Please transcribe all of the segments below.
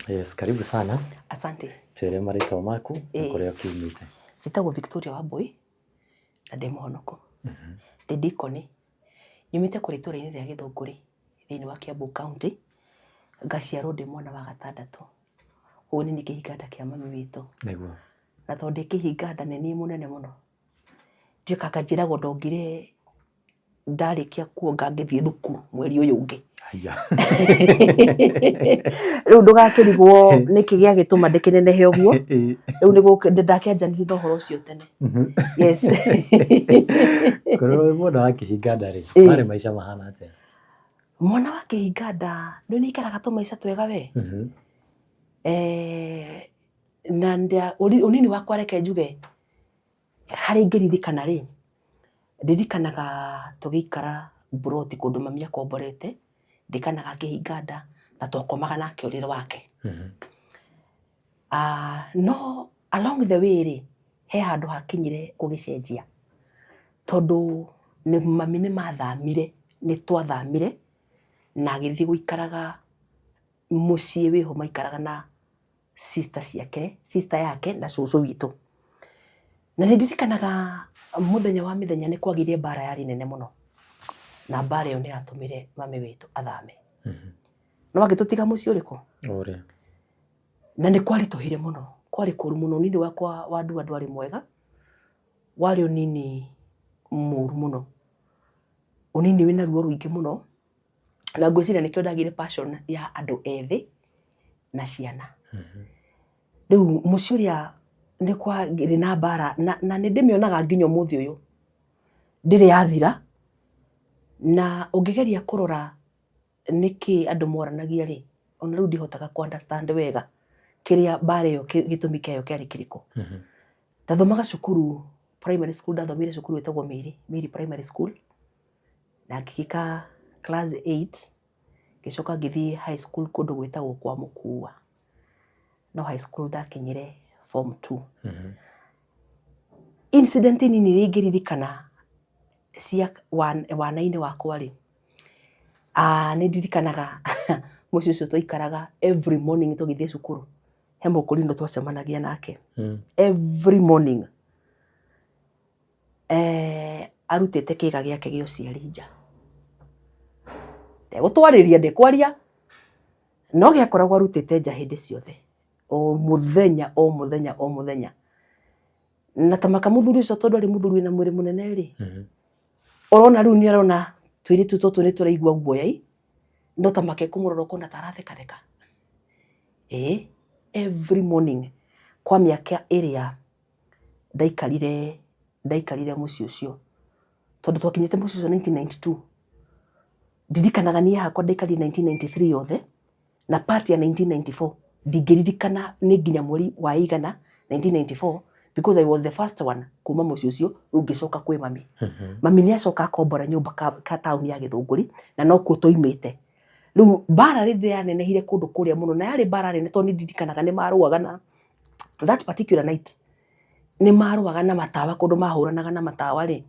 Yes, karibu sana. Asante. Twĩre marĩtwa maku na kũrĩa ũkiumĩte. Njĩtagwo Victoria Wambui na ndĩ mũhonoko. Ndĩ ndikoni. Nyumĩte kũrĩ itũra-inĩ rĩa Gĩthũngũri thĩinĩ wa Kiambu County. Ngaciarwo ndĩ mwana wa gatandatũ. Ũguo nĩ niĩ kĩhinga nda kĩa mami witũ. Nĩguo. Na tondũ ndĩ kĩhinga nda nĩ niĩ mũnene mũno. Nduĩkaga njĩragwo ndongire ndarĩkia kuonga ngĩthiĩ thukuru mweri ũyũ ũngĩ. Haiya. Rĩu ndũgakĩrigwo nĩkĩ gĩagĩtũma ndĩkĩnenehe ũguo. Rĩu nĩndakĩanjanirie na ũhoro ũcio tene. Yes. Kũrĩ wĩ mwana wa kĩhinga nda rĩ, marĩ maica mahana atĩa? Mwana wa kĩhinga nda nĩ nĩikaraga tũmaica twega we. Na ũnini wakwa reke njuge harĩa ingĩririkana rĩ, ndirikanaga tũgĩikara mburoti kũndũ mami akomborete, ndirikanaga akĩhinga nda na twakomaga nake ũrĩrĩ wake. No along the way rĩ, he handũ hakinyire gũgĩcenjia, tondũ mami nĩ mathamire, nĩ twathamire na agĩthiĩ gũikaraga mũciĩ wĩho maikaraga na sister ciake, sister yake na cũcũ witũ. Na nĩ ndirikanaga mũthenya wa mĩthenya nĩ kwagĩire mbara yarĩ nene mũno, na mbara ĩyo nĩ yatũmire mami witũ athame. No agĩtũtiga mũciĩ ũrĩkũ? Ũrĩa. Na nĩ kwaritũhire mũno, kwarĩ kũru mũno, ũnini wakwa wa ndua ndwarĩ mwega, warĩ ũnini mũru mũno, ũnini wĩna ruo rũingĩ mũno, na ngwĩciria nĩkĩo ndagĩire passion ya andũ ethĩ na ciana. Rĩu mũciĩ ũrĩa nĩ kwarĩ na mbara na nĩ ndĩmĩonaga nginya ũmũthĩ ũyũ, ndĩrĩ yathira, na ũngĩgeria kũrora nĩkĩ andũ moranagia rĩ, ona rĩu ndihotaga kũ understand wega kĩrĩa mbara ĩyo gĩtũmi kĩayo kĩarĩ kĩrĩkũ. Ndathomaga cukuru primary school, ndathomire cukuru ĩtagwo Mĩiri, Mĩiri Primary School, na ngĩgĩka class 8, ngĩcoka ngĩthiĩ high school kũndũ gwĩtagwo kwa Mũkua, no high school ndakinyire form 2. Incident nini iria ingĩririkana cia wana-inĩ wakwa rĩ, nĩ ndirikanaga mũciĩ ũcio twaikaraga every morning tũgĩthiĩ cukuru, he mũkũrinũ twacemanagia nake every morning. Arutĩte kĩga gĩake gĩa ũciari nja. Ndegũtwarĩria ndĩkwaria, no gĩakoragwo arutĩte nja hĩndĩ ciothe, o mũthenya o mũthenya o mũthenya. Na ta maka mũthuri ũcio tondũ arĩ mũthuri wĩna mwĩrĩ mũnene rĩ, ũrona rĩu nĩ arona tũirĩtu tũtũ nĩ tũraigua guoya ĩ, no ta make kũmũrora ũkona ta arathekatheka. Ĩĩ, every morning kwa mĩaka ĩrĩa ndaikarire ndaikarire mũciĩ ũcio, tondũ twakinyĩte mũciĩ ũcio 1992, ndirikanaga niĩ hakwa ndaikarire 1993 yothe, na part ya 1994 ndingĩririkana nĩ nginya mweri wa igana 1994 because I was the first one kuma mũciĩ ũcio, rĩu ngĩcoka kwĩ mami. Mami nĩ acoka akombora nyũmba ka taũni ya Gĩthũngũri na nokuo twaimĩte. Rĩu mbara rĩrĩa yanenehire kũndũ kũrĩa mũno, na yarĩ mbara nene tondũ nĩ ndirikanaga nĩ marũaga na that particular night nĩ marũaga na matawa kũndũ mahũranaga na matawa rĩ,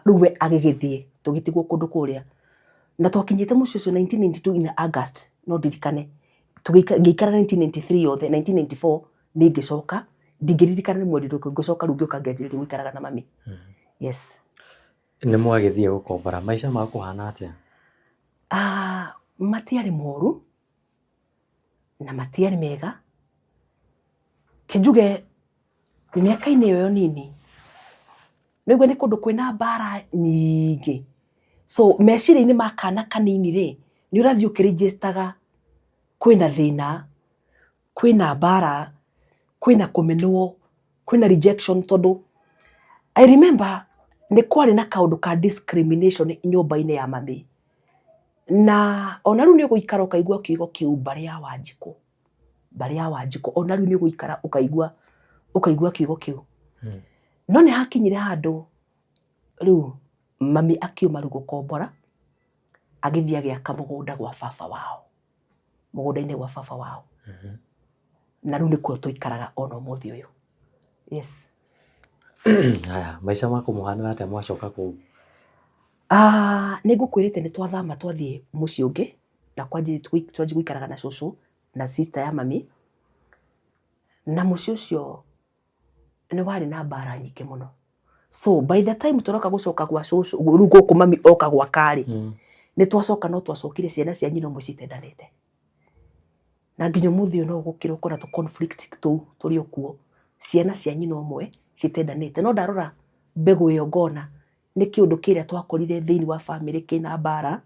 rĩu we agĩgĩthiĩ tũgĩtigwo kũndũ kũrĩa. Na twakinyĩte mũciĩ ũcio 1992 in August, no ndirikane, ngĩikara 1993 yothe, 1994 nĩ ngĩcoka, ndingĩririkana nĩ mweri ũrĩkũ ngĩcoka rĩu ngĩũka ngĩanjĩrĩria gũikaraga na mami. Yes. Nĩ mwagĩthiĩ gũkombora, maica makũhana atĩa? Matiarĩ moru na matiarĩ mega. Kĩnjuge mĩaka-inĩ ĩyo nini, nĩũguo nĩ kũndũ kwĩna mbara nyingĩ. So meciria-inĩ ma kana kanini rĩ, nĩ ũrathiĩ ũkĩ register kwĩna thĩna, kwĩna mbara, kwĩna kũmenwo, kwĩna rejection tondũ I remember nĩ kwarĩ na kaũndũ ka discrimination nyũmba-inĩ ya mami. Na ona rĩu nĩ ũgũikara ũkaigua kiugo kĩu mbarĩ ya Wanjikũ, mbarĩ ya Wanjikũ, ona rĩu nĩ ũgũikara ũkaigua ũkaigua kiugo kĩu. No nĩ hakinyire handũ rĩu mami akiuma rĩu gũkombora, agĩthiĩ agĩaka mũgũnda gwa baba wao, mũgũnda-inĩ gwa baba wao. Na rĩu nĩkuo tũikaraga ona ũmũthĩ ũyũ. Yes. Haya, maica makũmũhanĩra atĩa mwacoka kũu? Nĩ ngũkwĩrĩte nĩ twathama twathiĩ mũciĩ ũngĩ na twanjia gũikaraga na cũcũ na sister ya mami, na mũciĩ ũcio nĩ warĩ na mbara nyingĩ mũno. So by the time tũroka gũcoka gwa cũcũ, rĩu gũkũ mami oka gwaka rĩ, nĩ twacoka no twacokire ciana cia nyina ũmwe citendanĩte. Na nginya ũmũthĩ ũyũ no ũgũkĩra ũkona tũ conflict tũu tũrĩ o kuo, ciana cia nyina ũmwe citendanĩte. No ndarora mbegũ ĩyo ngona nĩ kĩũndũ kĩrĩa twakorire thĩinĩ wa bamĩrĩ kĩna mbara,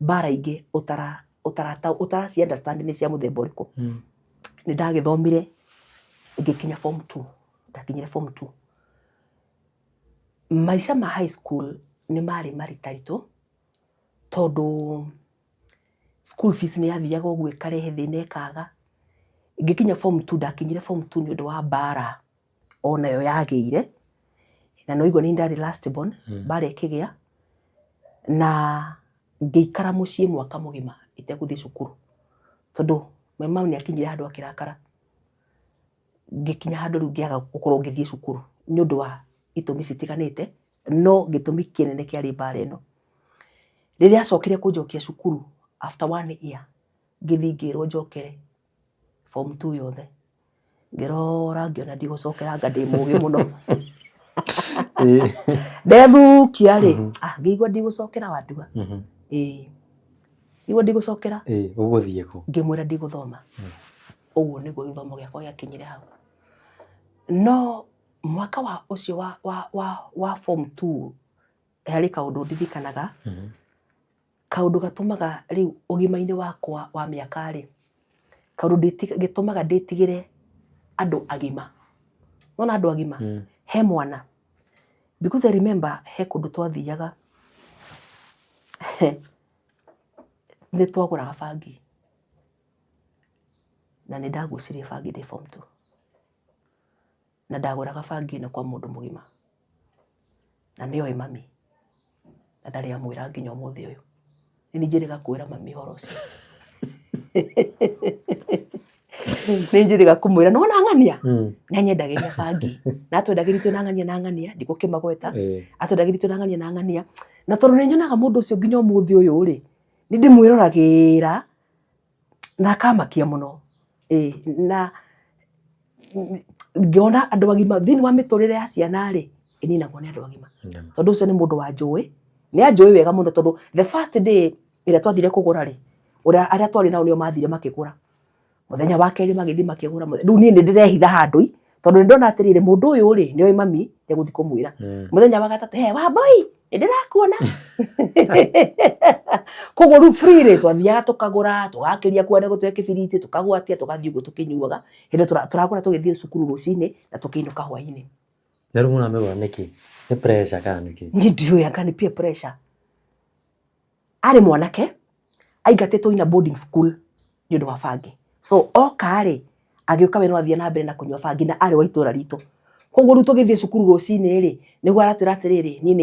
mbara ingĩ ũtara ũtara ũtaraci understand nĩ cia mũthemba ũrĩkũ. Nĩ ndagĩthomire ngĩkinya form two, ndakinyire form two. Maica ma high school nĩ marĩ maritaritũ tondũ school fees nĩ yathiaga ũguo ĩkarehe thĩna ĩkaga. Ngĩkinya form two, ndakinyire form two nĩ ũndũ wa mbara onayo yagĩire, na nĩ waigua nĩ niĩ ndarĩ last born, mbara ĩkĩgĩa na ngĩikara mũciĩ mwaka mũgima itegũthiĩ cukuru tondũ my mom nĩ akinyire handũ akĩrakara. Ngĩkinya handũ rĩu ngĩaga gũkorwo ngĩthiĩ cukuru nĩ ũndũ wa itũmi citiganĩte, no gĩtũmi kĩnene kĩarĩ mbara ĩno. Rĩrĩa acokire kũnjokia cukuru after one year, ngĩthiĩ ngĩrwo njokere form two yothe. Ngĩrora ngĩona ndigũcokera anga ndĩ mũgĩ mũno. Ndethukia rĩ, ah, ngĩigua ndigũcokera wandua. Ĩĩ. Ngĩigua ndigũcokera. Ũgũthiĩ kũ? Ngĩmwĩra ndigũthoma. Ũguo nĩguo gĩthomo gĩakwa gĩakinyire hau. No mwaka wa ũcio wa form two harĩ kaũndũ ndirikanaga, kaũndũ gatũmaga rĩu ũgima-inĩ wakwa wa mĩaka rĩ, kaũndũ gĩtũmaga ndĩtigĩre andũ agima. Nĩwona andũ agima? He mwana. Because I remember he kũndũ twathiaga nĩ twagũraga bangi na nĩ ndagucirie bangi ndĩ form two. Na ndagũraga bangi ĩno kwa mũndũ mũgima na nĩoĩ mami na ndarĩ amwĩra nginya ũmũthĩ ũyũ. Nĩ niĩ njĩrĩga kwĩra mami ũhoro ũcio. Nĩ njĩrĩga kũmwĩra nĩwona ng'ania nĩ anyendagĩria bangi na atwendagĩria twĩna ng'ania na ng'ania ndigũkĩmagweta, atwendagĩria twĩna ng'ania na ng'ania, na tondũ nĩ nyonaga mũndũ ũcio nginya ũmũthĩ ũyũ rĩ, nĩ ndĩmwĩroragĩra na akamakia mũno. Ĩĩ na ngĩona andũ agima thĩinĩ wa mĩtũrĩre ya ciana rĩ, ĩninagwo nĩ andũ agima. Tondũ ũcio nĩ mũndũ wanjũĩ, nĩ anjũĩ wega mũno tondũ the first day ĩrĩa twathire kũgũra rĩ, ũrĩa arĩa twarĩ nao nĩo mathire makĩgũra. Mũthenya wa kerĩ magĩthiĩ makĩgũra, rĩu niĩ nĩ ndĩrehitha handũ i, tondũ nĩ ndona atĩrĩrĩ, mũndũ ũyũ rĩ, nĩ oĩ mami nĩ egũthiĩ kũmwĩra. Mũthenya wa gatatũ, he Wambui, nĩ ndĩrakuona. Koguo rĩu freely twathiaga tũkagũra, tũgakĩria kuo gũtwe kĩbiriti, tũkagwatia, tũgathiĩ ũguo tũkĩnyuaga. Hĩndĩ ĩyo tũragũra tũgĩthiĩ cukuru rũcinĩ na tũkĩinũka hwainĩ. Na rĩu mũramĩgũra nĩkĩ? Nĩ pressure kana nĩkĩ? Niĩ ndiũĩ anga nĩ peer pressure. Arĩ mwanake, aingatĩtwo in a boarding school nĩ ũndũ wa bangi. So oka rĩ, agĩũka we no athiĩ na mbere na kũnyua bangi na arĩ wa itũra ritũ. Koguo rĩu tũgĩthiĩ cukuru rũcinĩ rĩ, nĩguo aratwĩra atĩrĩrĩ, niĩ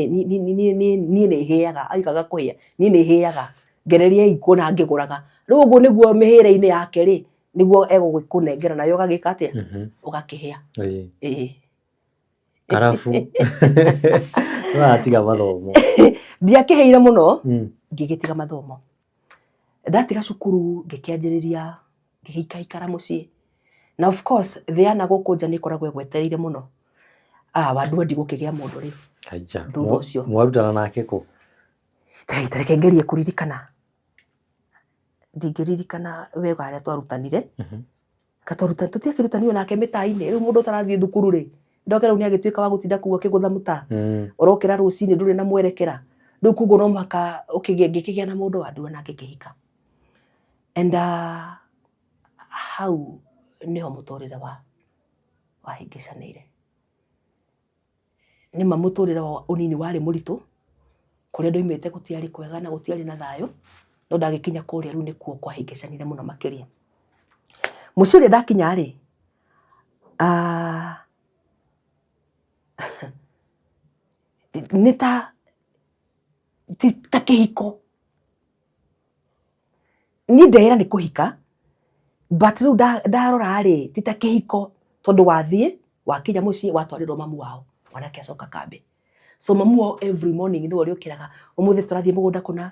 nĩ hĩaga, augaga kũhĩa, niĩ nĩ hĩaga, ngereriai kuona ngĩgũraga. Rĩu ũguo nĩguo mĩhĩre-inĩ yake rĩ, nĩguo egũgĩkũnengera nayo ũgagĩka atĩa? Ũgakĩhĩa. Ĩĩ. Arabu nĩwatiga mathomo. Ndiakĩhĩire mũno, ngĩgĩtiga mathomo. Ndatiga cukuru ngĩkĩanjĩrĩria ngĩgĩikaikara mũciĩ. Na of course thĩ ya nagũkũ nja nĩ ĩkoragwo ĩgwetereire mũno. Ah, wandua ndigũkĩgĩa mũndũ rĩu. Aija. Thutha ũcio. Mwarutana nake kũ? Ta reke ngerie kũririkana. Ndingĩririkana wega harĩa twarutanire. Gatwaruta tũtiakĩrutanire nake mĩtaa-inĩ. Rĩu mũndũ ũtarathiĩ thukuru rĩ, ndoke rĩu nĩ agĩtuĩka wa gũtinda kũu akĩgũtha mũtaa. Ũrokĩra rũcinĩ ndũrĩ na mwerekera. Rĩu koguo no mũhaka ũkĩgĩe, ngĩkĩgĩa na mũndũ wandua nake ngĩhika. And hau nĩho mũtũrĩre wa wahĩngĩcanĩire. Nĩma mũtũrĩre wa ũnini warĩ mũritũ, kũrĩa ndaumĩte gũtiarĩ kwega na gũtiarĩ na thayũ, no ndagĩkinya kũrĩa rĩu nĩkuo kwahĩngĩcanire mũno makĩria. Mũciĩ ũrĩa ndakinya rĩ, nĩ ta ti ta kĩhiko. Niĩ ndeĩra nĩ kũhika, but rĩu ndarora rĩ, ti ta kĩhiko tondũ wathiĩ, wakinya mũciĩ watwarĩrwo mamu wao, mwanake acoka kambĩ. So mamu wao every morning nĩwe ũrĩũkĩraga, ũmũthĩ tũrathiĩ mũgũnda kũna,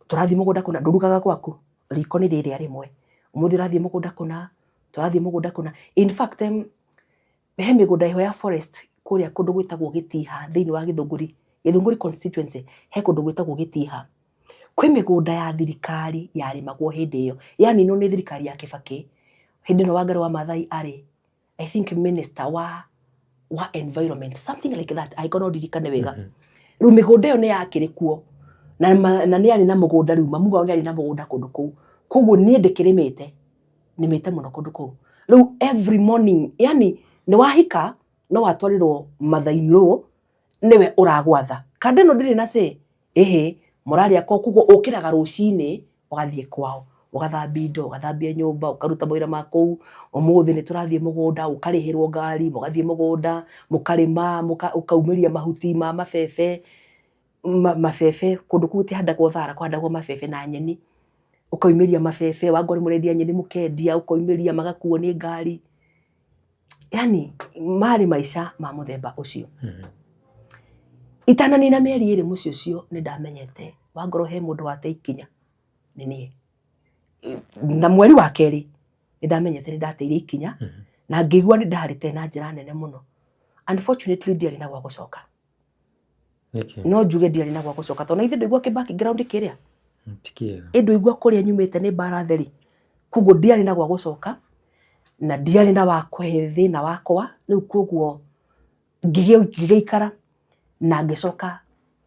tũrathiĩ mũgũnda kũna, ndũrugaga gwaku, riko nĩ rĩrĩa rĩmwe. Ũmũthĩ ũrathiĩ mũgũnda kũna, tũrathiĩ mũgũnda kũna. In fact, he mĩgũnda ĩho ya forest kũrĩa kũndũ gwĩtagwo Gĩtiha thĩinĩ wa Gĩthũngũri, Gĩthũngũri constituency, he kũndũ gwĩtagwo Gĩtiha. Kwĩ mĩgũnda ya thirikari yarĩmagwo hĩndĩ ĩyo, yaninwo nĩ thirikari ya Kĩbakĩ, hĩndĩ ĩno Wangari wa Maathai arĩ I think minister wa environment, something like that, angĩkorwo no ndirikane wega. Rĩu mĩgũnda ĩyo nĩ yakĩrĩ kuo na nĩ arĩ na mũgũnda rĩu mamu wao nĩ arĩ na mũgũnda kũndũ kũu, koguo niĩ ndĩkĩrĩmĩte, nĩmĩte mũno kũndũ kũu. Rĩu every morning, yani nĩ wahika no watwarĩrwo mother in law nĩwe ũragwatha kanda ĩno ndĩrĩ na say, ĩhĩ mũrarĩa ko, koguo ũkĩraga rũcinĩ ũgathiĩ kwao, ũgathambia indo, ũgathambia nyũmba, ũkaruta mawĩra ma kũu. Ũmũthĩ nĩ tũrathiĩ mũgũnda, ũkarĩhĩrwo ngari, mũgathiĩ mũgũnda, mũkarĩma, ũkaumĩria mahuti ma mabebe, mabebe, kũndũ kũu gũtihandagwo thara, kũhandagwo mabebe na nyeni. Ũkaumĩria mabebe, wangorwo mũrendia nyeni mũkendia, ũkaumĩria magakuo nĩ ngari. Yani marĩ maica ma mũthemba ũcio. Itananina mĩeri 2 mũciĩ ũcio nĩ ndamenyete wangorwo he mũndũ wate ikinya nĩ niĩ. Na mweri wa kerĩ nĩ ndamenyete nĩ ndateire ikinya na ngĩigua nĩ ndarĩte na njĩra nene mũno. Unfortunately ndiarĩ na gwa gũcoka. No njuge ndiarĩ na gwa gũcoka tondũ na ithe ndũigua kĩ background kĩrĩa. Ti kĩega. Ĩ ndũigua kũrĩa nyumĩte nĩ mbara theri. Koguo ndiarĩ na gwa gũcoka na ndiarĩ na wa kũhe thĩna wakwa rĩu koguo ngĩgĩikara na ngĩcoka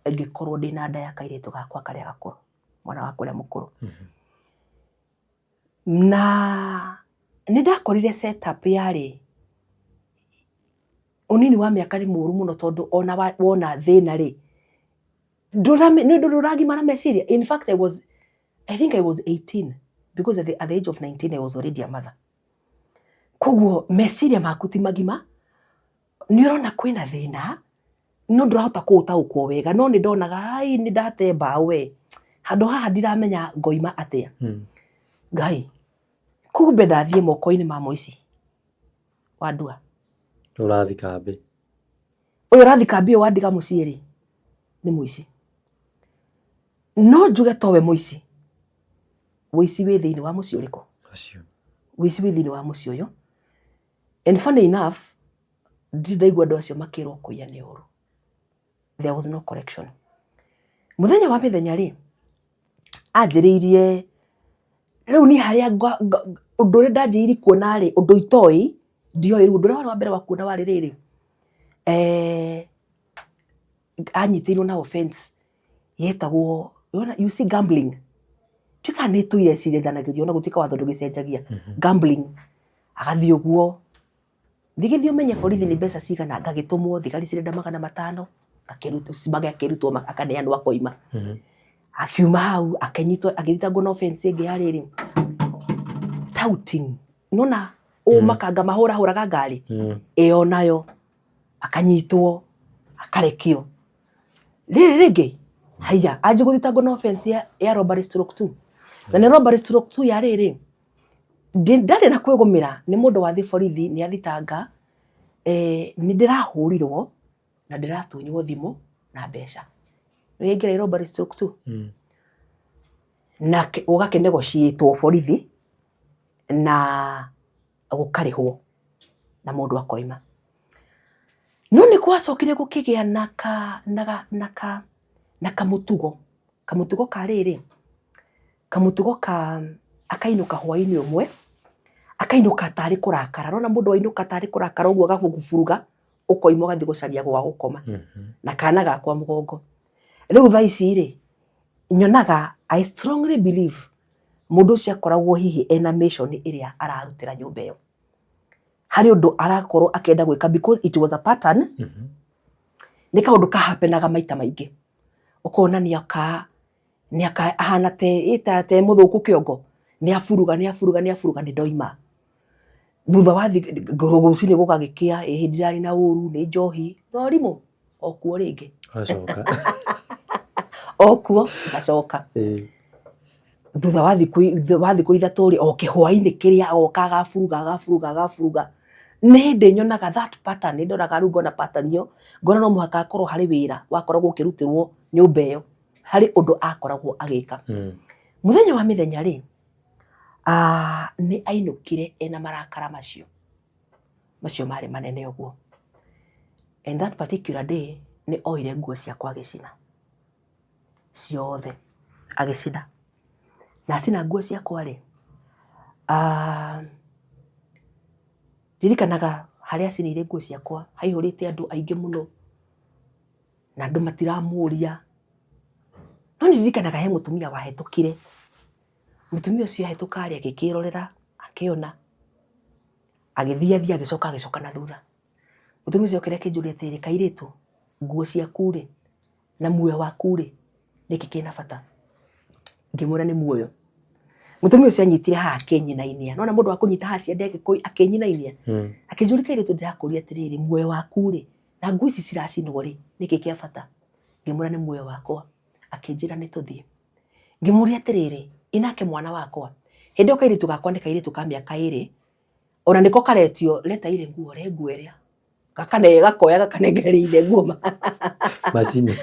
ngĩkorwo ndĩna nda ya kairĩtu gakwa karĩa gakũrũ, mwana wakwa ũrĩa mũkũrũ. Na nĩ ndakorire setup yarĩ ũnini wa mĩaka nĩ mũru mũno tondũ ona wona thĩna rĩ, nĩ ũndũ ndũragimara meciria. In fact, I think I was 18 because at the age of 19 I was already a mother. Koguo meciria maku ti magima, nĩ ũrona kwĩna thĩna no ndũrahota kũũtaũkwo wega, no nĩ ndonaga ai nĩ ndate mbaũ we, handũ haha ndiramenya ngoima atĩa. Ngai, kumbe ndathiĩ moko-inĩ ma mũici wa ndua. Ũrathi kambĩ. Ũyũ ũrathi kambĩ ũyũ wandiga mũciĩ rĩ, nĩ mũici. No njuge towe mũici. Ũici wĩ thĩinĩ wa mũciĩ ũrĩkũ? Ũcio. Ũici wĩ thĩinĩ wa mũciĩ ũyũ. And funny enough, ndirĩ ndaigua andũ acio makĩrwo kũiya nĩ ũru. There was no correction. Mũthenya wa mĩthenya rĩ, anjĩrĩirie rĩu niĩ harĩa ũndũ ũrĩa ndanjĩrĩirie kuona rĩ, ũndũ itoĩ, ndioĩ rĩu ũndũ ũrĩa warĩ wa mbere wa kuona warĩ rĩrĩ, anyitĩirwo na offense yetagwo, you see gambling. Ndiũĩ kana nĩ ĩtũire ĩcirithanagĩrio ona gũtuĩka watho ndũgĩcenjagia. Gambling. Agathiĩ ũguo, thigĩthiĩ ũmenye borithi nĩ mbeca cigana, ngagĩtũmwo thigari cirenda 500, magakĩrutwo akaneanwo akoima. Akiuma hau akĩnyitwo agĩthitangwo na offense ĩngĩ ya rĩrĩ, touting. Nĩwona ũũ makanga mahũrahũraga ngari, ĩyo nayo akanyitwo akarekio. Rĩrĩ rĩngĩ haiya anjie gũthitangwo na offense ya robbery stroke 2. Na nĩ robbery stroke 2 ya rĩrĩ, ndarĩ na kwĩgũmĩra nĩ mũndũ wathiĩ borithi nĩ athitanga, nĩ ndĩrahũrirwo na ndĩratunywo thimũ na mbeca. Nĩ waingĩra robbery stroke 2? Na ũgakĩnegotiatwo borithi na gũkarĩhwo na mũndũ akoima. No nĩ gwacokire gũkĩgĩa na kamũtugo, kamũtugo ka rĩrĩ, kamũtugo ka akainũka hwainĩ ũmwe, akainũka tarĩ kũrakara. Ũrona mũndũ ainũka tarĩ kũrakara ũguo agakũburuga, ũkoima ũgathiĩ gũcaria gwa gũkoma na kana gakwa mũgongo. Rĩu thaa ici rĩ, nyonaga I strongly believe mũndũ ũcio akoragwo hihi ena mission ĩrĩa ararutĩra nyũmba ĩyo. Harĩ ũndũ arakorwo akĩenda gwĩka because it was a pattern. Nĩ kaũndũ kahapenaga maita maingĩ. Ũkona nĩ aka ahana te te mũthũku kĩongo, nĩ aburuga nĩ aburuga nĩ aburuga nĩ ndoima. Thutha wa rũcinĩ gũgagĩkĩa, ĩhĩ ndirarĩ na ũru, nĩ njohi, na ũrimũ o kuo rĩngĩ. Wacoka. O kuo ngacoka. Thutha wa thikũ 3 rĩ, o kĩhwainĩ kĩrĩa agoka agaburuga agaburuga agaburuga. Nĩ hĩndĩ nyonaga that pattern, nĩ ndoraga rĩu ngona pattern ĩyo, ngona no mũhaka akorwo harĩ wĩra wakoragwo ũkĩrutĩrwo nyũmba ĩyo, harĩ ũndũ akoragwo agĩka. Mũthenya wa mĩthenya rĩ, Ah, nĩ ainũkire ena marakara macio macio marĩ manene ũguo. And that particular day nĩ oire nguo ciakwa agĩcina ciothe, agĩcina. Na acina nguo ciakwa rĩ, ah, ndirikanaga harĩa acinĩire nguo ciakwa haihũrĩte andũ aingĩ mũno na andũ matiramũria. No nĩ ndirikanaga he mũtumia wahetũkire. Mũtumia ũcio ahĩtũka rĩ, agĩkĩrorera, akĩona, agĩthiĩ athiĩ agĩcoka agĩcoka na thutha. Mũtumia ũcio okire akĩnjũria atĩrĩrĩ, kairĩtu, nguo ciaku rĩ, na muoyo waku rĩ, nĩkĩ kĩna bata? Ngĩmwĩra nĩ muoyo. Mũtumia ũcio anyitire haha akĩnyinainia. Nĩwona mũndũ akũnyita haha ciande akĩnyinainia? Akĩnjũria kairĩtu ndĩrakũria atĩrĩrĩ, muoyo waku rĩ, na nguo ici ciracinwo rĩ, nĩkĩ kĩa bata? Ngĩmwĩra nĩ muoyo wakwa. Akĩnjĩra nĩ tũthiĩ. Ngĩmũria atĩrĩrĩ, ĩ nake mwana wakwa? Hĩndĩ ĩyo kairĩtu gakwa nĩ kairĩtu ka mĩaka ĩrĩ, ona nĩko karetio leta ile nguo re nguo ĩrĩa. Gakane gakoya gakanengereria ithe nguo Macine.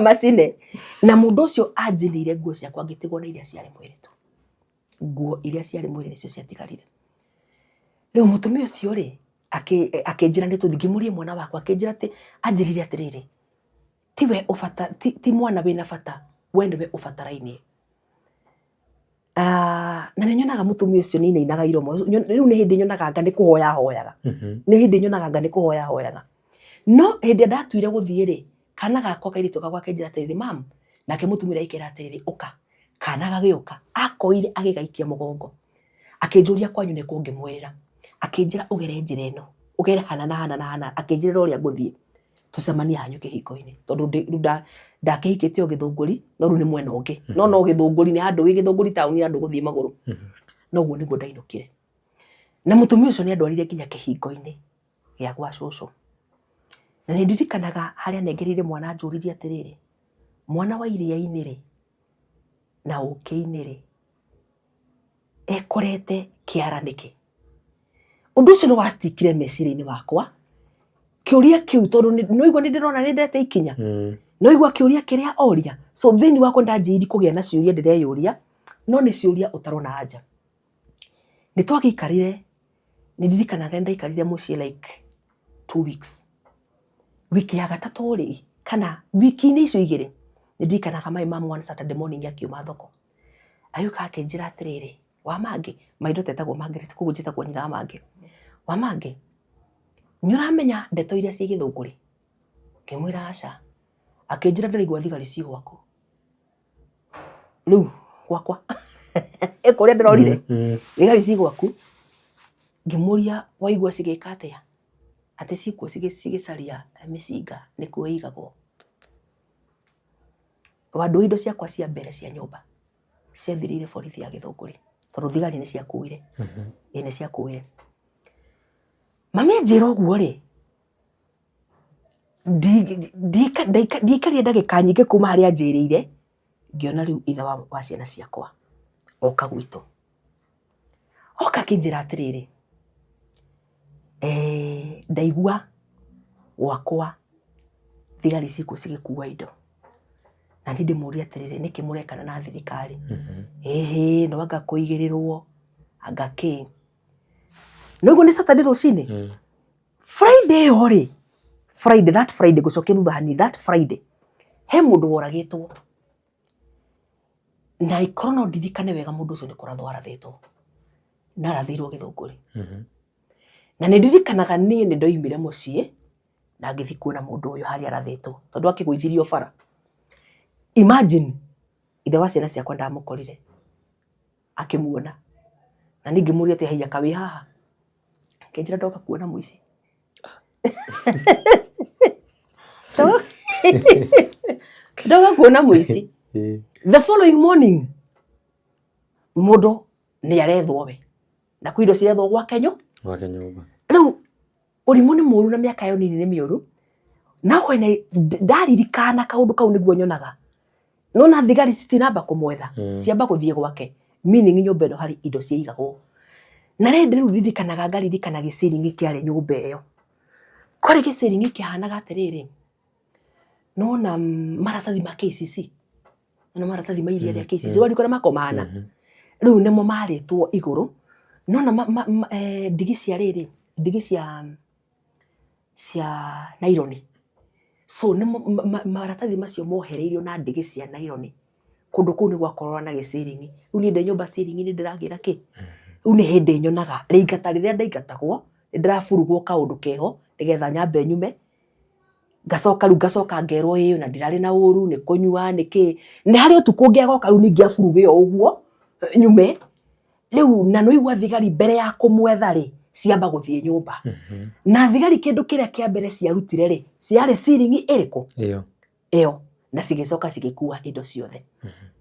macine. Na mũndũ ũcio anjinĩire nguo ciakwa ngĩtigwo na iria ciarĩ mwĩrĩ tu. Nguo iria ciarĩ mwĩrĩ nĩcio ciatigarire. Rĩu mũtumia ũcio rĩ, akĩnjĩra nĩ tũthiĩ, ngĩmũria mwana wakwa, akĩnjĩra atĩ, anjĩrire atĩrĩrĩ, tiwe ũbata, ti mwana wĩna bata, we nĩwe ũbatarainie. Ah, na nĩ nyonaga mũtumia ũcio nĩ ainainaga iromo. Rĩu nĩ hĩndĩ nyonaga anga nĩ kũhoya ahoyaga. Nĩ hĩndĩ nyonaga anga nĩ kũhoya ahoyaga. No hĩndĩ ĩrĩa ndatuire gũthiĩ rĩ, kana gakwa kairĩtu gakwa gakĩnjĩra atĩrĩrĩ, mam, nake mũtumia aikera atĩrĩrĩ, ũka. Kana gagĩũka, akoire agĩgaikia mũgongo. Akĩnjũria kwanyu nĩ kũ ngĩmwĩra. Akĩnjĩra ũgere njĩra ĩno, ũgere hana na hana na hana, akĩnjĩra ũrĩa ngũthiĩ. Tũcemanie hanyu kĩhingo-inĩ. Tondũ rĩu ndakĩhikĩtie o Gĩthũngũri, no rĩu nĩ mwena ũngĩ. No no Gĩthũngũri, nĩ handũ wĩ Gĩthũngũri taũni handũ ũgũthiĩ magũrũ. No ũguo nĩguo ndainũkire. Na mũtumia ũcio nĩ andwarire nginya kĩhingo-inĩ gĩa gwa cũcũ. Na nĩ ndirikanaga harĩa anengereire mwana anjũririe atĩrĩrĩ, mwana wa iria-inĩ rĩ, na ũkĩ-inĩ rĩ, ekorete kĩara nĩkĩ? Ũndũ ũcio nĩ wacitikire meciria-inĩ makwa, kĩũria kĩu tondũ nĩ waigua nĩ ndĩrona nĩ ndete ikinya, nĩ waigua kĩũria kĩrĩa oria, so thĩinĩ wakwa ndanjĩrĩirie kũgĩa na ciũria ndĩreyũria, no nĩ ciũria ũtarona anja. Nĩ twagĩikarire, nĩ ndirikanaga nĩ ndaikarire mũciĩ like 2 weeks. Wiki ya gatatũ rĩ, kana wiki-inĩ icio igĩrĩ, nĩ ndirikanaga my mom one Saturday morning akiuma thoko, agĩũka akĩnjĩra atĩrĩrĩ, Wamangĩ, my daughter etagwo Margaret, koguo njĩtagwo nyina wa Mangĩ. Wamangĩ, nĩ ũramenya ndeto iria ciĩ Gĩthũngũri? Ngĩmwĩra aca. Akĩnjĩra ndĩraigua thigari ciĩ gwaku. Rĩu gwakwa ĩ kũrĩa ndĩrorire thigari ciĩ gwaku. Ngĩmũria waigua cigĩka atĩa? Atĩ ciĩkuo cigĩcaria mĩcinga nĩkuo ĩigagwo. Wandũ indo ciakwa cia mbere cia nyũmba ciathirĩire borithi ya Gĩthũngũri tondũ thigari nĩ ciakuire. Ĩĩ nĩ ciakuire. Mami anjĩra ũguo rĩ, ndiaikarire ndagĩka nyingĩ kuma harĩa anjĩrĩire, ngĩona rĩu ithe wa ciana ciakwa oka gwitũ. Oka akĩnjĩra atĩrĩrĩ, ndaigua gwakwa thigari ciĩkuo cigĩkua indo. Na niĩ ndĩmũrie atĩrĩrĩ, nĩkĩ mũrekana na thirikari? Ĩhĩ, no anga kũigĩrĩrwo, anga kĩ. Nĩũguo nĩ Saturday rũcinĩ? Friday ĩyo rĩ, Friday, that Friday, ngũcokia thutha hanini, that Friday, he mũndũ woragĩtwo. Na ikorwo no ndirikane wega mũndũ ũcio nĩ kũrathwo arathĩtwo. Na arathĩirwo Gĩthũngũri. Na nĩ ndirikanaga niĩ nĩ ndoimire mũciĩ, na ngĩthiĩ kuona mũndũ ũyũ harĩa arathĩtwo, tondũ akĩgũithirio bara. Imagine, ithe wa ciana ciakwa ndamũkorire akĩmuona. Na niĩ ngĩmũria atĩ haiya kaĩ wĩ haha? Akĩnjĩra ndoka kuona mũici. Ndoka kuona mũici. The following morning, mũndũ nĩ arethwo we. Na kwĩ indo cirethwo gwake Gwake nyũmba. Rĩu ũrimũ nĩ mũru na mĩaka ĩyo nini nĩ mĩũru. Na when ndaririkana kaũndũ kau nĩguo nyonaga. Nona thigari citinamba kũmwetha, ciamba gũthiĩ gwake. Meaning nyũmba ĩno harĩ indo ciaigagwo. Na rĩndĩ rĩu ndirikanaga ngaririkana gĩciringi kĩarĩ nyũmba ĩyo. Kwarĩ gĩciringi kĩahanaga atĩrĩrĩ, nona maratathi ma KCC, nona maratathi ma iria rĩa KCC, warikora mako mahana. Rĩu nĩmo marĩtwo igũrũ nona ndigi cia rĩrĩ, ndigi cia naironi. So nĩmo maratathi macio mohereirio na ndigi cia naironi. Kũndũ kũu nĩ gwakoragwo na gĩciringi. Rĩu niĩ ndĩ nyũmba ciringi nĩ ndĩragĩra kĩ? Rĩu nĩ hĩndĩ nyonaga rĩingata rĩrĩa ndaingatagwo, nĩ ndĩraburugwo kaũndũ keho nĩgetha nyambe nyume. Ngacoka rĩu ngacoka ngerwo ĩĩ ona ndirarĩ na ũru, nĩ kũnyua nĩ kĩ. Nĩ harĩ ũtukũ ũngĩ agoka rĩu ningĩ aburuge o ũguo nyume. Rĩu na nĩ waigua thigari mbere ya kũmwetha rĩ, ciamba gũthiĩ nyũmba. Na thigari kĩndũ kĩrĩa kĩa mbere ciarutire rĩ, ciarĩ ciringi ĩrĩkũ? Ĩyo. Ĩyo. Na cigĩcoka cigĩkua indo ciothe.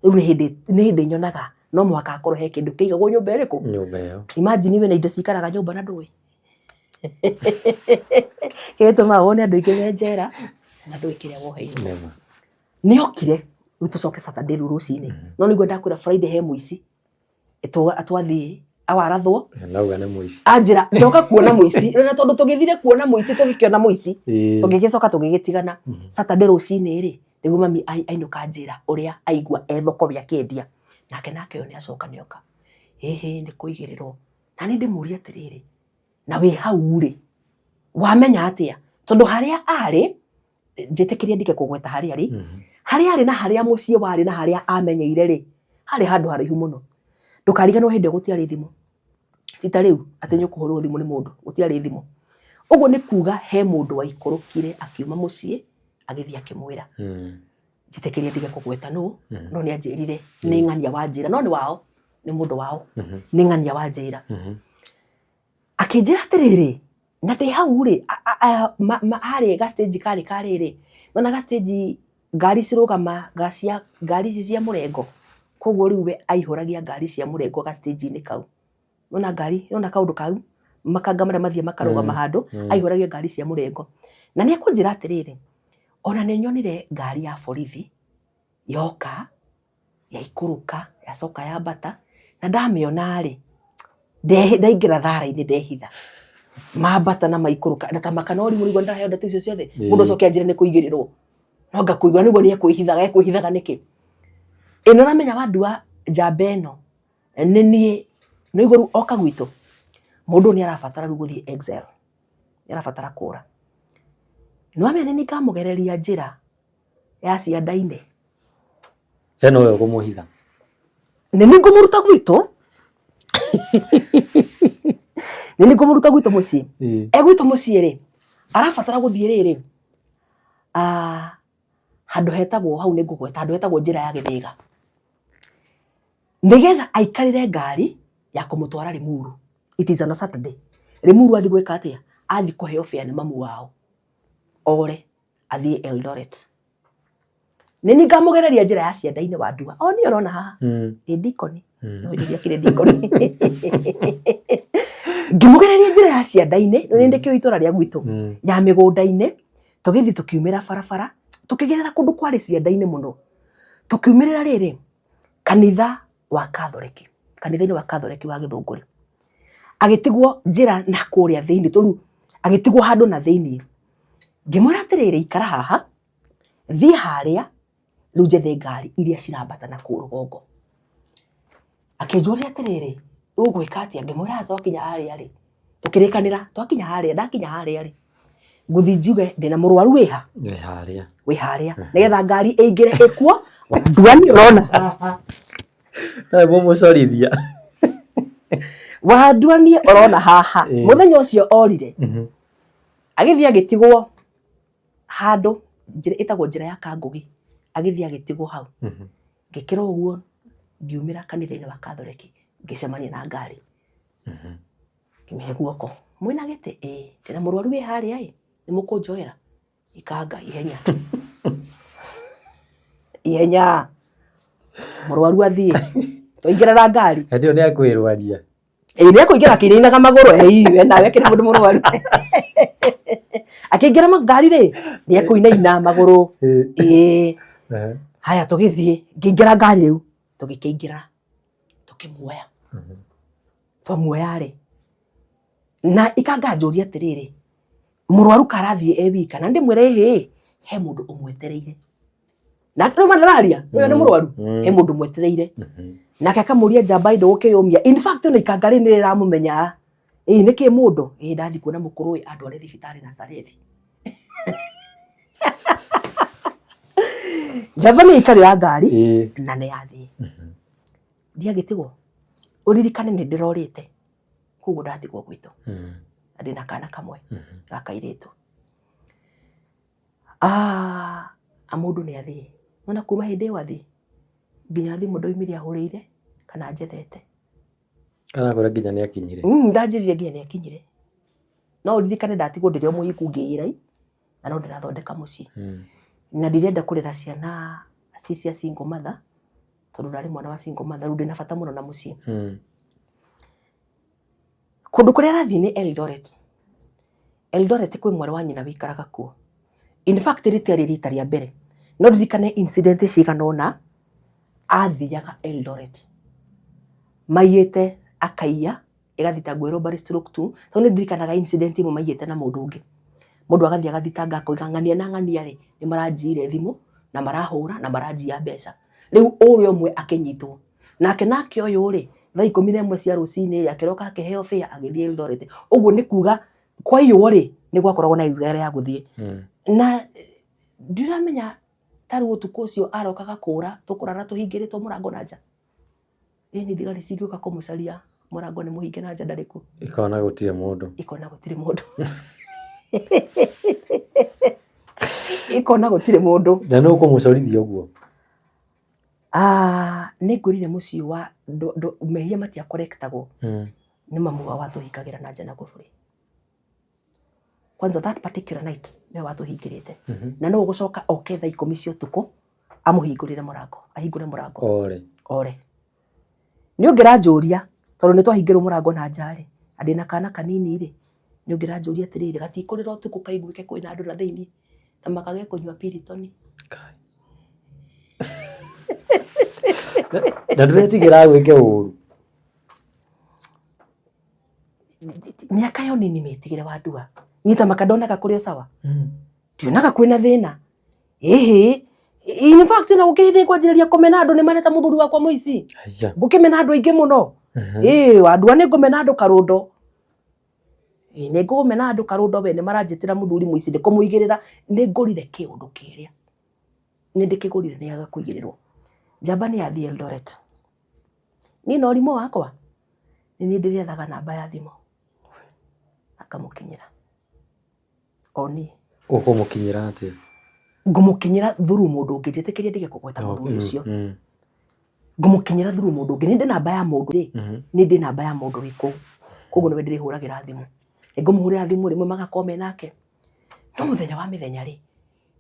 Rĩu nĩ hĩndĩ nyonaga no mũhaka hakorwo he kĩndũ kĩigagwo nyũmba ĩrĩkũ? Nyũmba ĩyo. Imagine wĩna indo cikaraga nyũmba na ndũĩ. Kĩrĩa gĩtũmaga wone andũ aingĩ me njera na ndũĩ kĩrĩa woheirwo. Nĩma. Nĩ okire rĩu tũcoke Saturday rĩu rũcinĩ. No nĩguo ndakwĩra Friday he mũici twathiĩ awarathwo. Nauga nĩ mũici. Anjĩra ndoka kuona mũici na tondũ tũgĩthire kuona mũici tũgĩkĩona mũici tũgĩgĩcoka tũgĩgĩtigana. Saturday rũcinĩ rĩ nĩguo mami ainũka anjĩra ũrĩa aigua e thoko we akĩendia. Nake nake ũyũ nĩ acoka nĩ oka. Ĩhĩ nĩ kũigĩrĩrwo. Na niĩ ndĩmũrie atĩrĩrĩ, na wĩ hau rĩ, wamenya atĩa? Tondũ harĩa arĩ, njĩtĩkĩrie ndige kũgweta harĩa arĩ, harĩa arĩ na harĩa mũciĩ warĩ na harĩa amenyeire rĩ, harĩ handũ haraihu mũno. Ndũkariganĩrwo hĩndĩ ĩyo gũtiarĩ thimũ. Ti ta rĩu atĩ nĩ ũkũhũrĩrwo thimũ nĩ mũndũ, gũtiarĩ thimũ. Ũguo nĩ kuga he mũndũ waikũrũkire akiuma mũciĩ agĩthiĩ akĩmwĩra. Njĩtĩkĩrie ndige kũgweta nũ, no nĩ anjĩrire nĩ ng'ania wanjĩra, no nĩ wao, nĩ mũndũ wao, nĩ ng'ania wanjĩra. Akĩnjĩra atĩrĩrĩ, na ndĩ hau rĩ, harĩ ga stage karĩ ka rĩrĩ, nona ga stage ngari cirũgama cia ngari ici cia mũrengo, koguo rĩu we aihũragia ngari cia mũrengo ga stage-inĩ kau. Nona ngari, nona kaũndũ kau, makanga marĩa mathiĩ makarũgama handũ, aihũragia ngari cia mũrengo. Na nĩ ekũnjĩra atĩrĩrĩ, ona nĩ nyonire ngari ya borithi yoka, yaikũrũka, yacoka yambata, na ndamĩona rĩ, ndaingĩra thara-inĩ ndehitha. Mambata na maikũrũka, na ta maka no rĩu ũraigua nĩndaheo ndeto icio ciothe, mũndũ acoke anjĩre nĩ kũigĩrĩrwo. No anga kũigua nĩguo nĩ ekwĩhithaga, ekwĩhithaga nĩkĩ? Ĩ nĩ ũramenya wandua njamba ĩno, nĩ niĩ, nĩ waigua rĩu oka gwitũ, mũndũ ũyũ nĩ arabatara rĩu gũthiĩ Excel, nĩ arabatara kũra. Nĩ wamenya nĩ niĩ ngamũgereria njĩra ya cianda-inĩ. Hena ũyũ ũkũmũhitha. Nĩ niĩ ngũmũruta gwitũ. Nĩ niĩ ngũmũruta gwitũ mũciĩ. E gwitũ mũciĩ rĩ, arabatara gũthiĩ rĩrĩ, handũ hetagwo hau nĩ ngũgweta handũ hetagwo njĩra ya Gĩthĩga. Nĩgetha aikarĩre ngari ya kũmũtwara Limuru. It is on a Saturday. Limuru athiĩ gwĩka atĩa? Athiĩ kũheo fare nĩ mamu wao. Ore athiĩ Eldoret. Nĩ niĩ ngamũgereria njĩra ya cianda-inĩ wa ndua. O niĩ ũrona haha. Ĩ ndikoni. No hĩndĩ ĩrĩa akĩrĩ ndikoni. Ngĩmũgereria njĩra ya cianda-inĩ, nĩ ndĩkĩũĩ itũra rĩa gwitũ. Ya mĩgũnda-inĩ, tũgĩthiĩ tũkiumĩra barabara, tũkĩgerera kũndũ kwarĩ cianda-inĩ mũno. Tũkiumĩrĩra rĩrĩ, kanitha wa Catholic, kanitha-inĩ wa Catholic wa Gĩthũngũri. Agĩtigwo njĩra na kũrĩa thĩinĩ, tondũ agĩtigwo handũ na thĩinĩ. Ngĩmwĩra atĩrĩrĩ, ikara haha, thiĩ harĩa, rĩu njethe ngari iria cirambata na kũu rũgongo. Akĩnjũria atĩrĩrĩ, ũgwĩka atĩa? Ngĩmwĩra haha twakinya harĩa rĩ, tũkĩrĩkanĩra twakinya harĩa, ndakinya harĩa rĩ, ngũthiĩ njuge ndĩna mũrwaru wĩha? Wĩ harĩa. Wĩ harĩa. Nĩgetha ngari ĩingĩre ĩkuo, nduani ũrona haha. Nawe mũmũcorithia. Wanduanie ũrona haha. Mũthenya ũcio orire. Agĩthiĩ agĩtigwo handũ njĩra ĩtagwo njĩra ya Kangũgi. Agĩthiĩ agĩtigwo hau. Ngĩkĩra ũguo ngiumĩra kanitha-inĩ wa Catholic ngĩcemania na ngari. Ngĩmĩhe guoko. Mwĩna gĩtĩ? Ĩĩ. Ndĩna mũrwaru wĩ harĩa ĩ, nĩ mũkũnjoera? Ikanga ihenya. Ihenya. Mũrwaru athiĩ. Twaingĩra na ngari. Hĩndĩ ĩyo nĩ ekwĩrwaria. Ĩĩ nĩ ekũingĩra akĩinainaga magũrũ. Ĩĩ we nawe akĩrĩ mũndũ mũrwaru. Akĩingĩra ngari rĩ, nĩ ekũinaina magũrũ. Ĩĩ. Haya tũgĩthiĩ. Ngĩingĩra ngari rĩu. Tũgĩkĩingĩra. Tũkĩmuoya. Twamuoya rĩ, na ikanga njũria atĩrĩrĩ, mũrwaru karathiĩ e wika, na ndĩmwĩre ĩhĩ, he mũndũ ũmwetereire. Na rĩu manararia ũyũ nĩ mũrwaru, he mũndũ mwetereire. Nake akamũria njamba ndũgũkĩyũmia. In fact ona ikanga rĩ nĩ rĩramũmenya. Ĩĩ nĩkĩ mũndũ? Ĩĩ ndathiĩ kuona mũkũrũ ĩ andware thibitarĩ Nazarethi. Njamba nĩ yaikarĩra ngari na nĩ yathiĩ. Ndiagĩtigwo. Ũririkane nĩ ndĩrorĩte. Koguo ndatigwo gwitũ. Na ndĩna kana kamwe ga kairĩtu. Ah, mũndũ nĩ athiĩ. Nona kuma hĩndĩ ĩyo athiĩ nginya thimũ ndoimire ahũrĩire kana njethete. Kana akwĩra nginya nĩ akinyire. Ndanjĩrire nginya nĩ akinyire. No ũririkane ndatigwo ndĩrĩ o mũhiku ngĩĩra na no ndĩrathondeka mũciĩ. Na ndirenda kũrera ciana ci cia single mother tondũ ndarĩ mwana wa single mother, rĩu ndĩna bata mũno na mũciĩ. Kũndũ kũrĩa arathiĩ nĩ Eldoret. Eldoret kwĩ mwarĩ wa nyina wĩikaraga kuo. In fact rĩtiarĩ rita rĩa mbere. No ndirikane incident cigana ũna athiaga Eldoret. Maiyĩte akaiya ĩgathitangwo ĩ robbery stroke two. Tondũ nĩ ndirikanaga incident ĩmwe maiyĩte na mũndũ ũngĩ. Mũndũ agathiĩ agathitanga akoiga ng'ania na ng'ania rĩ, nĩ maranjiyire thimũ na marahũra na maranjiya mbeca. Rĩu ũrĩa ũmwe akĩnyitwo. Nake nake ũyũ rĩ, thaa 11 cia rũcinĩ akĩroka akĩheo fare agĩthiĩ Eldoret. Ũguo nĩ kuga kwaiywo rĩ, nĩ gwakoragwo na exile ya gũthiĩ. Na ndiramenya ta rĩu ũtukũ ũcio arokaga kũra, tũkũrara tũhingĩrĩtwo mũrango na nja. Ĩni thigari cingĩũka kũmũcaria mũrango nĩ mũhinge na nja ndarĩ kuo. Ikona gũtirĩ mũndũ. Ikona gũtirĩ mũndũ. Ikona gũtirĩ mũndũ. Na nũ ũkũmũcorithia ũguo? Ah, nĩ ngwĩrire mũciĩ wa mehia matiakorektagwo. Nĩ mamu wao watũhingagĩra na nja na kũburi. Kwanza that particular night nĩwe watũhingĩrĩte. Na no ũgũcoka oke thaa 10 cia ũtukũ amũhingũrĩre mũrango, ahingũre mũrango. Ore. Ore. Nĩ ũngĩranjũria tondũ nĩ twahingĩrwo mũrango na nja rĩ, na ndĩna kana kanini rĩ, nĩ ũngĩranjũria atĩrĩrĩ, gatikũrĩra ũtukũ kaiguĩke kwĩna andũ na thĩinĩ ta makage kũnyua Piriton. Na ndũretigĩra gwĩke ũru? Mĩaka yo nini mĩtigĩre wa ndua. Niĩ ta maka ndonaga kũrĩ o sawa. Ndionaga kwĩna thĩna. Ĩhĩ, in fact na gũkĩrĩ kwanjĩrĩria kũmena andũ nĩ mareta mũthuri wakwa mũici. Ngũkĩmena andũ aingĩ mũno. Ĩĩ, wandua nĩ ngũmena andũ karũndo. Ĩĩ nĩ ngũmena andũ karũndo we nĩ maranjĩtĩra mũthuri mũici nĩ kũmũigĩrĩra. Nĩ ngũrire kĩũndũ kĩrĩa. Nĩ ndĩkĩgũrire nĩ aga kũigĩrĩrwo. Njamba nĩ yathiĩ Eldoret. Niĩ na ũrimũ wakwa, nĩ niĩ ndĩrethaga namba ya thimũ. Akamũkinyĩra. O niĩ. Ũkũmũkinyĩra atĩa? Ngũmũkinyĩra through mũndũ ũngĩ, njĩtĩkĩrie ndige kũgweta mũthuri ũcio. Ngũmũkinyĩra through mũndũ ũngĩ, nĩ ndĩ namba ya mũndũ rĩ, nĩ ndĩ namba ya mũndũ wĩ kũu. Koguo nĩwe ndĩrĩhũragĩra thimũ. Ngũmũhũrĩra thimũ rĩmwe magakorwo me nake. No mũthenya wa mĩthenya rĩ,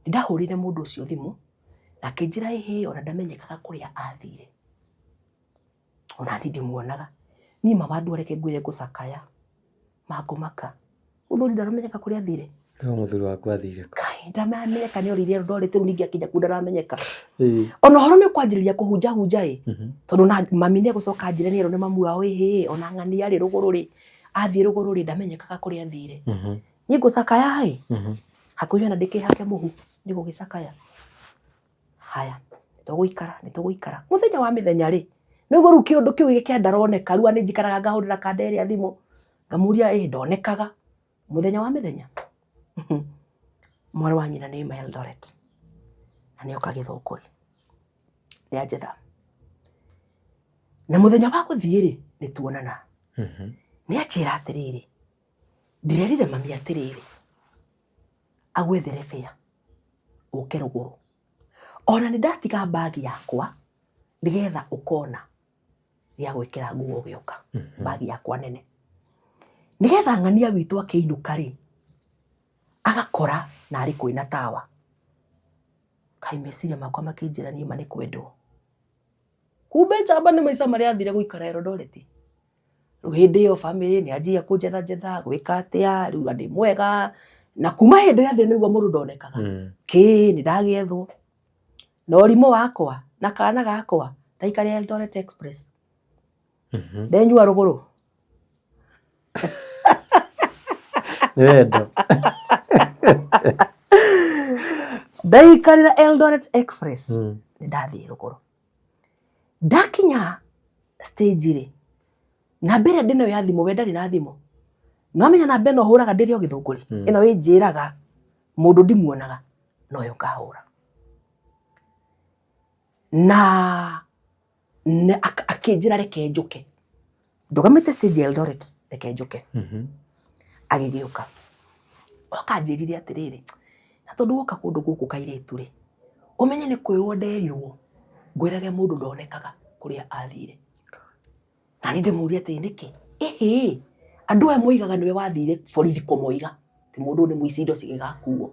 nĩ ndahũrĩire mũndũ ũcio thimũ, na akĩnjĩra ĩhĩ ona ndamenyekaga kũrĩa athire. Ona niĩ ndimuonaga. Niĩ ma wandua reke ngwĩre ngũcakaya, mangũmaka. Mũthuri ndaramenyeka kũrĩa athire. Rĩu mũthuri waku athire kũ? Kai, ndaramenyeka nĩ orĩire Eldoret rĩu ningĩ akinya kũu ndaramenyeka. Ona ũhoro nĩ ũkwanjĩrĩria kũhunja hunja ĩ, tondũ na mami nĩ egũcoka anjĩre nĩ erwo nĩ mamu wao ĩhĩ, ona ng'ania rĩ rũgũrũ rĩ, athiĩ rũgũrũ rĩ ndamenyekaga kũrĩa athire. Niĩ ngũcakaya ĩ, hakuhĩ ona ndĩkĩhake mũhu nĩ gũgĩcakaya. Haya, nĩtũgũikara, nĩtũgũikara. Mũthenya wa mĩthenya rĩ, nĩguo rĩu kĩũndũ kĩu gĩkĩa ndaroneka, rĩu nĩ njikaraga ngahũrĩra kanda ĩrĩa thimũ, ngamũria ĩ ndonekaga. Mũthenya wa mĩthenya, mwarĩ wa nyina nĩ auma Eldoret, na nĩ oka Gĩthũngũri, nĩ anjetha. Na mũthenya wa gũthiĩ rĩ, nĩ tuonana. Nĩ anjĩra atĩrĩrĩ, ndĩrerire mami atĩrĩrĩ, agwethere fare ũke rũgũrũ. Ona nĩ ndatiga bag yakwa nĩgetha ũkona gĩa gwĩkĩra nguo ũgĩũka, bag yakwa nene. Nĩgetha ng'ania witũ akĩinũka rĩ, agakora narĩ kwĩna tawa. Kaĩ meciria makwa makĩnjĩra niĩ ma nĩ kwendwo. Kumbe njamba nĩ maica marĩa athire gũikara Eldoret. Rĩu hĩndĩ ĩyo bamĩrĩ nĩ yanjia kũnjetha njetha gwĩka atĩa, rĩu ndĩ mwega. Na kuma hĩndĩ ĩrĩa athire nĩguo mũndũ ndonekaga. Kĩ nĩ ndagĩethwo. Na ũrimũ wakwa na kana gakwa ndaikarire Eldoret Express. Ndenyua rũgũrũ. Nĩ wendo. Ndaikarĩra Eldoret Express, nĩ ndathiĩ rũgũrũ. Ndakinya stage rĩ, namba ĩrĩa ndĩnayo ya thimũ, we ndarĩ na thimũ. Nĩwamenya namba ĩno hũraga ndĩrĩ o Gĩthũngũri, ĩno ĩnjĩraga mũndũ ndimuonaga, noyo ngahũra. Na akĩnjĩra reke njũke. Ndũgamĩte stage ya Eldoret, reke njũke. Agĩgĩũka. Oka anjĩrire atĩrĩrĩ, na tondũ woka kũndũ gũkũ kairĩtu rĩ, ũmenye nĩ kwĩrwo nderirwo ngwĩrage mũndũ ndonekaga kũrĩa athire. Na niĩ ndĩmũrie atĩrĩ, nĩkĩ? Ĩhĩ, andũ aya moigaga nĩwe wathire borithi kũmoiga atĩ mũndũ ũyũ nĩ mũici indo cigĩgakuo.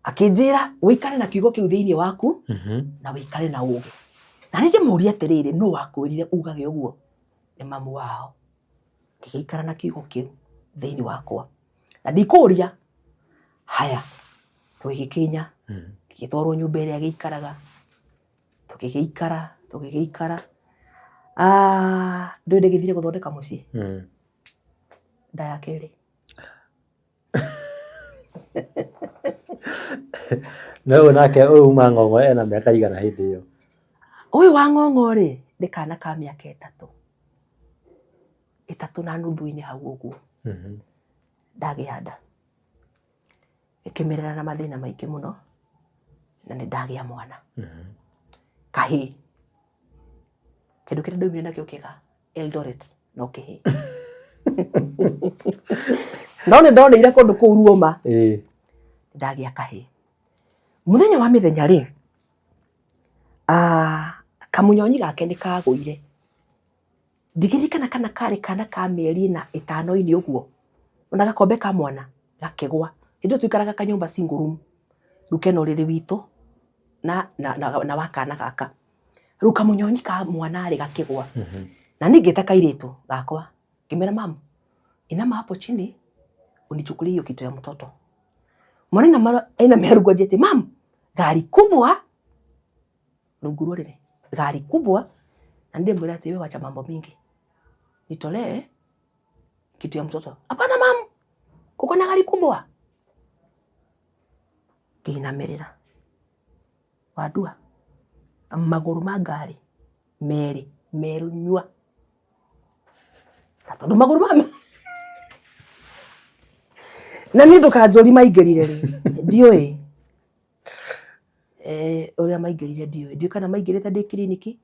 Akĩnjĩra ũikare na kiugo kĩu thĩinĩ waku na ũikare na ũũgĩ. Na niĩ ndĩmũrie atĩrĩrĩ, nũ wakwĩrire ugage ũguo? Nĩ mamu wao. Ngĩgĩikara na kiugo kĩu thĩinĩ wakwa. Na ndikũria, haya, tũgĩgĩkinya, gĩgĩtwarwo nyũmba ĩrĩa gĩikaraga, tũgĩgĩikara, tũgĩgĩikara. Ah, ndũĩ ndĩgĩthire gũthondeka mũciĩ? Nda ya kerĩ. Na ũyũ nake ũyũ uma ng'ong'o ena mĩaka igana hĩndĩ ĩyo? Ũyũ wa ng'ong'o rĩ, nĩ kana ka mĩaka 3. 3.5-inĩ hau ũguo. Ndagĩa nda. Ĩkĩmerera na mathĩna maingĩ mũno, na nĩ ndagĩa mwana. Kahĩĩ. Kĩndũ kĩrĩa ndaumire nakĩo kĩega Eldoret no kĩhĩĩ. No nĩ ndoneire kũndũ kũu ruoma. Ndagĩa kahĩĩ. Mũthenya wa mĩthenya rĩ, kamunyonyi gake nĩ kagũire. Ndigĩririkana kana karĩ kana ka mĩeri ĩna ĩtano-inĩ ũguo, ona gakombe ka mwana gakĩgwa. Hĩndĩ ĩyo twaikaraga kanyũmba single room, rĩu kena ũrĩrĩ witũ na wa kana gaka. Rĩu kamunyonyi ka mwana rĩ gakĩgwa. Na niĩ ngĩta kairĩtu gakwa, ngĩmera mum, inama hapo chini unichukulie hiyo kitu ya mtoto. Mwana ainamia rungu anjĩte mum, gari kubwa rungu rwa ũrĩrĩ, gari kubwa. Na ndĩmwĩra atĩ we wacha mambo mingi, nitolee kitu ya mtoto. Hapana mam, kuko na gari kubwa. Ngĩinamĩrĩra wandua magũrũ ma ngari merĩ merũ nyua, na tondũ magũrũ ma na niĩ ndũkanjũri maingĩrire rĩ, ndiũĩ ũrĩa maingĩrire ndiũĩ, ndiũĩ kana maingĩrĩte ndĩ kiriniki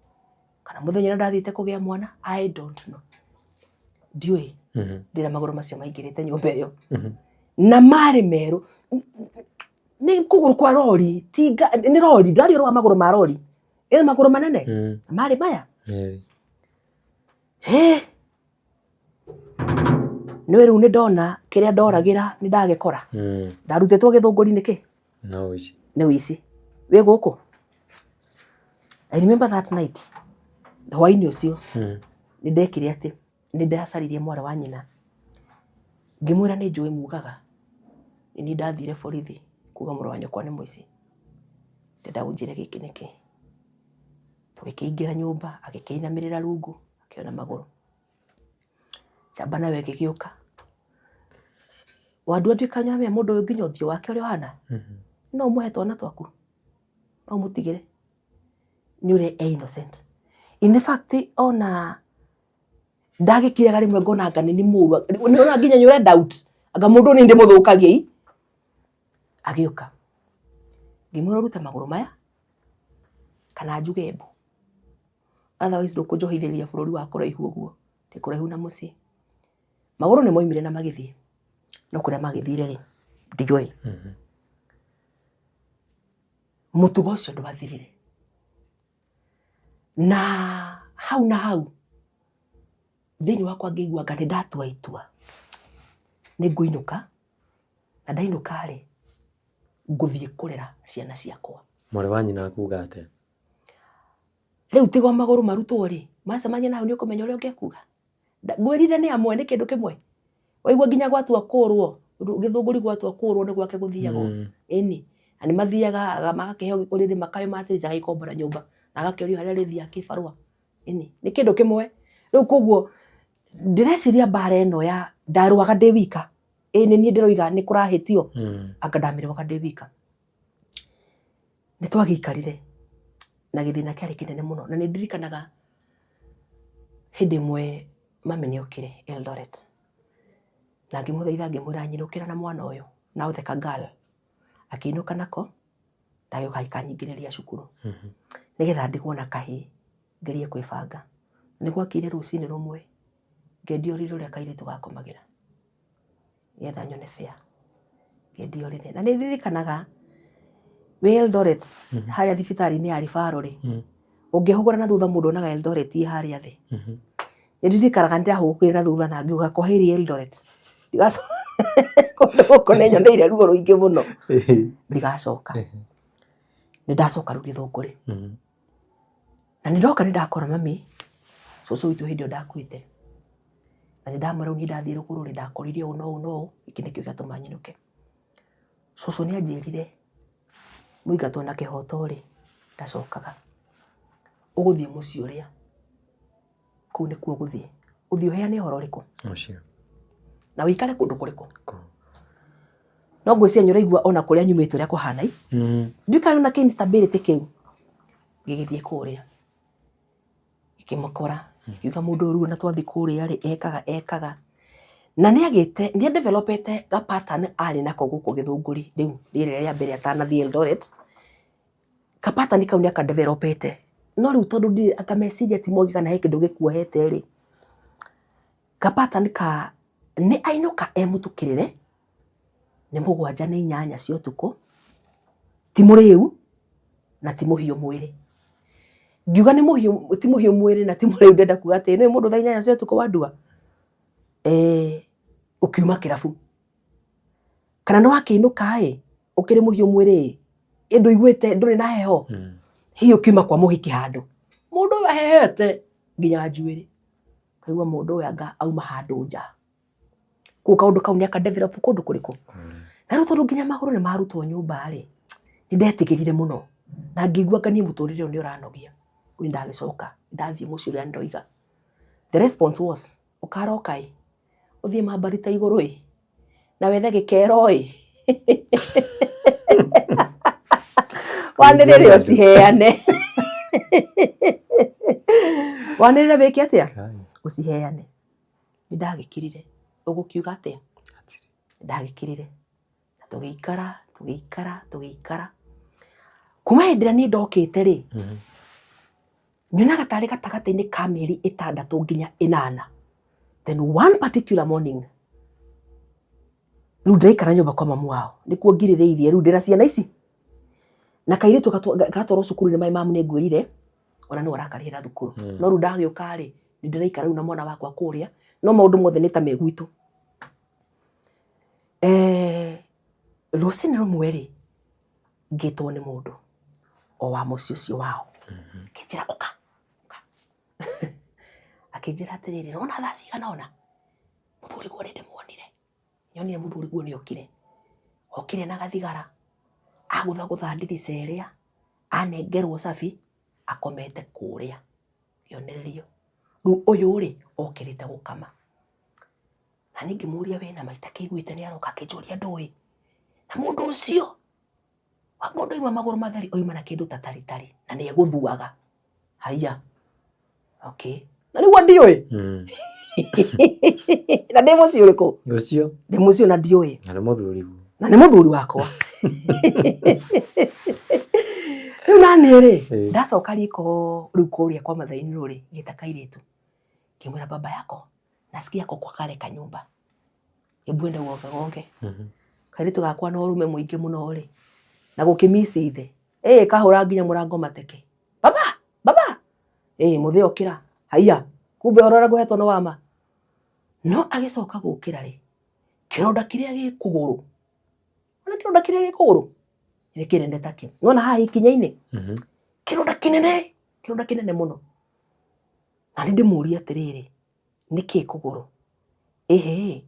kana mũthenya ũrĩa ndathiĩte kũgĩa mwana, I don't know, ndiũĩ rĩrĩa magũrũ macio maingĩrĩte nyũmba ĩyo na marĩ merũ nĩ kũgũrũ kwa rori ti nĩ rori ndari ũhoro wa magũrũ ma rori ĩ magũrũ manene na marĩ maya. He nĩwe rĩu nĩ ndona kĩrĩa ndoragĩra nĩ ndagĩkora. Ndarutĩtwo Gĩthũngũri nĩkĩ? No ũici. Nĩ ũici wĩ gũkũ. I remember that night, hwainĩ ũcio nĩ ndekire atĩ nĩ ndacaririe mwarĩ wa nyina, ngĩmwĩra nĩ njũĩ mugaga nĩ niĩ ndathire borithi kuga mũrũ wa nyũkwa nĩ mũici, ndĩrenda ũnjĩre gĩkĩ nĩkĩ. Tũgĩkĩingĩra nyũmba, agĩkĩinamĩrĩra rungu akĩona magũrũ. Njamba nayo ĩgĩgĩũka, wandua nduĩka nĩũramenya mũndũ ũyũ nginya ũthiũ wake ũrĩa ũhana, no ũmũhe twana twaku, no ũmũtigĩre, nĩ ũrĩa e innocent. In fact ona ndagĩkiraga rĩmwe ngona anga nĩ mũru, nĩũrona nginya nĩ ũre doubt anga mũndũ ũyũ nĩ ndĩmũthũkagia ii. Agĩũka ngĩmwĩra ũrute magũrũ maya kana njuge mbu, otherwise ndũkũnjohithĩria bũrũri wa kũraihu ũguo, ndĩ kũraihu na mũciĩ. Magũrũ nĩ moimire na magĩthiĩ, no kũrĩa magĩthire rĩ, ndiũĩ. Mũtugo ũcio ndwathirire. Na hau na hau thĩinĩ wakwa ngĩigua anga nĩ ndatua itua nĩ ngũinũka, na ndainũka rĩ, ngũthiĩ kũrera ciana ciakwa. Mwarĩ wa nyina akuga atĩa? Rĩu tiga o magũrũ marutwo rĩ, macemania na hau nĩ ũkũmenya ũrĩa ũngĩkuga. Ngwĩrire nĩ amwe, nĩ kĩndũ kĩmwe. Waigua nginya gwatua kũrwo, Gĩthũngũri gwatua kũrwo nĩ gwake gũthiagwo. Ĩni. Na nĩ mathiaga magakĩheo ũrĩrĩ makayo matĩrĩca agagĩkombora nyũmba na agakĩorio harĩa arĩthiaga kĩbarũa. Ĩni. Nĩ kĩndũ kĩmwe. Rĩu koguo ndĩreciria mbara ĩno ya ndarũaga ndĩ wika. Ĩ nĩ niĩ ndĩroiga nĩ kũrahĩtio, anga ndamĩrũaga ndĩ wika. Nĩ twagĩikarire na gĩthĩna kĩarĩ kĩnene mũno, na nĩ ndirikanaga hĩndĩ ĩmwe mami nĩ okire Eldoret na ngĩmũthaitha ngĩmwĩra nyinũkĩra na mwana ũyũ, now the girl akĩinũka nako na agĩũka agĩkanyingĩrĩria cukuru nĩgetha ndigwo na kahĩĩ ngerie kwĩbanga. Nĩ gwakĩire rũcinĩ rũmwe ngĩendia ũrĩrĩ ũrĩa kairĩtu gakomagĩra nĩgetha nyone fare, ngĩendia ũrĩrĩ. Na nĩ ndirikanaga wĩ Eldoret harĩa thibitarĩ-inĩ ya Referral rĩ, ũngĩhũgũra na thutha mũndũ onaga Eldoret ĩ harĩa thĩ. Nĩ ndirikanaga nĩ ndahũgũkire na thutha na ngiuga kwaheri Eldoret. Ndigacoka kũndũ gũkũ nĩ nyoneire ruo rũingĩ mũno, ndigacoka. Nĩ ndacoka rĩu Gĩthũngũri. Na nĩ ndoka nĩ ndakora mami, cũcũ witũ hĩndĩ ĩyo ndakuĩte. Na nĩ ndamwĩra rĩu niĩ ndathiĩ rũgũrũ rĩ, ndakorire ũũ na ũũ na ũũ, gĩkĩ nĩkĩo gĩatũma nyinũke. Cũcũ nĩ anjĩrire mũingatwo na kĩhoto rĩ, ndacokaga. Ũgũthiĩ mũciĩ ũrĩa, kũu nĩkuo ũgũthiĩ. Ũthiĩ ũheane ũhoro ũrĩkũ? Ũcio. Na ũikare kũndũ kũrĩkũ? No ngwĩciria nĩ ũraigua ona kũrĩa nyumĩte ũrĩa kũhana. Ndiũĩ kana nĩ instability kĩu. Gĩgĩthiĩ kũrĩa. Gĩkĩmũkora. Gĩkiuga mũndũ ũyũ rĩu ona twathiĩ kũrĩa rĩ, ekaga ekaga. Na nĩ agĩte, nĩ a develop ĩte ga pattern arĩ nako gũkũ Gĩthũngũri rĩu rĩrĩa rĩa mbere atanathiĩ Eldoret. Ka pattern kau nĩ aka develop ĩte. No rĩu tondũ ndirĩ anga meciria ti mogĩ kana he kĩndũ gĩkuohete rĩ, ka pattern ka nĩ ainũka e mũtukĩrĩre, nĩ mũgwanja nĩ inyanya cia ũtukũ, ti mũrĩu na ti mũhiũ mwĩrĩ. Ngiuga nĩ mũhiũ, ti mũhiũ mwĩrĩ na ti mũrĩu ndĩrenda kuga atĩ nĩũĩ mũndũ thaa inyanya cia ũtukũ wandua, ũkiuma kĩrabu. Kana nĩ wakĩinũka ĩ, ũkĩrĩ mũhiũ mwĩrĩ ĩ, ĩ ndũiguĩte ndũrĩ na heho, hihi ũkiuma kwa mũhiki handũ. Mũndũ ũyũ ahehete nginya njuĩrĩ. Ũkaigua mũndũ ũyũ anga auma handũ nja. Koguo kaũndũ kau nĩ aka develop kũndũ kũrĩkũ? Na rĩu tondũ nginya magũrũ nĩ marutwo nyũmba rĩ, nĩ ndetigĩrire mũno na ngĩigua anga niĩ mũtũrĩre ũyũ nĩ ũranogia. Rĩu nĩ ndagĩcoka ndathiĩ mũciĩ ũrĩa ndoiga. The response was, ũkaroka ĩ, ũthiĩ mambarita igũrũ ĩ, na wethe gĩkero ĩ, wanĩrĩre ũciheane. Wanĩrĩre wĩke atĩa? Ũciheane. Nĩ ndagĩkirire. Ũgũkiuga atĩa? Nĩ ndagĩkirire. Na tũgĩikara, tũgĩikara, tũgĩikara. Kuma hĩndĩ ĩrĩa niĩ ndokĩte rĩ, nyonaga tarĩ gatagatĩ-inĩ ka mĩeri ĩtandatũ nginya ĩnana. Then one particular morning, rĩu ndĩraikara nyũmba kwa mamu wao, nĩkuo ngirĩrĩirie rĩu ndĩna ciana ici. Na kairĩtu gatwarwo cukuru nĩ my mom nĩ ngwĩrire, ona nĩwe ũrakarĩhĩra thukuru. No rĩu ndagĩũka rĩ, nĩ ndĩraikara rĩu na mwana wakwa kũrĩa, no maũndũ mothe nĩ ta me gwitũ. Rũcinĩ rũmwe rĩ, ngĩtwo nĩ mũndũ o wa mũciĩ ũcio wao, akĩnjĩra ũka, ũka. Akĩnjĩra atĩrĩrĩ, nĩwona thaa cigana ũna, mũthuriguo nĩ ndĩmuonire, nyonire mũthuriguo nĩ okire, okire na gathigara, agũthagũtha ndirica ĩrĩa, anengerwo cabi, akomete kũrĩa kĩonererio. Rĩu ũyũ rĩ, okĩrĩte gũkama. Na niĩ ngĩmũria wĩna ma itakĩiguĩte nĩ aroka, akĩnjũria ndũĩ. Na mũndũ ũcio, mũndũ auma magũrũ matheri oima na kĩndũ ta taritari na nĩ egũthuaga. Haiya, okay. Na nĩguo ndiũĩ. Na ndĩ mũciĩ ũrĩkũ? Ũcio. Ndĩ mũciĩ na ndiũĩ. Na nĩ mũthuri. Na nĩ mũthuri wakwa. Rĩu naniĩ rĩ, ndacoka riko rĩu kũrĩa kwa Mathai-inĩ rĩ, ngĩta kairĩtu. Ngĩmwĩra baba yako nasikia ako kwa kale kanyumba. Hebu enda ugongegonge. Kairĩtu gakwa na ũrume mũingĩ mũno rĩ, na gũkĩmici ithe. Ĩ kahũra nginya mũrango mateke. Baba, baba. Ĩ mũthee ũkĩra. Haiya, kumbe ũhoro ũrĩa ngũhetwo nĩ wa ma. No agĩcoka gũkĩra rĩ, kĩronda kĩrĩa gĩ kũgũrũ. Ona kĩronda kĩrĩa gĩ kũgũrũ nĩ kĩnene ta kĩ. Nĩwona haha ikinya-inĩ? Kĩronda kĩnene, kĩronda kĩnene mũno. Na nĩ ndĩmũrie atĩrĩrĩ, nĩkĩ kũgũrũ? Ĩhĩ,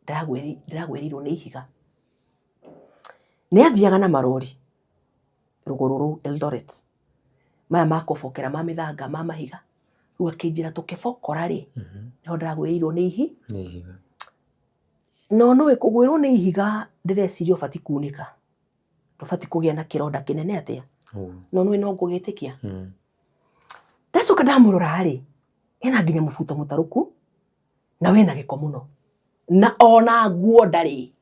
ndĩragwĩrĩirwo nĩ ihiga. Nĩ athiaga na marori rũgũrũ rũu Eldoret, maya ma kũbokera ma mĩthanga ma mahiga. Rĩu akĩnjĩra tũkĩbokora rĩ, nĩho ndĩragwĩrĩirwo nĩ ihiga. No nĩũĩ kũgwĩrwo nĩ ihiga ndĩreciria ũbatiĩ kunĩka, ndũbatiĩ kũgĩa na kĩronda kĩnene atĩa, No nĩ no ngũgĩtĩkia. Ndacoka ndamũrora rĩ, ena nginya mũbuto mũtarũku na wĩna gĩko mũno na ona nguo ndarĩ.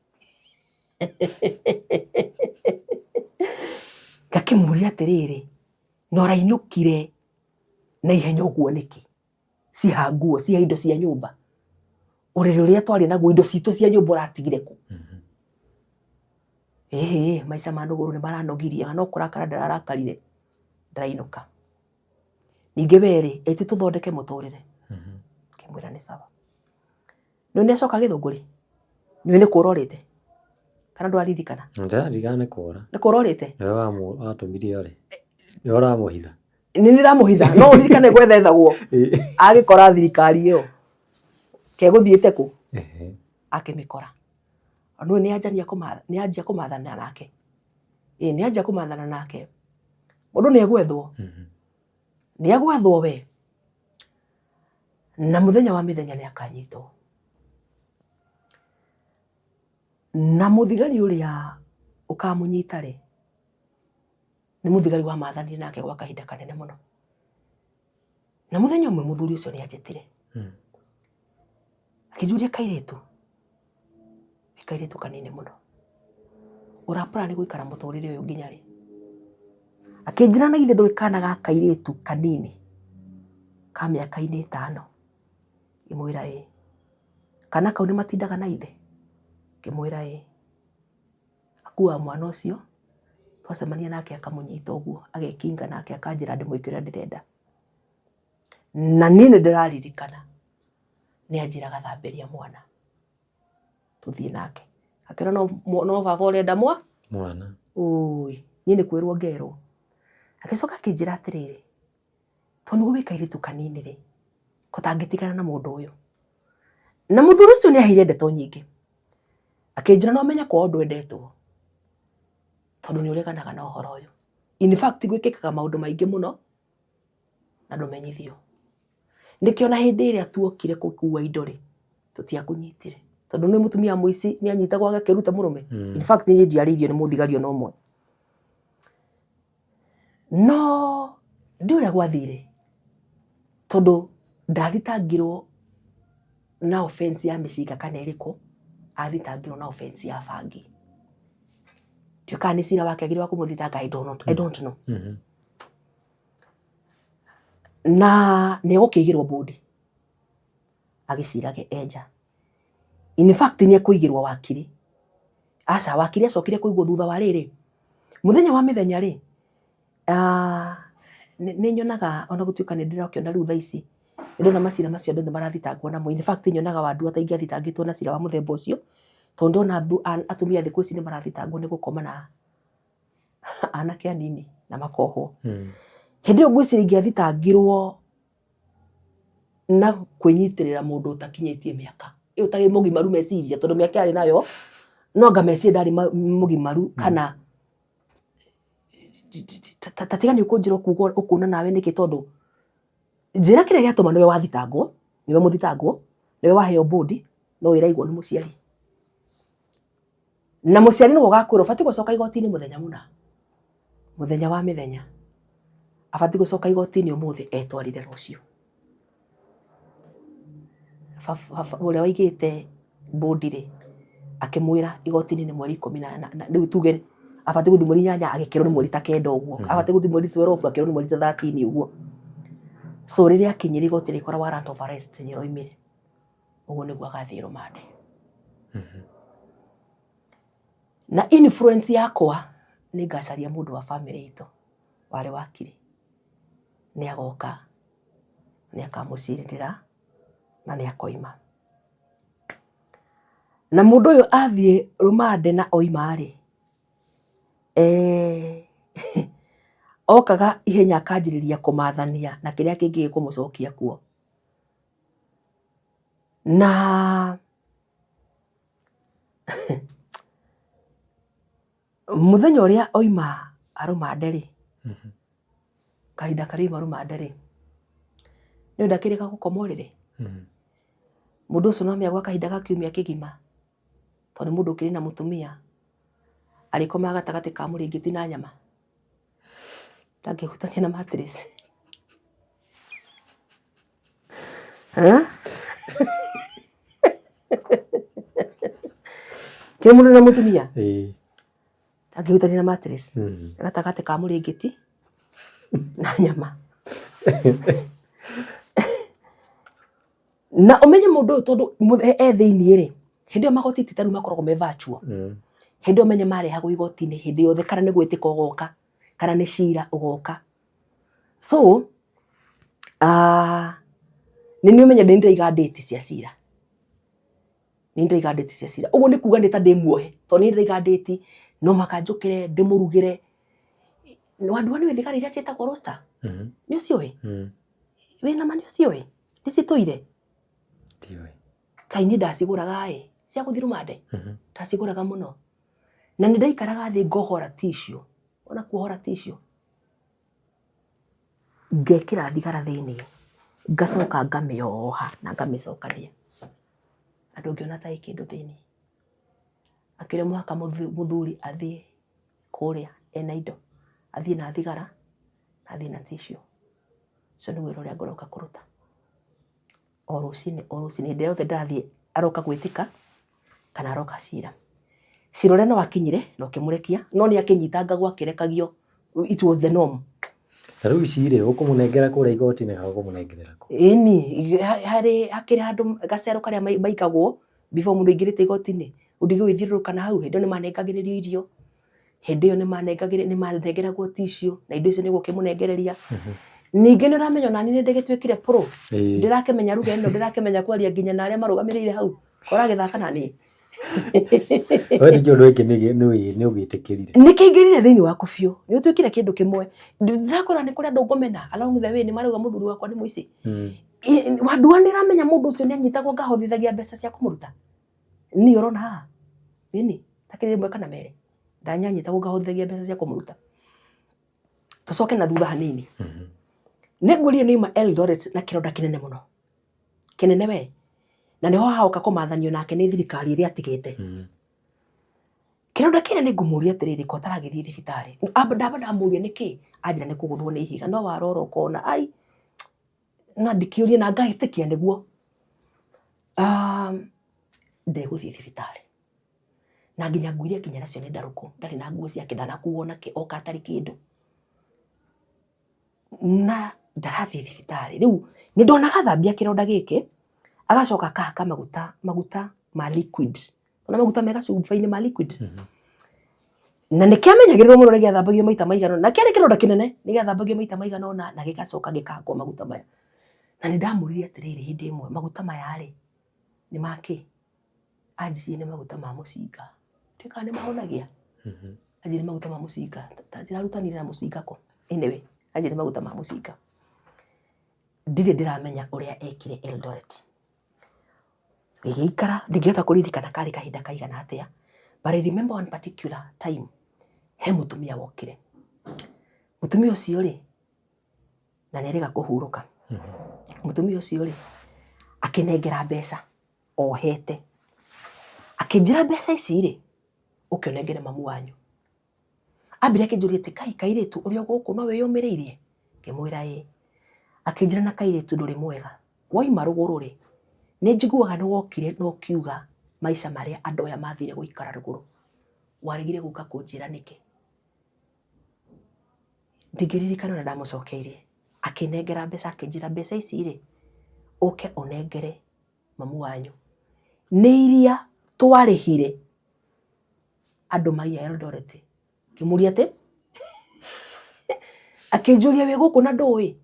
Ngakĩmũria atĩrĩrĩ, na ũrainũkire na ihenya ũguo nĩkĩ? Ciha nguo, ciha indo cia nyũmba, ũrĩrĩ ũrĩa twarĩ naguo, indo citũ cia nyũmba ũratigire kũ? Ĩhĩ, maica ma nũgũrũ nĩ maranogirie, no kũrakara ndĩrarakarire, ndĩrainũka. Ningĩ we rĩ, ĩ ti tũthondeke mũtũrĩre? Ngĩmwĩra nĩ sawa. Nĩ nĩ acoka Gĩthũngũri? Nĩ nĩ kũra ũrĩte? Kana ndũraririkana? Ndĩraririkana nĩ kũra. Nĩ kũra ũrĩte? Nĩwe watũmire ore. Nĩwe ũramũhitha. Nĩ ndĩramũhitha, no ũririkane gwethethagwo. Agĩkora thirikari ĩyo. Kegũthiĩte kũ? Akĩmĩkora. Nĩũĩ nĩ anjia kũmathana nake. Ĩĩ nĩ anjia kũmathana nake. Mũndũ nĩ egwethwo. Nĩ egwethwo we. Na mũthenya wa mĩthenya nĩ akanyitwo. Na mũthigari ũrĩa ũkamũnyita rĩ, nĩ mũthigari wamathanire nake gwa kahinda kanene mũno. Na mũthenya ũmwe mũthuri ũcio nĩ anjĩtire. Akĩnjũria kairĩtu, wĩ kairĩtu kanini mũno, ũra plan gũikara mũtũrĩre ũyũ nginya rĩ? Akĩnjĩra na githĩ ndũrĩ kana ga kairĩtu kanini ka mĩaka-inĩ ĩtano? Ngĩmwĩra ĩĩ. Kana kau nĩ matindaga na ithe? Ngĩmwĩra ĩĩ. Akuaga mwana ũcio, twacemania nake akamũnyita ũguo, agekinga nake akanjĩra ndĩmwĩke ũrĩa ndĩrenda. Na niĩ nĩ ndĩraririkana nĩ anjĩraga thambĩria mwana tũthiĩ nake. Akĩona no baba ũrenda mwana. Ũi, niĩ nĩ kwĩrwo ngerwo. Agĩcoka akĩnjĩra atĩrĩrĩ, tondũ nĩguo wĩ kairĩtu kanini rĩ, ko tangĩtigana na mũndũ ũyũ. Na mũthuri ũcio nĩ aheire ndeto nyingĩ. Akĩnjĩra no menye kwao ndwendetwo tondũ nĩ ũreganaga na ũhoro ũyũ. In fact gwĩkĩkaga maũndũ maingĩ mũno na ndũmenyithio. Nĩkĩo na hĩndĩ ĩrĩa tuokire gũkua indo rĩ, tũtiakũnyitire. Tondũ nĩ mũtumia mũici nĩ anyitagwo agakĩruta mũrũme. In fact niĩ ndiarĩirio nĩ mũthigari ona ũmwe. No ndiũĩ ũrĩa gwathire tondũ ndathitangirwo na offense ya mĩcinga kana ĩrĩkũ, athitangirwo na offense ya bangi. Ndiũĩ kana nĩ cira wake agĩrĩirwo kũmũthitanga, I don't know. I don't know. Na nĩ egũkĩigĩrwo bũndi agĩcirage e nja. In fact nĩ ekũigĩrwo wakiri. Aca, wakiri acokire kũigwo thutha wa rĩrĩ, mũthenya wa mĩthenya rĩ, nĩ nyonaga ona gũtuĩka nĩ ndĩrakĩona rĩu thaa ici, nĩ ndĩrona macira macio andũ nĩ marathitangwo namo. In fact nyonaga Wandua ta ingĩathitangĩtwo na cira wa mũthemba ũcio, tondũ ndĩrona atumia thikũ ici nĩ marathitangwo nĩ gũkoma na anake anini na makohwo. Hĩndĩ ĩyo ngwĩciria ingĩathitangirwo na kwĩnyitĩrĩra mũndũ ũtakinyĩtie mĩaka ĩyo ũtarĩ mũgimaru meciria, tondũ mĩaka arĩ nayo no anga meciria ndarĩ mũgimaru, kana ta tiga nĩ ũkũnjĩra ũkuga ũkuona nawe nĩkĩ, tondũ njĩra kĩrĩa gĩatũma nĩwe wathitangwo, nĩwe mũthitangwo, nĩwe waheo bũndi, no ĩraigwo nĩ mũciari. Na mũciari nĩwe ũgakwĩra ũbatiĩ gũcoka igoti-inĩ mũthenya mũna, mũthenya wa mĩthenya. Abatiĩ gũcoka igoti-inĩ ũmũthĩ etwarire rũciũ. Ũrĩa waigĩte bũndi rĩ, akĩmwĩra igoti-inĩ nĩ mweri ikũmi na rĩu tuge abatiĩ gũthiĩ mweri 8 agĩkĩrwo nĩ mweri ta 9 ũguo. Abatiĩ gũthiĩ mweri 12 akĩrwo nĩ mweri ta 13 ũguo. So rĩrĩa akinyire igoti rĩkora warrant of arrest nĩ ĩroimire. Ũguo nĩguo agathiĩ rũmande. Na influence yakwa nĩ ngacaria mũndũ wa bamĩrĩ itũ warĩ wakiri. Nĩ agoka, nĩ akamũcirĩrĩra na nĩ akoima. Na mũndũ ũyũ athiĩ rũmande na oima rĩ, okaga ihenya akanjĩrĩria kũmathania na kĩrĩa kĩngĩ gĩkũmũcokia kuo. Na mũthenya ũrĩa oima rũmande rĩ, kahinda karĩa oima rũmande rĩ, nĩ ndakĩrĩka gũkoma ũrĩrĩ. Mũndũ ũcio no amenya gwa kahinda ga kiumia kĩgima, tondũ nĩ mũndũ ũkĩrĩ na mũtumia, arĩkomaga gatagatĩ ka mũrĩngĩti na nyama. Ndangĩhutania na mattress. Eh? Kĩrĩ mũndũ na mũtumia? Ĩĩ. Ndangĩhutania na mattress. Gatagatĩ ka mũrĩngĩti na nyama. Na ũmenye mũndũ ũyũ tondũ e thĩiniĩ rĩ, hĩndĩ ĩyo magoti ti ta rĩu makoragwo me virtual. Hĩndĩ ĩyo ũmenye marehagwo igoti-inĩ hĩndĩ yothe kana nĩ gwĩtĩka ũgoka, kana nĩ cira ũgoka. So, nĩ niĩ ũmenye nĩ ndĩraiga date cia cira. Nĩ ndĩraiga date cia cira. Ũguo nĩ kuga nĩ ta ndĩ muohe, tondũ nĩ ndĩraiga date, no mũhaka njũkĩre, ndĩmũrugĩre. Wandua nĩũĩ thigara iria ciĩtagwo roaster? Nĩ ũciũĩ? Wĩna ma nĩ ũciũĩ? Nĩ citũire? Ndiũĩ. Kaĩ niĩ ndacigũraga ĩ, cia gũthiĩ rũmande? Ndacigũraga mũno. Na nĩ ndaikaraga thĩ ngohora tissue. Wona kuohora tissue? Ngekĩra thigara thĩiniĩ, ngacoka ngamĩoha na ngamĩcokania. Na ndũngĩona ta ĩ kĩndũ thĩiniĩ. Akĩrĩ mũhaka mũthuri athiĩ kũrĩa ena indo, athiĩ na thigara, na athiĩ na tissue. Ũcio nĩ wĩra ũrĩa ngũroka kũruta. O rũcinĩ o rũcinĩ, hĩndĩ ĩrĩa yothe ndĩrathiĩ aroka gwĩtĩka kana aroka cira. Cira ũrĩa no akinyire na ũkĩmũrekia, no nĩ akĩnyitangagwo akĩrekagio, it was the norm. Na rĩu ici rĩ, ũkũmũnengera kũrĩa igoti-inĩ kana ũkũmũnengerera kũ? Ĩni, harĩ hakĩrĩ handũ gacero karĩa maikagwo before mũndũ aingĩrĩte igoti-inĩ, ũndigũgĩthiũrũrũka na hau, hĩndĩ ĩyo nĩ manengagĩrĩrio irio, hĩndĩ ĩyo nĩ manengeragwo tissue na indo icio nĩ ũgũkĩmũnengereria. Ningĩ nĩ ũramenya onani nĩ ndĩgĩtuĩkire pro, ndĩrakĩmenya ruga ĩno, ndĩrakĩmenya kwaria nginya na arĩa marũgamĩrĩire hau, ũragĩthaka na niĩ. We nĩkĩ ũndũ gĩkĩ nĩ ũgĩtĩkĩrire? Nĩ kĩingĩrire thĩinĩ waku biũ, nĩ ũtuĩkire kĩndũ kĩmwe. Ndĩrakwĩra nĩ kũrĩ andũ ngũmena along the way nĩ marauga mũthuri wakwa nĩ mũici. Wandua nĩ ũramenya mũndũ ũcio nĩ anyitagwo ngahotithagia mbeca cia kũmũruta. Niĩ ũrona haha, ĩni, takĩrĩ rĩmwe kana merĩ, ndanyanyitagwo ngahotithagia mbeca cia kũmũruta. Tũcoke na thutha hanini. Nĩ ngwĩrire nĩ auma Eldoret na kĩronda kĩnene mũno. Kĩnene we. Na nĩho haoka kũmathanio nake nĩ thirikari ĩrĩa atigĩte. Kĩronda kĩrĩa nĩ ngũmũria atĩrĩrĩ, ko ũtaragĩthiĩ thibitarĩ? Ndamba ndamũria nĩkĩ? Anjĩra nĩ kũgũthwo nĩ ihiga. No warora ũkona, ai, na ndikĩũria na ngahĩtĩkia nĩguo. Ndegũthiĩ thibitarĩ. Na nginya nguo iria akinya nacio nĩ ndarũku. Ndarĩ na nguo ciake, ndanakuo nakĩ, oka atarĩ kĩndũ. Na ndarathiĩ thibitarĩ. Rĩu nĩ ndonaga athambia kĩronda gĩkĩ, agacoka akahaka maguta, maguta ma liquid. Ona maguta me gacuba-inĩ ma liquid. Na nĩ kĩamenyagĩrĩrwo mũno nĩ gĩathambagio maita maigana ũna. Na kĩarĩ kĩronda kĩnene, nĩ gĩathambagio maita maigana ũna na gĩgacoka gĩkahakwo maguta maya. Na nĩ ndamũririe atĩrĩrĩ hĩndĩ ĩmwe, maguta maya rĩ, nĩ ma kĩ? Anjĩrire nĩ maguta ma mũcinga. Ndiũĩ kana nĩ mahonagia? Anjĩrire nĩ maguta ma mũcinga. Ta njĩra arutanire na mũcinga kũ? Anyway, anjĩrire nĩ maguta ma mũcinga. Ndirĩ ndĩramenya ũrĩa ekire Eldoret. Gĩgĩikara, ndingĩhota kũririkana karĩ kahinda kaigana atĩa, but I remember one particular time, he mũtumia wokire. Mũtumia ũcio rĩ, na nĩ erĩga kũhurũka. Mũtumia ũcio rĩ, akĩnengera mbeca ohete. Akĩnjĩra mbeca ici rĩ, ũke ũnengere mamu wanyu. Ambire akĩnjũria atĩ kai kairĩtu ũrĩ o gũkũ no wĩyũmĩrĩirie? Ngĩmwĩra ĩĩ. Akĩnjĩra na kairĩtu ndũrĩ mwega. Wauma rũgũrũ rĩ, nĩ njiguaga nĩ wokire na ũkiuga maica marĩa andũ aya mathire gũikara rũgũrũ. Waregire gũka kũnjĩra nĩkĩ? Ndingĩririkana ũrĩa ndamũcokeirie. Akĩnengera mbeca akĩnjĩra mbeca ici rĩ, ũke ũnengere mamu wanyu. Nĩ iria twarĩhire andũ maiya Eldoret. Ngĩmũria atĩ akĩnjũria wĩ gũkũ na ndũĩ?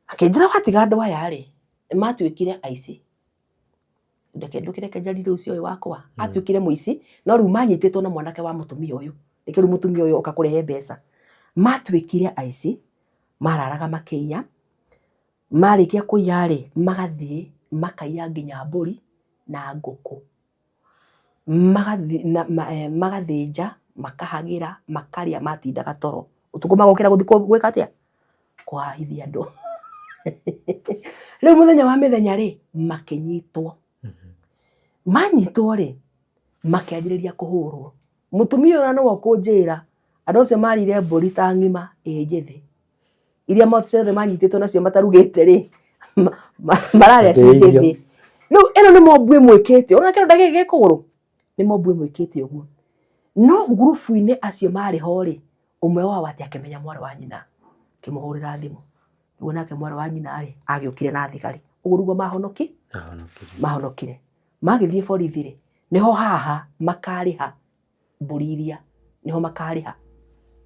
Akĩnjĩra watiga andũ aya rĩ, matuĩkire aici. Reke ndũkĩreke njarie rĩu ũcio ũyũ wakwa. Atuĩkire mũici, no rĩu manyitĩtwo na mwanake wa mũtumia ũyũ. Nĩkĩo rĩu mũtumia ũyũ oka kũrehe mbeca. Matuĩkire aici, mararaga makĩiya, marĩkia kũiya rĩ, magathiĩ makaiya nginya mbũri na ngũkũ. Magathĩnja, makahagĩra, makarĩa matindaga toro. Ũtukũ magokĩra gũthiĩ gwĩka atĩa? Kũhahithia andũ. Rĩu mũthenya wa mĩthenya rĩ, makĩnyitwo. Manyitwo rĩ, makĩanjĩrĩria kũhũrwo. Mũtumia ũyũ nĩwe ũkũnjĩra, Andũ acio marire mbũri ta ng'ima ĩ njĩthĩ. Iria ciothe manyitĩtwo nacio matarugĩte rĩ, mararĩa ciĩ njĩthĩ. Rĩu ĩno nĩ mobu ĩmwĩkĩte. Ũrona kĩronda gĩkĩ gĩ kũgũrũ? Nĩ mobu ĩmwĩkĩte ũguo. No ngurubu-inĩ acio marĩ ho rĩ, ũmwe wao atĩ akĩmenya mwarĩ wa nyina, akĩmũhũrĩra thimũ. Nĩguo nake mwarĩ wa nyina rĩ, agĩũkire na thigari. Ũguo nĩguo mahonokire. Magĩthiĩ borithi rĩ, nĩho haha makarĩha mbũri iria, nĩho makarĩha.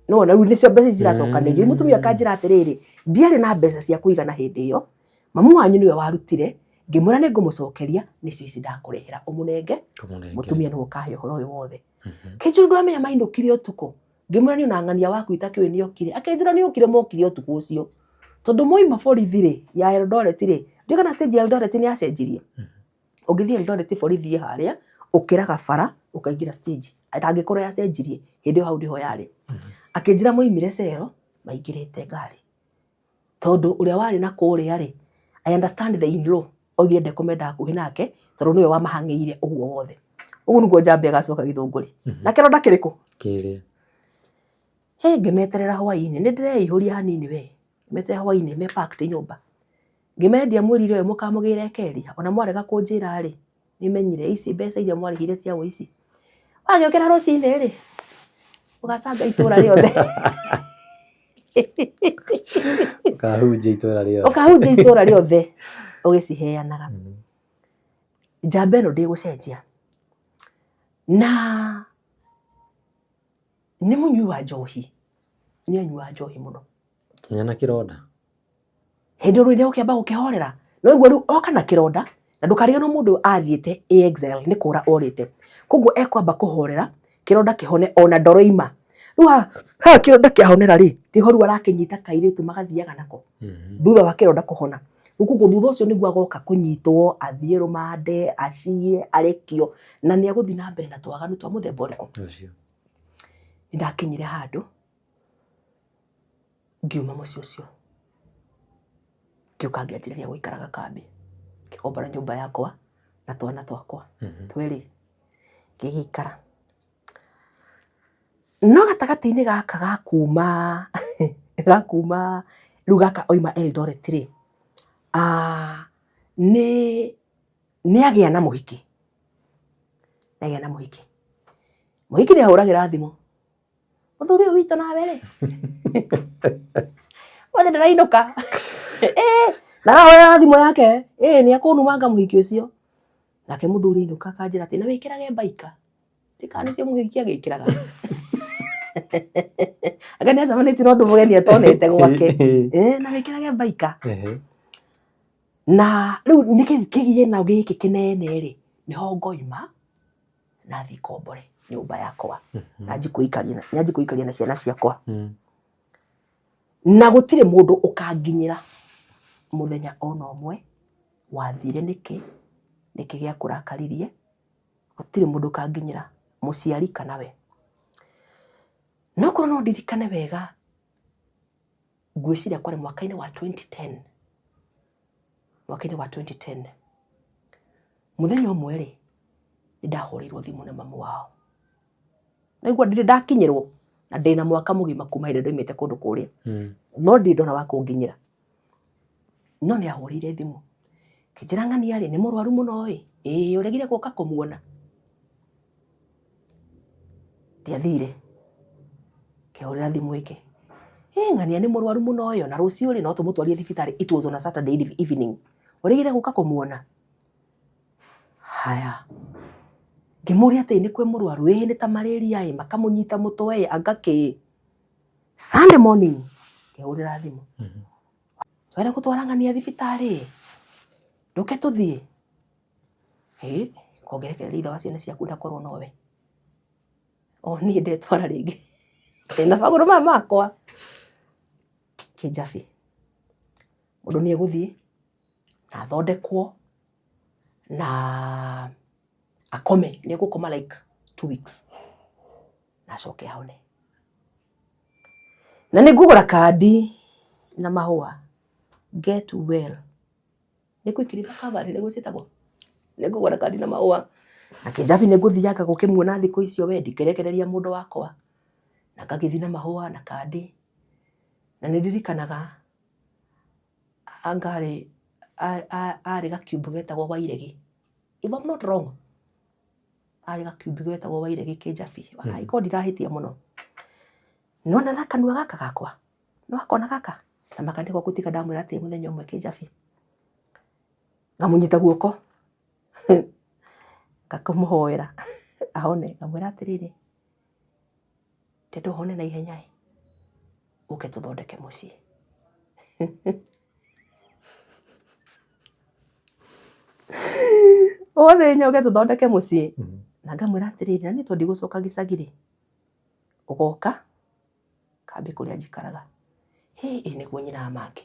Nĩwona rĩu nĩcio mbeca ici ciracokanĩrĩrio. Rĩu mũtumia akanjĩra atĩrĩrĩ, ndiarĩ na mbeca cia kũigana hĩndĩ ĩyo, mamu wanyu nĩwe warutire, ngĩmwĩra nĩ ngũmũcokeria, nĩcio ici ndakũrehera ũmũnenge, mũtumia nĩwe ũkahe ũhoro ũyũ wothe. Kĩnjũru ndwamenya mainũkire ũtukũ. Ngĩmwĩra niĩ ona ng'ania waku itakĩũĩ nĩ okire. Akĩnjĩra nĩ okire mokire ũtukũ ũcio. Tondũ moima borithi rĩ, ya Eldoret rĩ, ndiũĩ kana stage ya Eldoret nĩ yacenjirie. Ũngĩthiĩ Eldoret borithi ĩ harĩa, ũkĩraga bara ũkaingĩra stage. Atangĩkorwo yacenjirie, hĩndĩ ĩyo hau nĩho yarĩ. Akĩnjĩra moimire cero, maingĩrĩte ngari. Tondũ ũrĩa warĩ na kũrĩa rĩ, I understand the in-law oigire ndekũmenda hakuhĩ nake tondũ nĩwe wamahang'ĩire ũguo wothe. Ũguo nĩguo Njambi agacoka Gĩthũngũri. Na kĩronda kĩrĩkũ? Kĩrĩa. Hĩ, ngĩmeterera hwainĩ, nĩ ndĩreihũria hanini we. Ngĩmeterera hwainĩ me packed nyũmba. Ngĩmera ndiamwĩrire ũyũ mũkamũgĩra ekeria, ona mwarega kũnjĩra rĩ, nĩmenyire ici mbeca iria mwarĩhire cia ũici. Wagĩũkĩra rũcinĩ rĩ, ũgacanga itũra rĩothe. Ũkahunjia itũra rĩothe. Ũkahunjia itũra rĩothe ũgĩciheanaga. Njamba ĩno ndĩgũcenjia. Na nĩ mũnyui wa njohi, nĩ anyuaga njohi mũno. Kinya na kĩronda. Hĩndĩ ĩyo rĩu ũkĩamba gũkĩhorera. No ũguo rĩu oka na kĩronda na ndũkariganĩrwo mũndũ ũyũ athiĩte exile nĩ kũra orĩte. Koguo ekwamba kũhorera kĩronda kĩhone ona ndoroima. Rĩu haha kĩronda kĩahonera rĩ, tiho rĩu arakĩnyita kairĩtu magathiaga nako thutha wa kĩronda kũhona. Rĩu koguo thutha ũcio nĩguo agoka kũnyitwo athiĩ rũmande, aciye, arekio na nĩ egũthiĩ na mbere na twaganu twa mũthemba ũrĩkũ. Nĩ ndakinyire handũ ngiuma mũciĩ ũcio, ngĩũka ngĩanjĩrĩria gũikaraga kambĩ, ngĩkombora nyũmba yakwa na twana twakwa twerĩ, ngĩgĩikara. No gatagatĩ-inĩ gaka ga kuma ga kuma rĩu gaka oima Eldoret rĩ, nĩ nĩ agĩa na mũhiki, nĩ agĩa na mũhiki. Mũhiki nĩ ahũragĩra thimũ. Mũthuri ũyũ witũ nawe rĩ, ũmũthĩ ndĩrainũka. Na arahũrĩra thimũ yake, nĩ ekũnumanga mũhiki ũcio. Nake mũthuri ainũka akanjĩra atĩ na wĩkĩrage mbaika. Ndiũĩ kana nĩcio mũhiki agĩkĩraga. Anga nĩ acemanĩtie na ũndũ mũgeni atonete gwake. Na wĩkĩrage mbaika. Na rĩu nĩkĩ kĩgĩna gĩkĩ kĩnene rĩ, nĩho ngoima na thiĩ ngombore nyũmba yakwa na nyanjie kwĩikaria na ciana ciakwa. Na gũtirĩ mũndũ ũkanginyĩra mũthenya ona ũmwe, wathire nĩkĩ, nĩkĩ gĩakũrakaririe, gũtirĩ mũndũ ũkanginyĩra, mũciari kana we. No korwo no ndirikane wega, ngwĩciria kwarĩ mwaka-inĩ wa 2010, mwaka-inĩ wa 2010, mũthenya ũmwe rĩ, nĩ ndahũrĩirwo thimũ nĩ mamu wao. Naigua ndirĩ ndakinyĩrwo na ndĩna mwaka mũgima kuma hĩndĩ ĩrĩa ndaumĩte kũndũ kũrĩa, no ndirĩ ndona wa kũnginyĩra. No nĩ ahũrĩire thimũ, akĩnjĩra ng'ania rĩ, nĩ mũrwaru mũno ĩ, ĩĩ ũregire gũka kũmuona. Ndiathire, ngĩhũrĩra thimũ ĩngĩ, ĩ ng'ania nĩ mũrwaru mũno ĩ, ona rũciũ rĩ no tũmũtwarire thibitarĩ, it was on a Saturday evening, ũregire gũka kũmuona. Haya, ngĩmũria atĩ nĩ kwĩ mũrwaru, ĩ nĩ ta malaria ĩ, makamũnyita mũtwe ĩ, anga kĩ. Sunday morning, ngĩhũrĩra thimũ, twenda gũtwara ng'ania thibitarĩ, ndũke tũthiĩ. Hĩ, kongerekereria ithe wa ciana ciaku ndakorwo nowe. O niĩ ndetwara rĩngĩ, ndĩna magũrũ maya makwa. Kĩnjabi, mũndũ nĩ egũthiĩ na athondekwo na akome, nĩ egũkoma like 2 weeks na acoke ahone. Na nĩ ngũgũra kandi na mahũa, get well. Nĩ ngũikĩrĩra cover nĩguo ciĩtagwo? Nĩ ngũgũra kandi na mahũa. Na kĩnjabi nĩ ngũthiaga gũkĩmuona thikũ icio we ndingĩrekereria mũndũ wakwa. Na ngagĩthiĩ na mahũa na kandi. Na nĩ ndirikanaga anga arĩ arĩ gakiumbu getagwo Wairegi. If I'm not wrong, arĩ gakiumbu getagwo Wairegi Kĩnjabi. Angĩkorwo ndirahĩtia mũno. Nĩwona na kanua gaka gakwa, nĩwakona gaka? Ta maka nĩko ngũtiga ndamwĩra atĩ mũthenya ũmwe Kĩnjabi. Ngamũnyita guoko, ngakĩmũhoera ahone, ngamwĩra atĩrĩrĩ, ndĩrenda ũhone na ihenya ĩ, ũke tũthondeke mũciĩ. Ũhone na ihenya ũke tũthondeke mũciĩ. Na ngamwĩra atĩrĩrĩ, na niĩ tondũ ndigũcoka gĩcagi rĩ, ũgoka kambĩ kũrĩa njikaraga. Hĩ ĩ nĩguo nyina wa Mangĩ,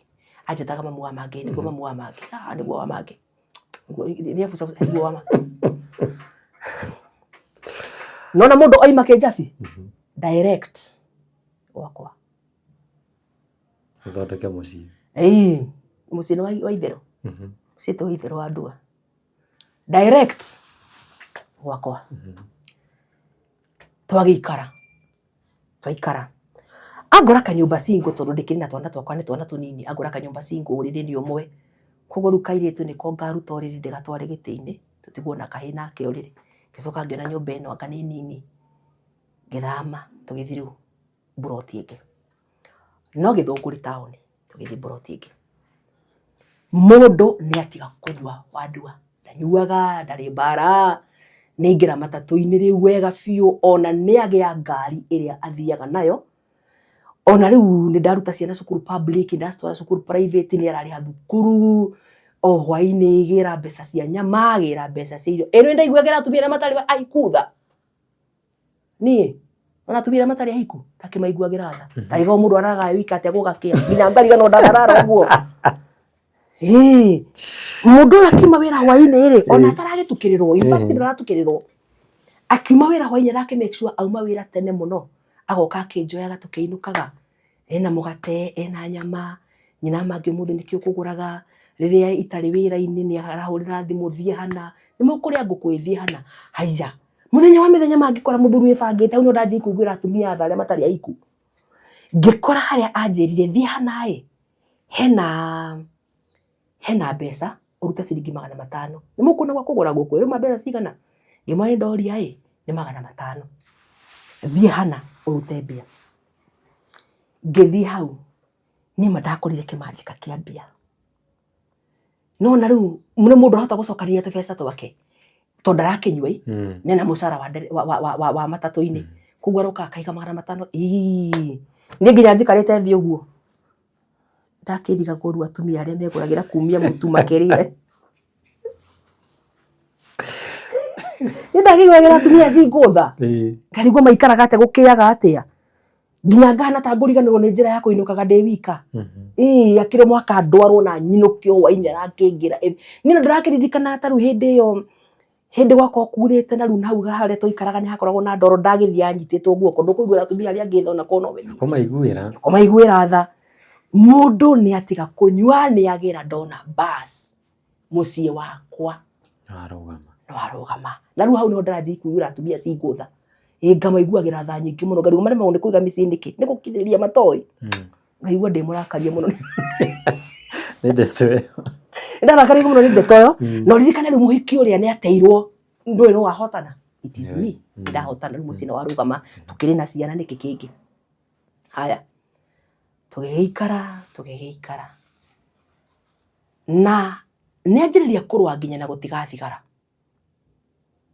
anjĩtaga mamu wa Mangĩ, nĩguo mamu wa Mangĩ, ah nĩguo wa Mangĩ. Nĩguo wa Mangĩ. Nona mũndũ oima Kĩnjabi, direct gwakwa. Ũthondeke mũciĩ. Ĩĩ, mũciĩ nĩ wa itherũ. Mũciĩ ti wa itherũ wa ndua. Direct gwakwa. Twagĩikara, twaikara. Angora kanyũmba single tondũ ndĩkĩrĩ na twana twakwa nĩ twana tũnini, angora kanyũmba single ũrĩrĩ nĩ ũmwe. Koguo rĩu kairĩtu nĩko ngaruta ũrĩrĩ ndĩgatware gĩtĩ-inĩ, tũtigwo na kahĩĩ nake ũrĩrĩ. Ngĩcoka ngĩona nyũmba ĩno anga nĩ nini, ngĩthama tũgĩthiĩ rĩu mburoti ĩngĩ. No Gĩthũngũri taũni, tũgĩthiĩ mburoti ĩngĩ. Mũndũ nĩ atiga kũnyua wandua, ndanyuaga, ndarĩ mbara, nĩ aingĩra matatũ-inĩ rĩu wega biũ, ona nĩ agĩa ngari ĩrĩa athiaga nayo. Ona rĩu nĩ ndaruta ciana cukuru public, ndacitwara cukuru private, nĩ ararĩha thukuru, o hwainĩ gĩra mbeca cia nyama, gĩra mbeca cia irio. Ĩ nĩ ndaiguagĩra atumia arĩa matarĩ ahiku tha? Niĩ ona atumia arĩa matarĩ ahiku ndakĩmaiguagĩra tha. Ndarigagwo mũndũ araraga e wika atĩa gũgakĩa nginya ngariganĩrwo ndanarara ũguo. Ĩĩ mũndũ ũyũ akiuma wĩra hwainĩ rĩ ona ataragĩtukĩrĩrwo, in fact ndaratukĩrĩrwo, akiuma wĩra hwainĩ arakĩ make sure auma wĩra tene mũno agoka akĩnjoyaga tũkĩinũkaga ena mũgate ena nyama nyina mangĩ ũmũthĩ nĩkĩ ũkũgũraga rĩrĩa itarĩ wĩra-inĩ nĩ arahũrĩra thimũ thiĩ hana nĩ mũkũrĩa ngũkũ ĩthiĩ hana haiya mũthenya wa mĩthenya mangĩkora mũthuri wĩbangĩte hau no ndanjie kũiguĩra atumia tha arĩa matarĩ ahiku ngĩkora harĩa anjĩrire thiĩ hana ĩ hena hena mbeca ũrute ciringi 500 nĩ mũkuona gwa kũgũra ngũkũ ĩrũma mbeca cigana ngĩmwĩra nĩ ndoria ĩ nĩ 500 thiĩ hana ũrute mbia ngĩthiĩ hau nĩ ma ndakorire kĩmanjĩka kĩa mbia no na rĩu nĩ mũndũ arahota gũcokanĩrĩria tũbeca twake tondũ ndarakĩnyua ĩ nena mũcara wa, wa, wa, wa, wa, wa matatũ-inĩ koguo aroka akaiga 500 ii niĩ nginya njikarĩte thĩ ũguo ndakĩrigagwo rĩu atumia arĩa megũragĩra kumia mũtu makĩrĩe nĩ ndakĩiguagĩra atumia cingũtha ngarigwo maikaraga atĩa gũkĩaga atĩa nginya ngahana ta ngũriganĩrwo nĩ njĩra ya kũinũkaga ndĩ wika ĩĩ akĩrĩ mwaka ndwarwo na nyinũkio hwainĩ arakĩngĩra niĩ no ndĩrakĩririkana ta rĩu hĩndĩ ĩyo hĩndĩ gwakwa kurĩte na rĩu hau harĩa twaikaraga nĩ hakoragwo na ndoro ndagĩthiĩ anyitĩtwo guoko ndũkũiguĩra atumia arĩa angĩ tha ona korwo no we Kũmaiguĩra. Kũmaiguĩra tha mũndũ nĩ atiga kũnyua nĩ agĩra ndona bas mũciĩ wakwa Nĩwarũgama. Nĩwarũgama. Na rĩu hau nĩho ndĩranjia kũiguĩra atumia single tha. Ĩ ngamaiguagĩra tha nyingĩ mũno ngarigwo maremagwo nĩ kũiga mĩciĩ nĩkĩ? Nĩ gũkirĩrĩria matoĩ. Ngaigua ndĩ mũrakarie mũno. Nĩ ndeto ĩyo. Nĩ ndarakario mũno nĩ ndeto ĩyo. Na ũririkane rĩu mũhiki ũrĩa nĩ ateirwo ndũĩ nũ wahotana. It is me. Ndahotana rĩu mũciĩ nĩ warũgama tũkĩrĩ na ciana nĩkĩ kĩngĩ. Haya tũgĩgĩikara tũgĩgĩikara na nĩ anjĩrĩria kũrũa nginya na gũtiga thigara.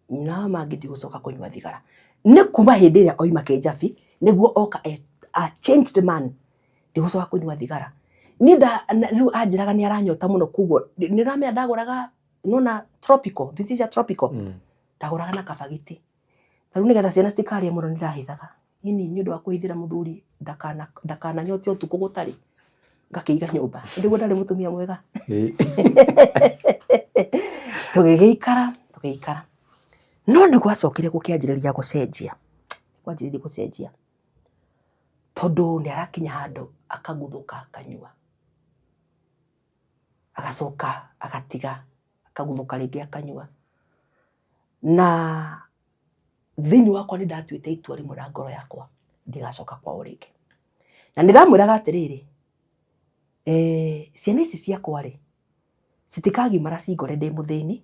Nyina wa mangĩ ndigũcoka kũnyua thigara. Nĩ kuma hĩndĩ ĩrĩa oima Kĩnjabi nĩguo oka e a changed man. Ndigũcoka kũnyua thigara. Niĩ rĩu anjĩraga nĩ aranyota mũno koguo nĩ ũramenya ndagũraga nĩwona tropical, thuiti cia tropical, ndagũraga na kabagiti. Ta rĩu nĩgetha ciana citikarĩe mũno nĩ ndahithaga. Ĩni nĩ ũndũ wa kũhithĩra mũthuri ndakananyote ũtukũ gũtarĩ, ngakĩiga nyũmba. Nĩguo ndarĩ mũtumia mwega. Tũgĩgĩikara, tũgĩikara. No nĩ gwacokire gũkĩanjĩrĩria gũcenjia, kwanjĩrĩria gũcenjia tondũ nĩ arakinya handũ akaguthũka akanyua, agacoka agatiga, akaguthũka rĩngĩ akanyua. Na thĩinĩ wakwa nĩ ndatuĩte itua rĩmwe na ngoro yakwa. Ndigacoka kwao rĩngĩ. Na nĩ ndamwĩraga atĩrĩrĩ, ciana ici ciakwa rĩ, citikagimara cingore ndĩ mũthĩni,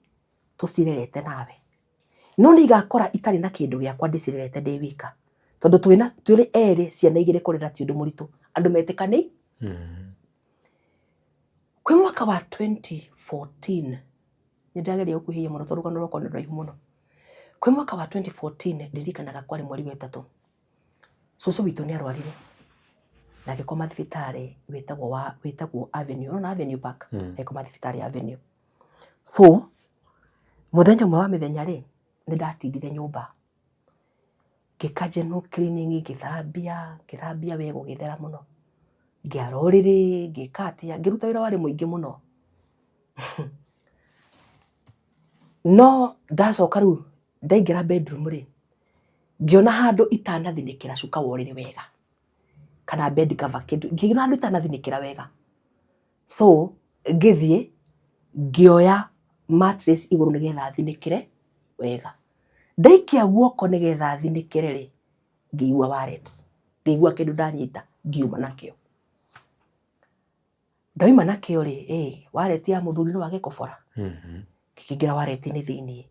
tũcirerete nawe. No nĩ igakora itarĩ na kĩndũ gĩakwa ndĩcirerete ndĩ wika. Tondũ twĩna twĩrĩ erĩ ciana igĩrĩ kũrera ti ũndũ mũritũ. Andũ metĩkanĩ. Kwĩ mwaka wa 2014, nĩ ndĩrageria gũkuhĩhia mũno tondũ rũgano rwakwa nĩ rũraihu mũno. Kwĩ mwaka wa 2014 ndirikanaga kwarĩ mweri wa ĩtatũ, cũcũ witũ nĩ arwarire na agĩkoma thibitarĩ wĩtagwo wa wĩtagwo Avenue, ũrona Avenue Park? Agĩkoma thibitarĩ Avenue. So mũthenya ũmwe wa mĩthenya rĩ, nĩ ndatindire nyũmba ngĩka general cleaning, ngĩthambia, ngĩthambia wega ũgĩthera mũno, ngĩara ũrĩrĩ, ngĩka atĩa, ngĩruta wĩra warĩ mũingĩ mũno. No ndacoka rĩu ndaingĩra bedroom rĩ, ngĩona handũ itanathinĩkĩra cuka wa ũrĩrĩ wega, kana bed cover, kĩndũ, ngĩona handũ itanathinĩkĩra wega. So ngĩthiĩ ngĩoya mattress igũrũ nĩgetha thinĩkĩre wega. Ndaikia guoko nĩgetha thinĩkĩre rĩ, ngĩigua wallet, ngĩigua kĩndũ ndanyita, ngiuma nakĩo. Ndoima nakĩo rĩ, ĩ wallet ya mũthuri no age kũbora? Ngĩkĩingĩra wallet-inĩ thĩiniĩ,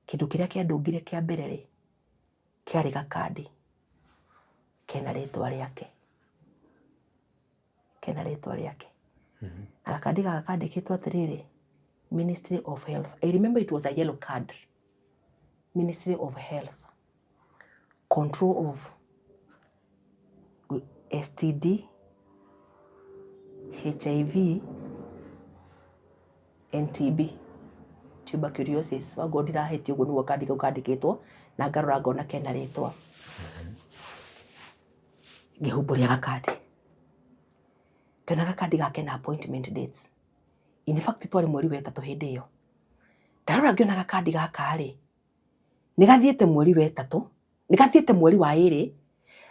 kĩndũ kĩrĩa kĩandũngire kĩa mbere rĩ, kĩarĩ gakandi kena rĩtwa rĩake, kena rĩtwa rĩake. Na gakandi gaka kandĩkĩtwo atĩrĩrĩ, Ministry of Health. I remember it was a yellow card. Ministry of Health. Control of STD, HIV, NTB, tuberculosis. Wangũ ndirahĩtia ũguo nĩguo kandi kau kandĩkĩtwo na ngarora ngona kena rĩtwa. Ngĩhumbũria gakandi. Ngĩona gakandi gaka kena appointment dates. In fact twarĩ mweri wa ĩtatũ hĩndĩ ĩyo. Ndarora ngĩona gakandi gaka rĩ, nĩ gathiĩte mweri wa ĩtatũ, nĩ gathiĩte mweri wa ĩrĩ,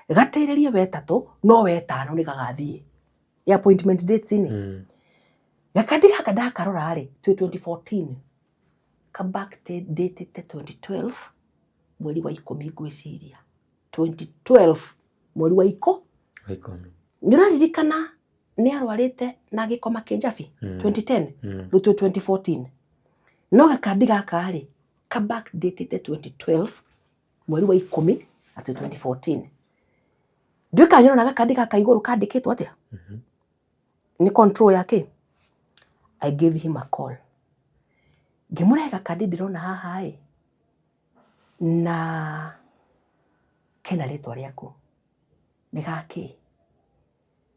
gatĩrĩrie wa ĩtatũ, no wa ĩtano nĩ gagathiĩ. Ya appointment dates -inĩ. Gakandi gaka ndakarora rĩ, twĩ 2014, ka back datĩte 2012 mweri wa ikũmi ngwĩciria. 2012 mweri wa Wa ikũmi. Nĩ ũraririkana nĩ arwarĩte na agĩkoma Kĩnjabi 2010? Rĩu twĩ 2014, no gakandi gaka rĩ, ka back datĩte 2012 mweri wa 10 na twĩ 2014. Nduĩka nyona gakandi gaka igũrũ kandĩkĩtwo atĩa? Nĩ control ya kĩ. I gave him a call, ngĩmũrehe gakandi ndĩrona haha ĩ na kena rĩtwa rĩaku, nĩ gakĩ?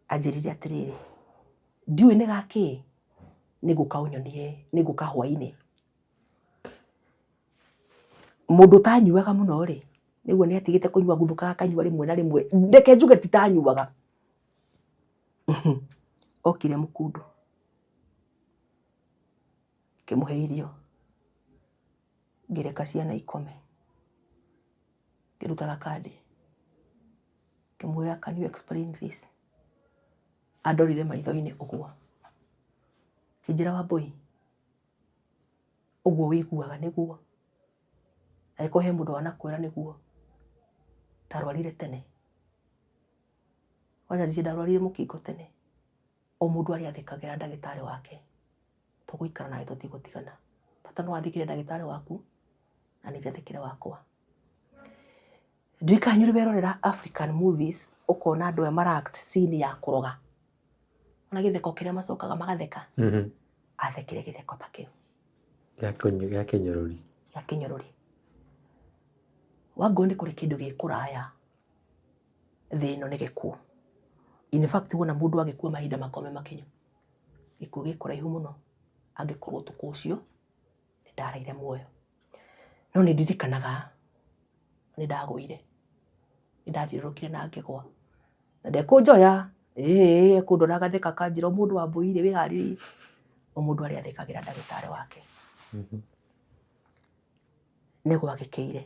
Anjĩrire atĩrĩrĩ, ndiũĩ nĩ gakĩ, nĩ ngũka ũnyonie, nĩ ngũka hwainĩ. Mũndũ ũtanyuaga mũno rĩ, nĩguo nĩ atigĩte kũnyua, guthũkaga akanyua rĩmwe na rĩmwe, reke njuge ti tanyuaga. Okire mũkundu, ngĩmũhe irio, ngĩreka ciana ikome, ngĩruta gakandi, ngĩmwĩra, "Can you explain this?" Andorire maitho-inĩ ũguo, akĩnjĩra, "Wambũi, ũguo wĩiguaga nĩguo? Angĩkorwo he mũndũ wanakwĩra nĩguo, ndarwarire tene." Kwanja ndirĩ ndarwarire mũkingo tene. O mũndũ arĩa athĩkagĩra ndagĩtarĩ wake, tũgũikara nawe tũtigũtigana. Bata no wathĩkĩre ndagĩtarĩ waku na nĩ njathĩkĩre wakwa. Ndiũĩ kana nĩ ũrĩ werorera African movies ũkona andũ aya mara act scene ya kũroga. Ona gĩtheko kĩrĩa macokaga magatheka. Athekire gĩtheko ta kĩu. Gĩa kĩnyũrũri. Gĩa kĩnyũrũri. Wangũi, nĩ kũrĩ kĩndũ gĩ kũraya thĩ ĩno, nĩ gĩkuũ. In fact, wona mũndũ agĩkua mahinda makome makinyu, gĩkuũ gĩ kũraihu mũno angĩkorwo ũtukũ ũcio nĩ ndaraire muoyo. No nĩ ndirikanaga nĩ ndagũire, nĩ ndathiũrũrũkire na ngĩgwa. Na ndekũnjoya, ĩĩ ekũndora agatheka akanjĩra, o mũndũ Wambũi rĩ, wĩharĩrie. O mũndũ arĩa athĩkagĩra ndagĩtarĩ wake. Nĩ gwagĩkĩire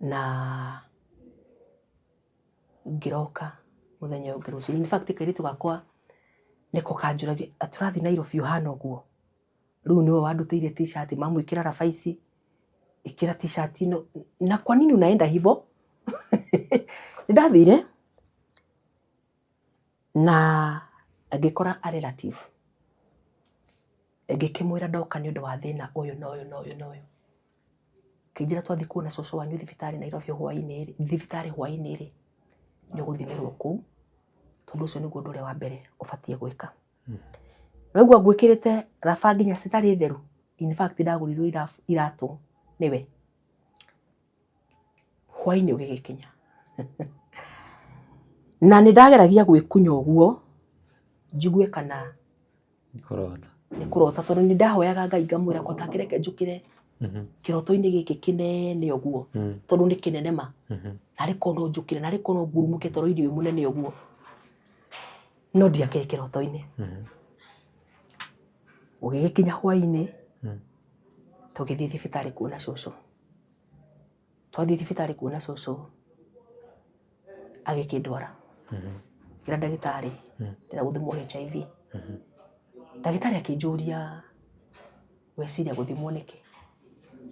na ngĩroka mũthenya ũyũ ũngĩ rũcinĩ. In fact, kairĩtu gakwa nĩko kanjũragia, tũrathiĩ Nairobi ũhana ũguo? Rĩu nĩwe wandutĩire T-shirt, mamu ĩkĩra raba ici, ĩkĩra T-shirt ĩno. Na kwa nini unaenda hivo? Nĩ ndathire na ngĩkora a relative, ngĩkĩmwĩra ndoka nĩ ũndũ wa thĩna ũyũ na ũyũ na ũyũ na ũyũ. Akĩnjĩra twathiĩ kuona cũcũ wanyu thibitarĩ Nairobi hwainĩ rĩ, thibitarĩ hwainĩ rĩ, nĩ ũgũthimĩrwo kũu, tondũ ũcio nĩguo ũndũ ũrĩa wa mbere ũbatiĩ gwĩka. Waigua ngwĩkĩrĩte raba nginya citarĩ theru, in fact ndagũrĩirwo iratũ nĩwe. Hwainĩ ũgĩgĩkinya na nĩ ndageragia gwĩkunya ũguo njigue kana Kũrota. Nĩ kũrota, tondũ nĩ ndahoyaga Ngai ngamwĩra ko takĩreke njũkĩre kĩroto-inĩ gĩkĩ kĩnene ũguo, tondũ nĩ kĩnene ma, narĩ korwo no njũkĩre, narĩ korwo no ngurumũke toro-inĩ ũyũ mũnene ũguo, no ndiakĩrĩ kĩroto-inĩ. Gũgĩgĩkinya hwainĩ, tũgĩthiĩ thibitarĩ kuona cũcũ. Twathiĩ thibitarĩ kuona cũcũ, agĩkĩndwara, ngĩra ndagĩtarĩ ndĩrenda gũthimwo HIV. Ndagĩtarĩ akĩnjũria, weciria gũthimwo nĩkĩ?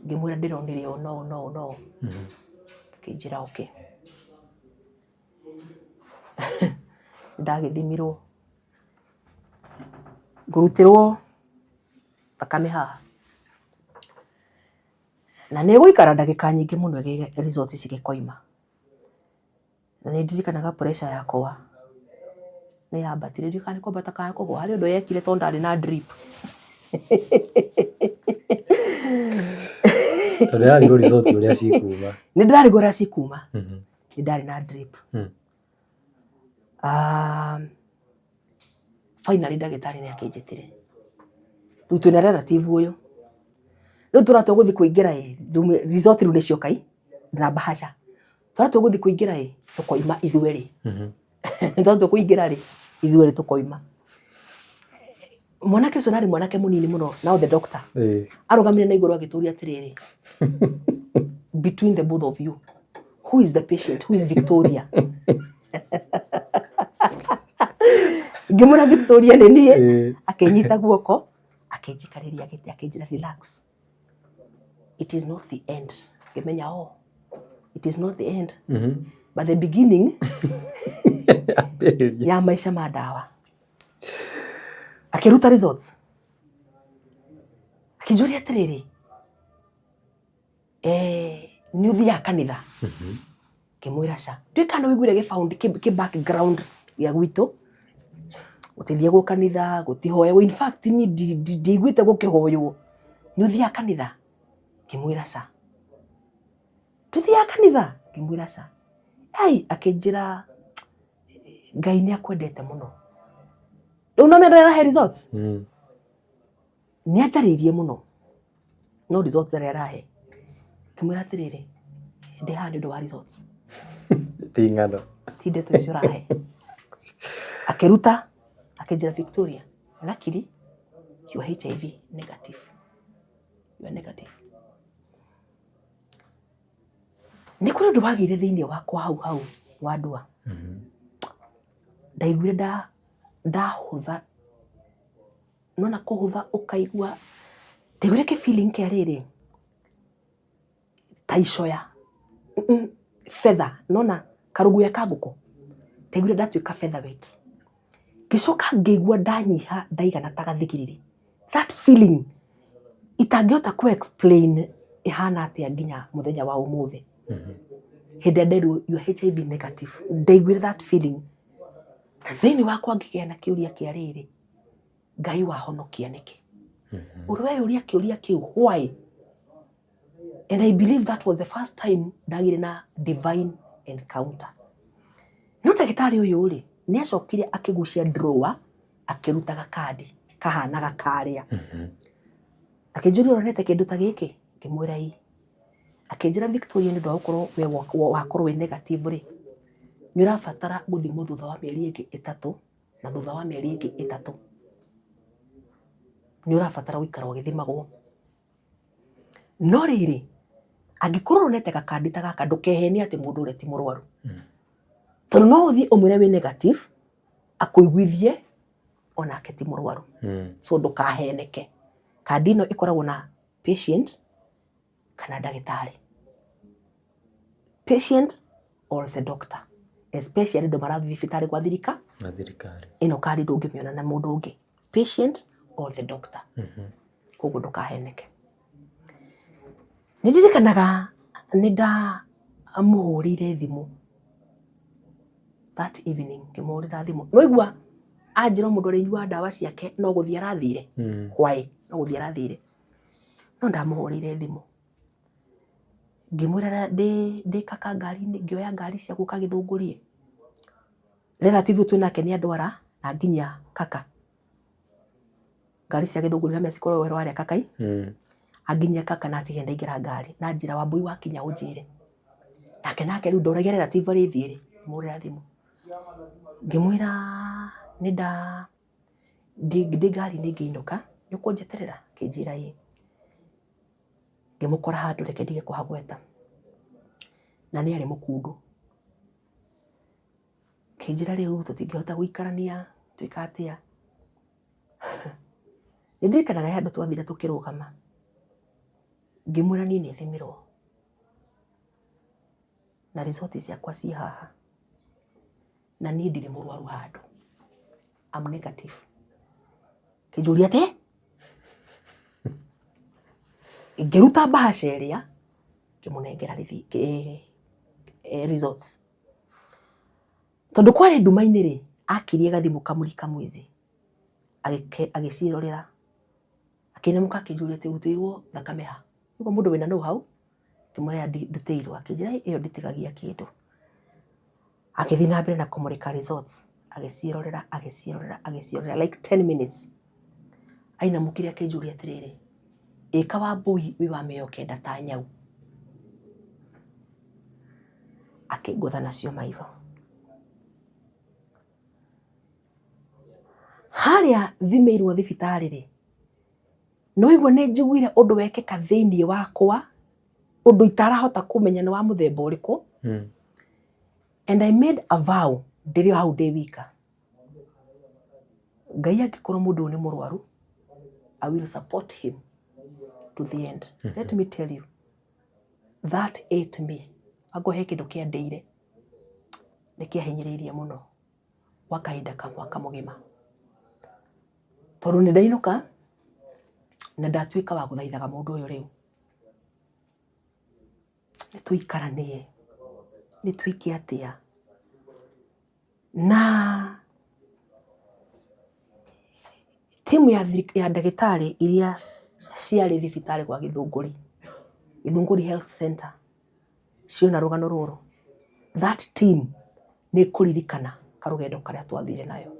Ngĩmwĩra ndĩronire ũũ na ũũ na ũũ na ũũ. Akĩnjĩra okay. Ndagĩthimirwo, ngũrutĩrwo thakame haha. Na nĩ ĩgũikara ndagĩka nyingĩ mũno result cigĩkoima. Na nĩ ndirikanaga pressure yakwa nĩ yambatire, ndiũĩ kana nĩ kwambata kana kũgũa, harĩ ũndũ yekire tondũ ndarĩ na drip. Tondũ ndĩrarigwo result ũrĩa cikuma. Nĩ ndĩrarigwo ũrĩa cikuma. Nĩ ndarĩ na drip. Finally ndagĩtarĩ nĩ akĩnjĩtire. Rĩu twĩna relative ũyũ. Rĩu tũratua gũthiĩ kũingĩra ĩ, result rĩu nĩ cioka ĩ, na mbahaca. Tũratua gũthiĩ kũingĩra ĩ, tũkoima ithuerĩ. Twatua kũingĩra rĩ, ithuerĩ tũkoima. Mwanake ũcio narĩ mwanake mũnini mũno, now the doctor. Arũgamire na igũrũ agĩtũria atĩrĩrĩ, "Between the both of you, who is the patient? Who is Victoria?" Ngĩmwĩra Victoria nĩ niĩ. Akĩnyita guoko, akĩnjikarĩria gĩtĩ, akĩnjĩra, "Relax. It is not the end." Ngĩmenya, oh, it is not the end, but the beginning Ambĩrĩria. Ya maica ma ndawa. Akĩruta results. Akĩnjũria atĩrĩrĩ, "Nĩ ũthiaga kanitha?" Ngĩmwĩra ca. Ndiũĩ kana nĩ ũiguire gĩbaũndi kĩ background gĩa gwitũ, gũtithiagwo kanitha, gũtihoyagwo, in fact niĩ ndiaiguĩte gũkĩhoywo. "Nĩ ũthiaga kanitha?" Ngĩmwĩra ca. "Ndũthiaga kanitha?" Ngĩmwĩra ca. Ai, akĩnjĩra Ngai nĩ akwendete mũno. Rĩu no menda arahe results. Nĩ anjarĩirie mũno, no results arĩa arahe. Ngĩmwĩra atĩrĩrĩ, ndĩ haha nĩ ũndũ wa results. Ti ng'ano. Ti ndeto icio ũrahe. Akĩruta, akĩnjĩra, "Victoria, luckily you are HIV negative. You are negative." Nĩ kũrĩ ũndũ wagĩire thĩinĩ wakwa hau hau wa ndua. Ndaiguire ndahũtha, nona kũhũtha ũkaigua, ndaiguire kĩ feeling kĩa rĩrĩ, ta icoya, feather, nona karũguoya ka ngũkũ, ndaiguire ndatuĩka featherweight. Ngĩcoka ngĩigua ndanyiha ndaigana ta gathigiriri. That feeling itangĩhota kũ explain ĩhana atĩa nginya mũthenya wa ũmũthĩ. Hĩndĩ ĩrĩa nderirwo, "You are HIV negative," ndaiguire that feeling. Na thĩinĩ wakwa ngĩgĩa na kĩũria kĩa rĩrĩ, Ngai wahonokia nĩkĩ? Ũrĩ weyũria kĩũria kĩu, why? And I believe that was the first time ndagĩire na divine encounter. No ndagĩtarĩ ũyũ rĩ, nĩ acokire akĩgucia drawer, akĩruta gakandi kahanaga karĩa. Akĩnjũria, "Ũronete kĩndũ ta gĩkĩ?" Ngĩmwĩra ĩ. Akĩnjĩra, "Victoria, nĩ ũndũ wa gũkorwo we wakorwo wĩ negative rĩ, nĩ ũrabatara gũthimwo thutha wa mĩeri ĩngĩ 3, na thutha wa mĩeri ĩngĩ 3 nĩ ũrabatara gũikara ũgĩthimagwo. No rĩrĩ, angĩkorwo ũronete gakandi ta gaka, ndũkehenie atĩ mũndũ ũrĩa ti mũrwaru. Tondũ no ũthiĩ ũmwĩre wĩ negative, akũiguithie onake ti mũrwaru. So ndũkaheneke. Kandi ĩno ĩkoragwo na patient kana ndagĩtarĩ. Patient or the doctor, especially andũ marathiĩ thibitarĩ gwa thirika. Na thirikari. Ĩno kandi ndũngĩmĩona na mũndũ ũngĩ, patient or the doctor. Koguo ndũkaheneke. Nĩ ndirikanaga nĩ ndamũhũrĩire thimũ that evening, ngĩmũhũrĩra thimũ, nĩwaigua anjĩra mũndũ ũrĩnyuaga ndawa ciake no gũthiĩ arathire. Why no gũthiĩ arathire? No ndamũhũrĩire thimũ ngĩmwĩra ndĩ ndĩ kaka ngari-inĩ, ngĩoya ngari cia gũka Gĩthũngũrie, relative twĩ nake nĩ andwara na nginya kaka ngari cia Gĩthũngũri na cikoragwo werũ harĩa kakai. Anginyia kaka na atige ndaingĩra ngari na njĩra Wambui wakinya ũnjĩre. Nake nake rĩu ndoragia relative arĩthiĩ rĩ, ngĩmũhũrĩra thimũ ngĩmwĩra nĩ nda ndĩ ndĩ ngari-inĩ ngĩinũka, nĩ ũkũnjeterera? Akĩnjĩra ĩĩ. Ngĩmũkora handũ, reke ndige kũhagweta, na nĩ arĩ mũkundu. Akĩnjĩra rĩu tũtingĩhota gũikarania, twĩka atĩa? Nĩ ndirikanaga he handũ twathire tũkĩrũgama, ngĩmwĩra niĩ nĩ thimĩrwo na result ciakwa ciĩ haha, na niĩ ndirĩ mũrwaru handũ, I'm negative. Akĩnjũria atĩ ngĩruta bahasha ĩrĩa ngĩmũnengera results, tondũ kwarĩ nduma-inĩ rĩ, akirie gathimũ kamuri kamwizi agĩciĩrorera, akĩinamũka akĩnjũria atĩ ũrutĩirwo thakame ha? Nĩguo mũndũ wĩna know how. Ngĩmwĩra ndutĩirwo, akĩnjĩra ĩyo ndĩtigagia kĩndũ. Agĩthiĩ na mbere na kũmũrĩka results, agĩciĩrorera, agĩciĩrorera, agĩciĩrorera like 10 minutes. Ainamũkire akĩnjũria atĩrĩrĩ, ĩka Wambui wĩ wa mĩoyo kenda ta nyau. Akĩngũtha nacio maitho. Harĩa thimĩirwo thibitarĩ rĩ, nĩ waigua nĩ njiguire ũndũ wekĩka thĩinĩ wakwa, ũndũ itarahota kũmenya nĩ wa mũthemba ũrĩkũ. And I made a vow ndĩrĩ o hau ndĩ wika. Ngai angĩkorwo mũndũ ũyũ nĩ mũrwaru, I will support him to the end. Let me tell you, that ate me. Angorwo he kĩndũ kĩandĩire, nĩ kĩahinyĩrĩirie mũno gwa kahinda ka mwaka mũgima. Tondũ nĩ ndainũka na ndatuĩka wa gũthaithaga mũndũ ũyũ rĩu. Nĩ tũikaranie, nĩ twĩke atĩa? Na timu ya ndagĩtarĩ iria ciarĩ thibitarĩ gwa Gĩthũngũri, Gĩthũngũri Health Center, ciona rũgano rũrũ, that team nĩ ĩkũririkana karũgendo karĩa twathire nayo.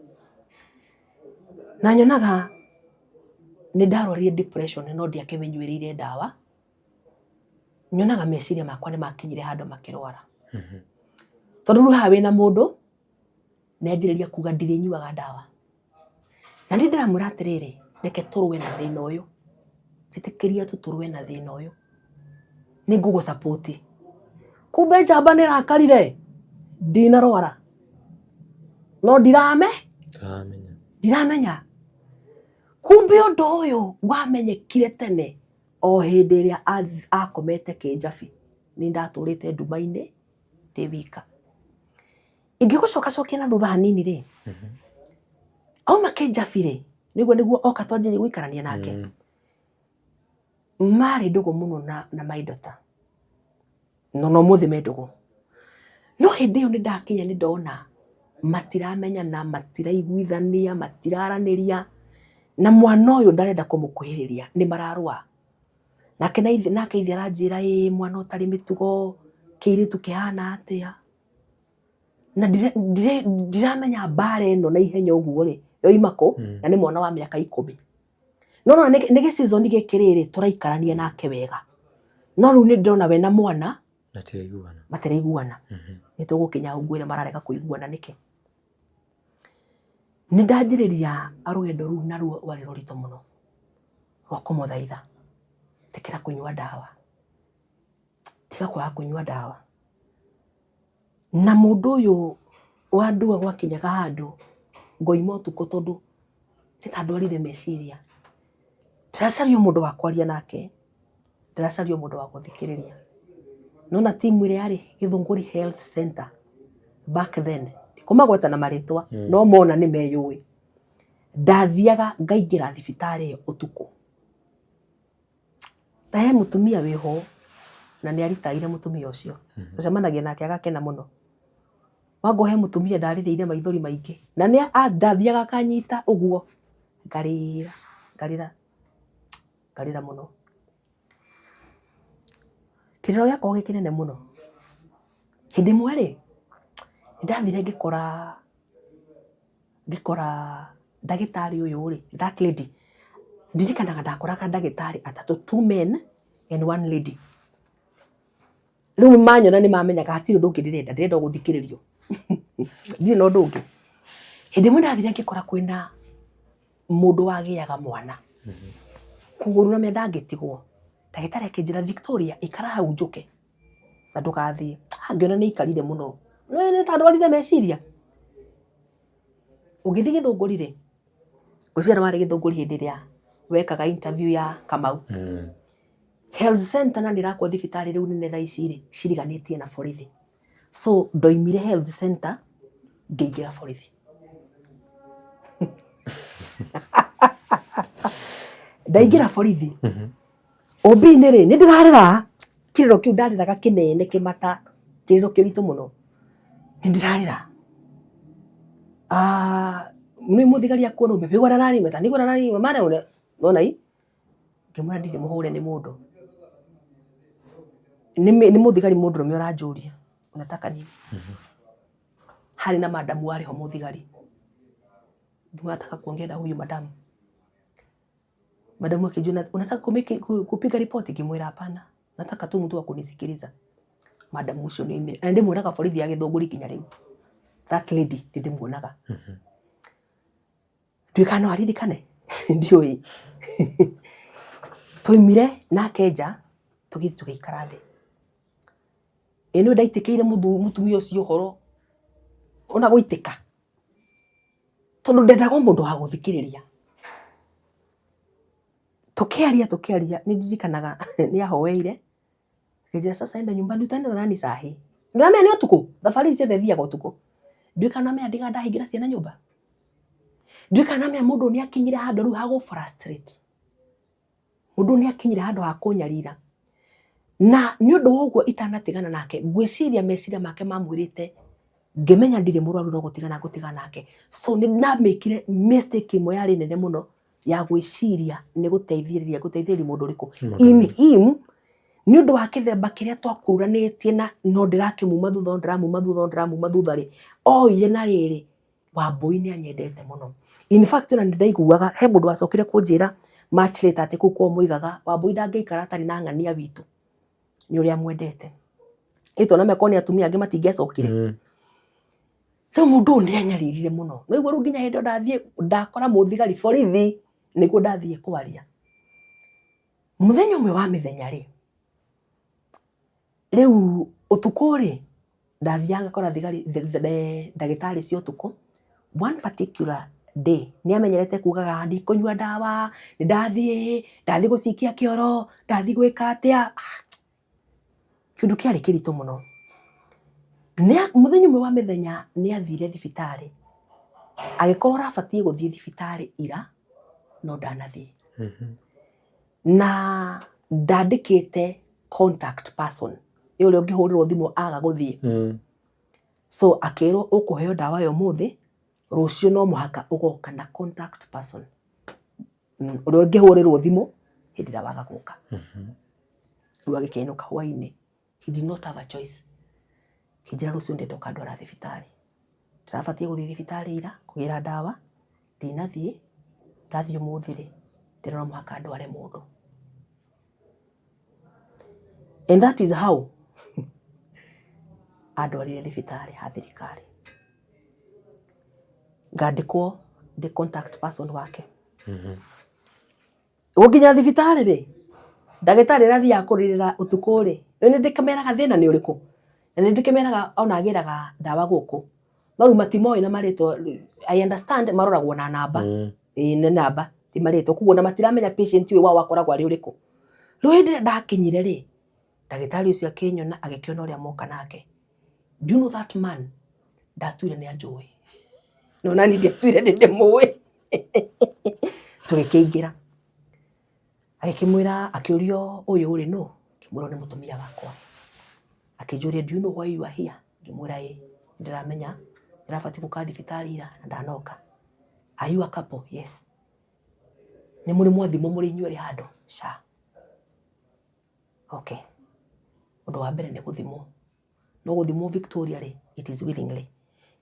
Na nyonaga nĩ ndarwarire depression no ndiakĩmĩnyuĩrĩire ndawa, nyonaga meciria makwa nĩ makinyire handũ makĩrwara. Tondũ rĩu haha wĩna mũndũ nĩ anjĩrĩria kuga ndirĩnyuaga ndawa. Na niĩ ndĩramwĩra atĩrĩrĩ, reke tũrũe na thĩna ũyũ, njĩtĩkĩria tu tũrũe na thĩna ũyũ, nĩ ngũgũ support. Kumbe njamba nĩ ĩrakarire, ndinarwara no ndirame Ndĩramenya. Ndiramenya. Kumbe ũndũ ũyũ wamenyekire tene o hĩndĩ ĩrĩa akomete kĩnjabi, nĩ ndatũrĩte nduma-inĩ ndĩ wika. Ingĩgũcoka cokia na thutha hanini rĩ, auma kĩnjabi rĩ, nĩguo nĩguo oka twanjĩrĩria gũikarania nake. Marĩ ndũgũ mũno na my daughter. No ũmũthĩ me ndũgũ. No hĩndĩ ĩyo nĩ ndakinya nĩ ndona matiramenyana, matiraiguithania, matiraranĩria, na mwana ũyũ ndarenda kũmũkuhĩrĩria, nĩ mararũa. Nake na ithe nake ithe aranjĩra ĩ mwana ũtarĩ mĩtugo, kĩirĩtu kĩhana atĩa? Na ndiramenya mbara ĩno na ihenya ũguo rĩ, yoima kũ? Na nĩ mwana wa mĩaka 10. No nona nĩ gĩ season gĩkĩ rĩrĩ tũraikarania nake wega. No rĩu nĩ ndĩrona we na mwana Matiraiguana. Matiraiguana. Nĩ tũgũkinya hau ngwĩre mararega kũiguana nĩkĩ. Nĩ ndanjĩrĩria rũgendo rũu naruo rwarĩ rũritũ mũno rwa kũmũthaitha, ĩtĩkĩra kũnyua ndawa, tiga kwaga kũnyua ndawa. Na mũndũ ũyũ wa ndua gwakinyaga handũ ngoima ũtukũ tondũ nĩ ta ndwarire meciria. Ndĩracaria o mũndũ wa kwaria nake, ndĩracaria o mũndũ wa gũthikĩrĩria. Nona timu ĩrĩa yarĩ Gĩthũngũri Health Center back then, kũmagweta na marĩtwa no mona nĩ meyũĩ. Ndathiaga ngaingĩra thibitarĩ ĩyo ũtukũ. Ta he mũtumia wĩho na nĩ aritaire mũtumia ũcio. Tũcemanagia nake agakena mũno. Wango he mũtumia ndarĩrĩire maithori maingĩ. Na nĩ ndathiaga akanyita ũguo ngarĩra, ngarĩra, ngarĩra mũno. Kĩrĩro gĩakoragwo gĩ kĩnene mũno. Hĩndĩ ĩmwe rĩ, nĩ ndathire ngĩkora ngĩkora ndagĩtarĩ ũyũ rĩ, that lady, ndirikanaga ndakoraga ndagĩtarĩ atatũ, two men and one lady. Rĩu manyona nĩ mamenyaga hatirĩ ũndũ ũngĩ ndĩrenda, ndĩrenda o gũthikĩrĩrio. Ndirĩ na ũndũ ũngĩ. Hĩndĩ ĩmwe ndathire ngĩkora kwĩna mũndũ wagĩaga mwana. Kũgũrũ na mĩena ndangĩtigwo. Ndagĩtarĩ akĩnjĩra, Victoria, ikara hau njũke na ndũgathiĩ. Ngĩona nĩ aikarire mũno. Nĩ ta ndwarire meciria. Ũgĩthiĩ Gĩthũngũri rĩ, ngwĩciria nĩ warĩ Gĩthũngũri hĩndĩ ĩrĩa wekaga interview ya Kamau. Health center na nĩ ĩrakwo thibitarĩ rĩu nene thaa ici rĩ, ciriganĩtie na borithi. So ndoimire health center ngĩingĩra borithi. Ndaingĩra borithi, OB-inĩ rĩ, nĩ ndĩrarĩra, kĩrĩro kĩu ndarĩraga kĩnene kĩmata, kĩrĩro kĩritũ mũno. Nĩ ndĩrarĩra. Nĩ mũthigari akuona nona ii? Ngĩmwĩra ndirĩ mũhũre nĩ mũndũ. Nĩ mũthigari mũndũrũme ũranjũria unataka nini? Harĩ na madam warĩ ho mũthigari. Ngĩmwĩra nataka kuongea na huyu madam. Madam akĩnjũria unataka kupiga ripoti? Ngĩmwĩra hapana, nataka tu mtu wa kunisikiliza. Madam ũcio nĩ oimire. Na nĩ ndĩmuonaga borithi ya Gĩthũngũri nginya rĩu. That lady nĩ ndĩmuonaga. Ndiũĩ kana no aririkane, ndiũĩ. Twaumire nake nja, tũgĩthiĩ tũgĩikara thĩ. Ĩ nĩũĩ ndaitĩkĩire mũtumia ũcio ũhoro ona gũitĩka, tondũ ndendaga o mũndũ wa gũthikĩrĩria. Tũkĩaria tũkĩaria, nĩ ndirikanaga nĩ ahoeire, akĩnjĩra sasa enda nyumbani utaenda na nani saa hii? Nĩũramenya nĩ ũtukũ, thabarĩ ici ciothe thiaga ũtukũ. Ndiũĩ kana nĩũramenya ndigaga ndahingĩra ciana nyũmba. Ndiũĩ kana nĩũramenya mũndũ nĩ akinyire handũ rĩu ha gũ frustrate. Mũndũ nĩ akinyire handũ ha kũnyarira. Na nĩ ũndũ wa ũguo itanatigana nake, ngwĩciria meciria make mamwĩrĩte ngĩmenya ndirĩ mũrwaru no gũtigana ngũtigana nake. So nĩ ndamĩkire mistake ĩmwe yarĩ nene mũno ya gwĩciria nĩ gũteithĩrĩria ngũteithĩrĩria mũndũ ũrĩkũ. In him, nĩ ũndũ wa kĩthemba kĩrĩa twakururanĩtie na no ndĩrakĩmuma thutha, no ndĩramuma thutha, no ndĩramuma thutha rĩ, oire na rĩrĩ, Wambũi nĩ anyendete mũno. In fact ona nĩ ndaiguaga, he mũndũ wacokire kũnjĩra much later atĩ kũu kwao moigaga Wambũi ndangĩikara atarĩ na ng'ania witũ nĩ ũrĩa amwendete. Ĩ tondũ nĩamenya korwo nĩ atumia angĩ matingĩacokire. Rĩu mũndũ ũyũ nĩ anyaririre mũno. Nĩ waigua rĩu nginya hĩndĩ ĩyo ndathiĩ ndakora mũthigari borithi nĩguo ndathiĩ kwaria. Mũthenya ũmwe wa mĩthenya rĩ, Rĩu ũtukũ rĩ, ndathiaga ngakora thigari ndagĩtarĩ cia ũtukũ, one particular day nĩ amenyerete kugaga ndikũnyua ndawa, nĩ ndathiĩ, ndathiĩ gũcikia kĩoro, ndathiĩ gwĩka atĩa, kĩũndũ kĩarĩ kĩritũ mũno. Mũthenya ũmwe wa mĩthenya nĩ athire thibitarĩ, agĩkorwo arabatiĩ gũthiĩ thibitarĩ ira, no ndanathiĩ. Na ndandĩkĩte contact person ĩ ũrĩa ũngĩhũrĩrwo thimũ aga gũthiĩ. So akĩrwo ũkũheo ndawa ya ũmũthĩ, rũciũ no mũhaka ũgoka na contact person ũrĩa ũngĩhũrĩrwo thimũ hĩndĩ ĩrĩa waga gũka. Rĩu agĩkĩinũka hwainĩ, he did not have a choice. Akĩnjĩra rũciũ ndĩrenda ũkandwara thibitarĩ. Ndĩrabatiĩ gũthiĩ thibitarĩ ira kũgĩra ndawa, ndinathiĩ, ndathiĩ ũmũthĩ rĩ, ndĩrona no mũhaka ndware mũndũ. And that is how andwarire thibitarĩ ha thirikari. Ngandĩkwo ndĩ contact person wake. Gũkinya thibitarĩ rĩ, ndagĩtarĩ ũrĩa athiaga kũrĩrĩra ũtukũ rĩ, nĩ ndĩkĩmeraga thĩna nĩ ũrĩkũ? Na nĩ ndĩkĩmeraga ona agĩraga ndawa gũkũ. No rĩu matimoĩ na marĩtwa, I understand maroragwo na namba. Ĩĩ nĩ namba ti marĩtwa. Koguo ona matiramenya patient ũyũ wao akoragwo arĩ ũrĩkũ. Rĩu hĩndĩ ĩrĩa ndakinyire rĩ, Ndagĩtarĩ ũcio akĩnyona agĩkĩona ũrĩa moka nake. Do you know that man? Ndatuire nĩ anjũĩ. No nani ndiatuire nĩ ndĩmũĩ. Tũgĩkĩingĩra. Agĩkĩmwĩra akĩũrio ũyũ rĩ nũ? Ngĩmwĩra nĩ mũtumia wakwa. Akĩnjũria do you know why you are here? Ngĩmwĩra ĩĩ ndĩramenya ndĩrabatiĩ gũka thibitarĩ ira na ndanoka. Are you a couple? Yes. Nĩ mũrĩ mwathimwo mũrĩ inyuerĩ handũ? Ca. Okay. Ũndũ wa mbere nĩ gũthimwo. No gũthimwo Victoria rĩ, it is willingly.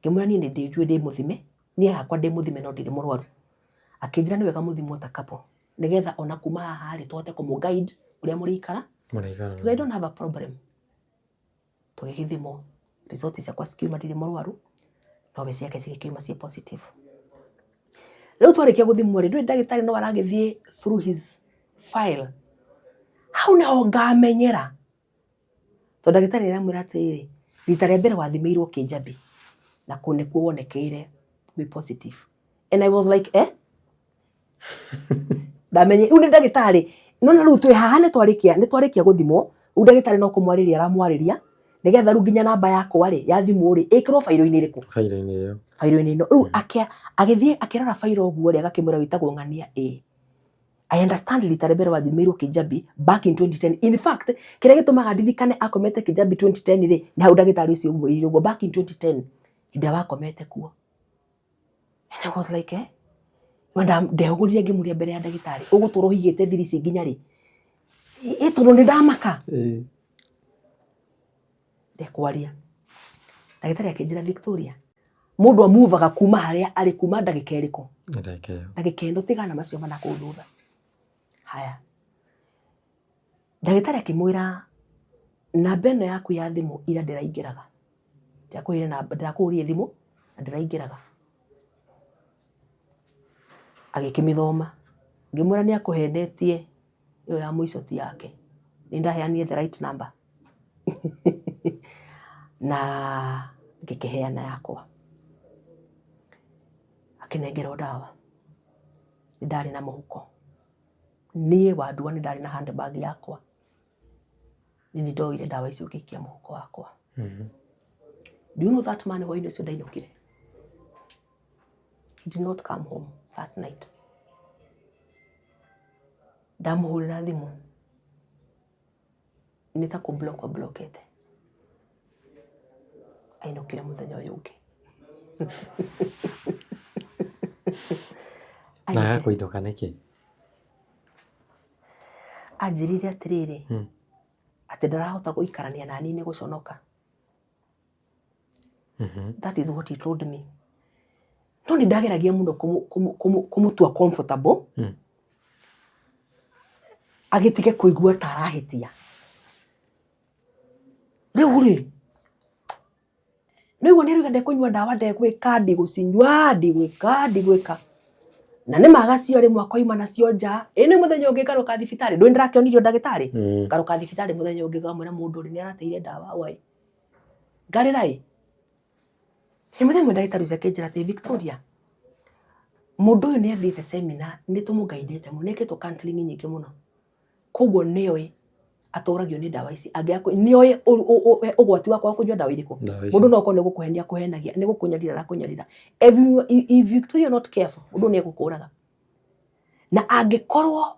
Ngĩmwĩra niĩ nĩ ndĩnjũĩ ndĩ mũthime, niĩ hakwa ndĩ mũthime no ndirĩ mũrwaru. Akĩnjĩra nĩ wega mũthimwo ta couple, nĩgetha ona kuma haha rĩ, tũhote kũmũ guide ũrĩa mũrĩikara. Mũrĩikara. I don't have a problem. Tũgĩgĩthimwo, result ciakwa cikiuma ndirĩ mũrwaru, nowe ciake cigĩkiuma ciĩ positive. Rĩu twarĩkia gũthimwo rĩ, ndũĩ ndagĩtarĩ no aragĩthiĩ through his file. Hau nĩho ngamenyera, tondũ ndagĩtarĩ nĩ aramwĩra atĩrĩrĩ, rita rĩa mbere wathimĩirwo Kĩnjabi, na kũu nĩkuo wonekeire wĩ positive. And I was like, eh? Ndamenye rĩu nĩ ndagĩtarĩ nona rĩu twĩ haha nĩ twarĩkia nĩ twarĩkia gũthimwo rĩu ndagĩtarĩ no kũmwarĩria aramwarĩria nĩgetha rĩu nginya namba yakwa rĩ ya thimũ rĩ ĩkĩrwo bairo-inĩ ĩrĩkũ Bairo-inĩ ĩyo. Bairo-inĩ ĩno rĩu agĩthiĩ akĩrora bairo ũguo rĩ agakĩmwĩra wĩtagwo ng'ania ĩ I understand rita rĩa mbere wathimĩirwo Kĩnjabi back in 2010. In fact, kĩrĩa gĩtũmaga ndirikane akomete Kĩnjabi 2010 rĩ, nĩ hau ndagĩtarĩ ũcio ũmwĩrire ũguo back in 2010 hĩndĩ ĩrĩa wakomete kuo. And I was like, eh? Wenda ndehũgũrire ngĩmũria mbere ya ndagĩtarĩ, ũgũtũra ũhigĩte thiri ici nginya rĩ? Ĩ tondũ nĩ ndamaka. Ndekwaria. Ndagĩtarĩ akĩnjĩra Victoria, mũndũ amuvaga kuma harĩa arĩ kuma ndagĩka ĩrĩkũ? Ndagĩka ĩyo. Ndagĩka ĩno tigana macio mana kũu thutha. Haya. Ndagĩtarĩ akĩmwĩra namba ĩno yaku ya thimũ ira ndĩraingĩraga. Ndĩrakũheire namba, ndĩrakũhũrire thimũ na ndĩraingĩraga. Agĩkĩmĩthoma. Ngĩmwĩra nĩ akũhenetie ĩyo ya mũico ti yake. Nĩ ndaheanire the right number. Na ngĩkĩheana yakwa. Akĩnengerwo ndawa. Nĩ ndarĩ na mũhuko. Niĩ Wandua nĩ ndarĩ na handbag yakwa. Nĩ niĩ ndoire ndawa icio ngĩikia mũhuko wakwa. Do you know that man hwainĩ ũcio ndainũkire? He did not come home that night. Ndamũhũrĩra thimũ nĩ ta kũ block amblokete. Ainũkire mũthenya ũyũ ũngĩ. Na agakũinũka nĩkĩ? Anjĩrire atĩrĩrĩ, atĩ ndarahota gũikarania naniĩ nĩ gũconoka. That is what he told me. No nĩ ndageragia mũno kũmũtua comfortable, agĩtige kũigua ta arahĩtia. Rĩu rĩ, nĩguo nĩ arauga ndekũnyua ndawa ndegwĩka ndigũcinyua ndigwĩka ndigwĩka. Na nĩ ma agacio rĩmwe akoima nacio nja. Ĩ nĩ mũthenya ũngĩ ngarũka thibitarĩ, ndũĩ ndĩrakĩonirio ndagĩtarĩ? Ngarũka thibitarĩ mũthenya ũngĩ ngamwĩra mũndũ rĩ nĩ arateire ndawa wai. Ngarĩra ĩ. Nĩ mũthenya ũmwe ndagĩtarĩ ũcio akĩnjĩra atĩ Victoria, mũndũ ũyũ nĩ athiĩte seminar, nĩ tũmũgaindĩte mũno, nĩ ekĩtwo counselling nyingĩ mũno. Koguo nĩoĩ atũragio nĩ ndawa ici, nĩoĩ ũgwati wa kwaga kũnyua ndawa irĩkũ. Mũndũ no okorwo nĩ gũkũhenia akũhenagia, nĩ gũkũnyarira arakũnyarira. If Victoria you're not careful, mũndũ nĩ egũkũraga. Na angĩkorwo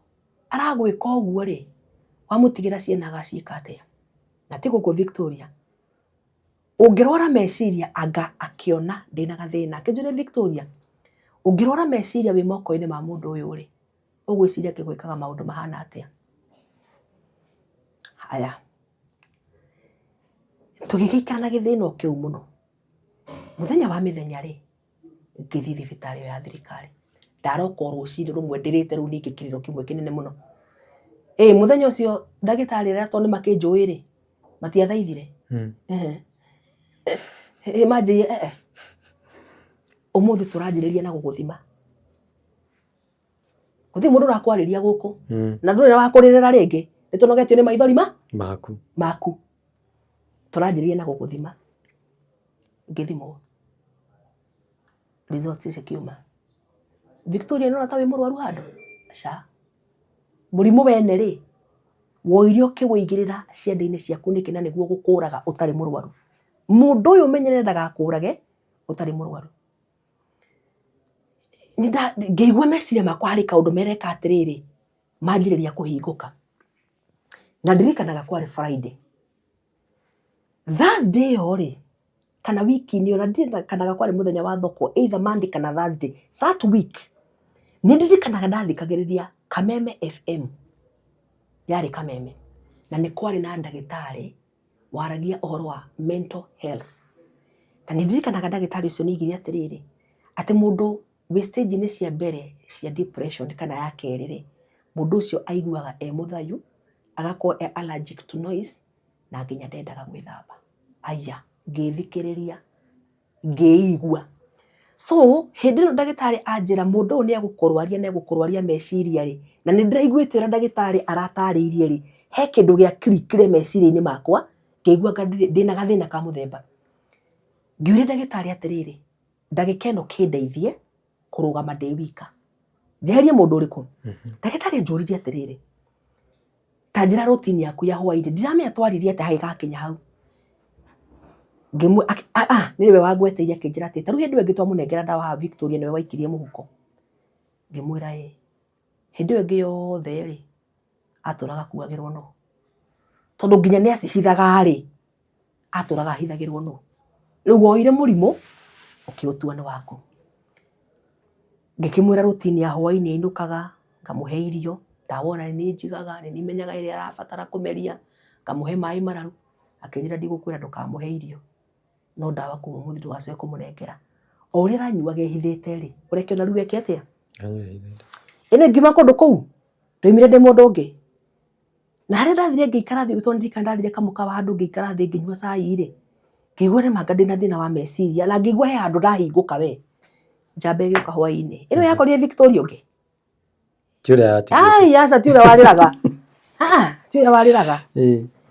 aragwĩka ũguo rĩ, wamũtigĩra ciana agaciĩka atĩa? Na ti gũkũ Victoria, ũngĩrwara meciria anga akĩona ndĩna gathĩna, akĩnjũria Victoria, ũngĩrwara meciria wĩ moko-inĩ ma mũndũ ũyũ rĩ, ũgwĩciria ngĩgwĩkaga maũndũ mahana atĩa? Haya, tũgĩgĩikara na gĩthĩna o kĩu mũno. Mũthenya wa mĩthenya rĩ, ngĩthiĩ thibitarĩ ĩyo ya thirikari. Ndaroka o rũcinĩ rũmwe ndĩrĩte rĩu ningĩ kĩrĩro kĩmwe kĩnene mũno. Ĩ mũthenya ũcio ndagĩtarĩ arĩa tondũ nĩ makĩnjũĩ rĩ, matiathaithire. Ĩ manjĩrire ee, ũmũthĩ tũranjĩrĩria na gũgũthima. Gũtirĩ mũndũ ũrakwarĩria gũkũ. Na ndũrĩ wa kũrĩrĩra rĩngĩ. Nĩ tũnogetio nĩ maithori ma maku. Maku. Tũranjĩrĩria na gũgũthima. Ngĩthimwo. Results cikiuma. Victoria nĩ ũrona ta wĩ mũrwaru handũ? Aca. Mũrimũ wene rĩ, Woire ũkĩwũigĩrĩra ciande-inĩ ciaku nĩkĩ na nĩguo gũkũraga ũtarĩ mũrwaru? Mũndũ ũyũ ũmenyerere ndagakũrage ũtarĩ mũrwaru. Ngĩigua meciria makwa harĩ kaũndũ mereka atĩrĩrĩ, manjĩrĩria kũhingũka. Na ndirikanaga kwarĩ Friday. Thursday ĩyo rĩ, kana wiki-inĩ ĩyo, na ndirikanaga kwarĩ mũthenya wa thoko, either Monday kana Thursday, that week, nĩ ndirikanaga ndathikagĩrĩria Kameme FM, yarĩ Kameme, na nĩ kwarĩ na ndagĩtarĩ waragia ũhoro wa mental health. Na nĩ ndirikanaga ndagĩtarĩ ũcio nĩ aigire atĩrĩrĩ, atĩ mũndũ wĩ stage-inĩ cia mbere cia depression kana ya kerĩ rĩ, mũndũ ũcio aiguaga e mũthayu, agakorwo e allergic to noise, na nginya ndendaga gwĩthamba. Aya, ngĩthikĩrĩria, ngĩigua. So, hĩndĩ ĩno ndagĩtarĩ anjĩra mũndũ ũyũ nĩ egũkũrwaria na egũkũrwaria meciria rĩ, na nĩ ndĩraiguĩte ũrĩa ndagĩtarĩ aratarĩirie rĩ, he kĩndũ gĩa click ire meciria-inĩ makwa, ngĩigua anga ndĩna gathĩna ka mũthemba. Ngĩũria ndagĩtarĩ atĩrĩrĩ, ndagĩka ĩno kĩndeithie kũrũgama ndĩ wika. Njeherie mũndũ ũrĩkũ? Ndagĩtarĩ anjũririe atĩrĩrĩ, ta njĩra routine yaku ya hwainĩ. Ndiramenya twaririe atĩa hagĩgakinya hau. Ngĩmwĩ nĩwe wangweteire akĩnjĩra atĩ ta rĩu hĩndĩ ĩyo ĩngĩ twamũnengera ndawa haha Victoria nĩwe waikirie mũhuko. Ngĩmwĩra ĩĩ. Hĩndĩ ĩyo ĩngĩ yothe rĩ, atũraga akuagĩrwo nũ? Tondũ nginya nĩ acihithaga rĩ, atũraga ahithagĩrwo nũ? Rĩu woire mũrimũ ũkĩũtua nĩ waku. Ngĩkĩmwĩra routine ya hwainĩ ainũkaga, ngamũhe irio, ndawa ona nĩ niĩ njigaga, nĩ niĩ menyaga ĩrĩa arabatara kũmeria, ngamũhe maĩ mararu, akĩnjĩra ndigũkwĩra ndũkamũhe irio, no ndawa kuma ũmũthĩ ndũgacoke kũmũnengera. O ũrĩa aranyuaga ehithĩte rĩ, ũreke ona rĩu eke atĩa? Ĩno ingiuma kũndũ kũu, ndoimire ndĩ mũndũ ũngĩ. Na harĩa ndathire ngĩikara thĩ tondũ ndirikana ndathire kamũkawa handũ ngĩikara thĩ ngĩnyua cai rĩ, ngĩigua nĩ ma anga ndĩna thĩna wa meciria na ngĩigua he handũ ndahingũka we. Njamba ĩgĩũka hwainĩ. Ĩno yakorire Victoria ũngĩ? Ti ũrĩa yatigĩte. Ai, aca ti ũrĩa warĩraga. Ah, ti ũrĩa warĩraga.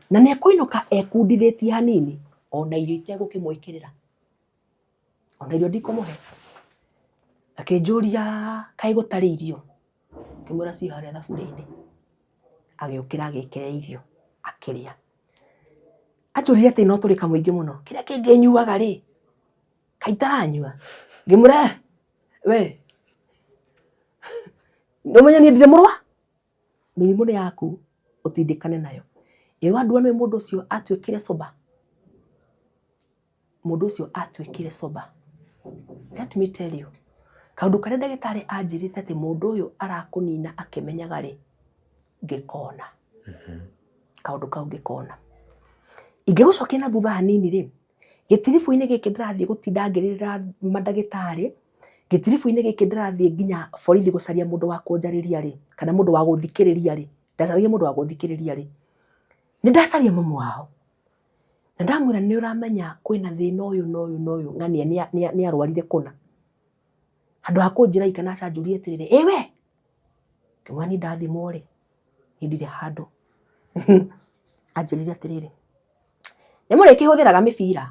Na nĩ ekũinũka ekundithĩtie hanini ona irio itegũkĩmwĩkĩrĩra. Ona irio ndikũmũhe. Akĩnjũria kaĩ gũtarĩ irio? Ngĩmwĩra ciĩ harĩa thaburia-inĩ. Agĩũkĩra agĩkĩra irio akĩrĩa. Anjũririe atĩ no tũrĩ kamũingĩ mũno, kĩrĩa kĩngĩ nyuaga rĩ, kaĩ itaranyua? Ngĩmwĩra we nĩ ũmenye niĩ ndirĩ mũrwa, mĩrimũ nĩ yaku ũtindĩkane nayo. Ĩ wandua nĩũĩ mũndũ ũcio atuĩkire sober? Mũndũ ũcio atuĩkire sober. Let me tell you, kaũndũ karĩa ndagĩtarĩ anjĩrĩte atĩ mũndũ ũyũ arakũnina akĩmenyaga rĩ, ngĩkona. Kaũndũ kau ngĩkona. Ingĩgũcokia na thutha hanini rĩ, gĩtiribũ-inĩ gĩkĩ ndĩrathiĩ gũtinda ngĩrĩrĩra mandagĩtarĩ, gĩtiribũ-inĩ gĩkĩ ndĩrathiĩ nginya borithi gũcaria mũndũ wa kũnjarĩria rĩ, kana mũndũ wa gũthikĩrĩria rĩ, ndacaragia mũndũ wa gũthikĩrĩria rĩ, nĩ ndacaria mamu wao. Na ndamwĩra nĩ ũramenya kwĩna thĩna ũyũ na ũyũ na ũyũ ng'ania nĩ arwarire kũna. Handũ ha kũnjĩra ika na acanjũrie atĩrĩrĩ, ĩ we, ngĩmwĩra niĩ ndathimwo rĩ, niĩ ndirĩ handũ. Anjĩrire atĩrĩrĩ, nĩ mũrĩkĩhũthĩraga mĩbira?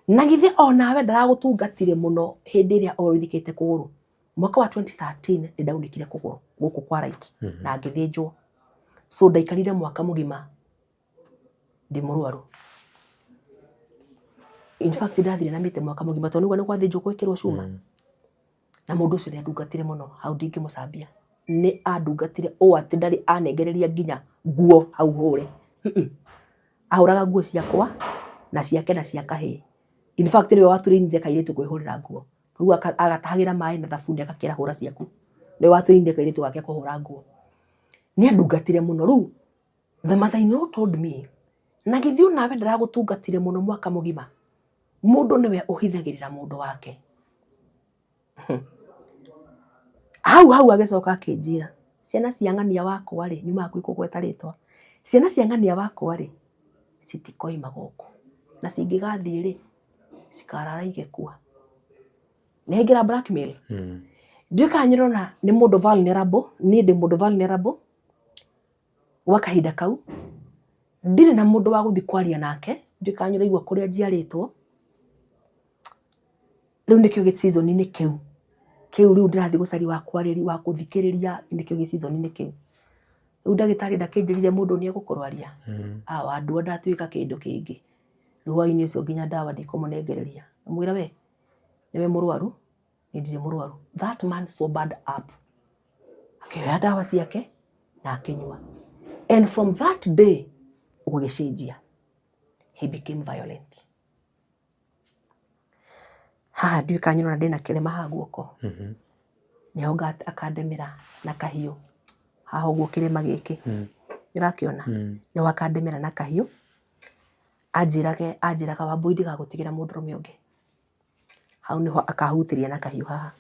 Na githĩ onawe ndaragũtungatire mũno hĩndĩ ĩrĩa ũrũithĩkĩte kũgũrũ? Mwaka wa 2013 nĩ ndaunĩkire kũgũrũ gũkũ kwa right na ngĩthĩnjwo. So ndaikarire mwaka mũgima ndĩ mũrwaru. In fact ndathire na mĩtĩ mwaka mũgima tondũ nĩguo nĩ gwathĩnjwo gwekĩrwo cuma. Na mũndũ ũcio nĩ andungatire mũno, hau ndingĩmũcambia. Nĩ andungatire ũũ atĩ ndarĩ anengereria nginya nguo hau hũre. Ahũraga nguo ciakwa na ciake na cia kahĩĩ. In fact nĩwe watũrĩinire kairĩtu kwĩhũrĩra nguo. Rĩu agatahagĩra maĩ na thabuni agakĩra hũra ciaku. Nĩwe watũrĩinire kairĩtu gake kũhũra nguo. Nĩ andungatire mũno. Rĩu the mother in law told me, na githĩ onawe ndaragũtungatire mũno mwaka mũgima? Mũndũ nĩwe ũhithagĩrĩra mũndũ wake. Hau hau agĩcoka akĩnjĩra, ciana cia ng'ania wakwa rĩ, nyuma hakuhĩ kũgweta rĩtwa, ciana cia ng'ania wakwa rĩ, citikoima gũkũ. Na cingĩgathiĩ rĩ, cikarara igĩkua. Nĩ aingĩra blackmail. Ndiũĩ kana nĩ ũrona nĩ mũndũ vulnerable, niĩ ndĩ mũndũ vulnerable gwa kahinda kau. Ndirĩ na mũndũ wa gũthiĩ kwaria nake, ndiũĩ kana nĩ ũraigua kũrĩa njiarĩtwo. Rĩu nĩkĩo gĩ season -inĩ kĩu. Kĩu rĩu ndĩrathiĩ gũcaria wa kwarĩria wa kũthikĩrĩria nĩkĩo gĩ season inĩ kĩu. Rĩu ndagĩtarĩ ndakĩnjĩrire mũndũ nĩ egũkũrwaria. Wandua ndatuĩka kĩndũ kĩngĩ. Rĩu hwainĩ ũcio nginya ndawa ndikũmũnengereria. Ngĩmwĩra we nĩwe mũrwaru, niĩ ndirĩ mũrwaru. That man sobered up. Akĩoya ndawa ciake na akĩnyua. And from that day gũgĩcenjia. He became violent. Haha ndiũĩ kana nĩũrona ndĩna kĩrema haha guoko. Nĩho akandemera na kahiũ haha ũguo kĩrema gĩkĩ. Nĩũrakĩona? Nĩho akandemera na kahiũ, anjĩrage anjĩraga Wambũi ndigagũtigĩra mũndũrũme ũngĩ. Hau nĩho akahutĩria na kahiũ haha.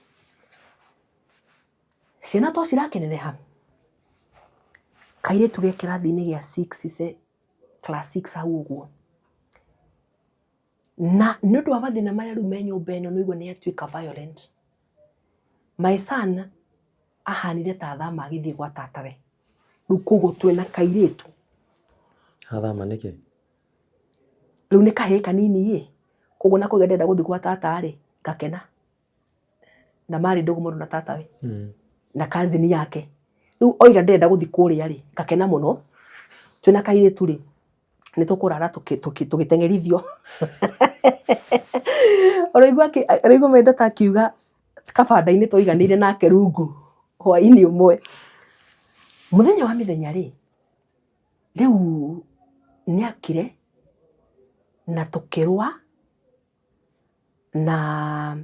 Ciana to cirakĩneneha, kairĩtu ge kĩrathi-inĩ gĩa six class six hau ũguo. Na nĩ ũndũ wa mathĩna marĩa rĩu me nyũmba ĩno nĩ ũraigua nĩ atuĩka violent. My son ahanire ta athama agĩthiĩ gwa tatawe. Rĩu koguo twĩna kairĩtu. Athama nĩkĩ? Rĩu nĩ kahĩĩ kanini ĩ, koguo nako ndĩrenda gũthiĩ gwa tata rĩ, ngakena. Na marĩ ndũgũ mũno na tatawe. Na cousin yake. Rĩu oiga ndĩrenda gũthiĩ kũrĩa rĩ, ngakena mũno. Twĩna kairĩtu rĩ, nĩ tũkũrara tũgĩteng'erithio. Ũraigua my daughter akiuga kabanda-inĩ twaiganĩire nake rungu hwainĩ ũmwe. Mũthenya wa mĩthenya rĩ, rĩu nĩ akire na tũkĩrũa na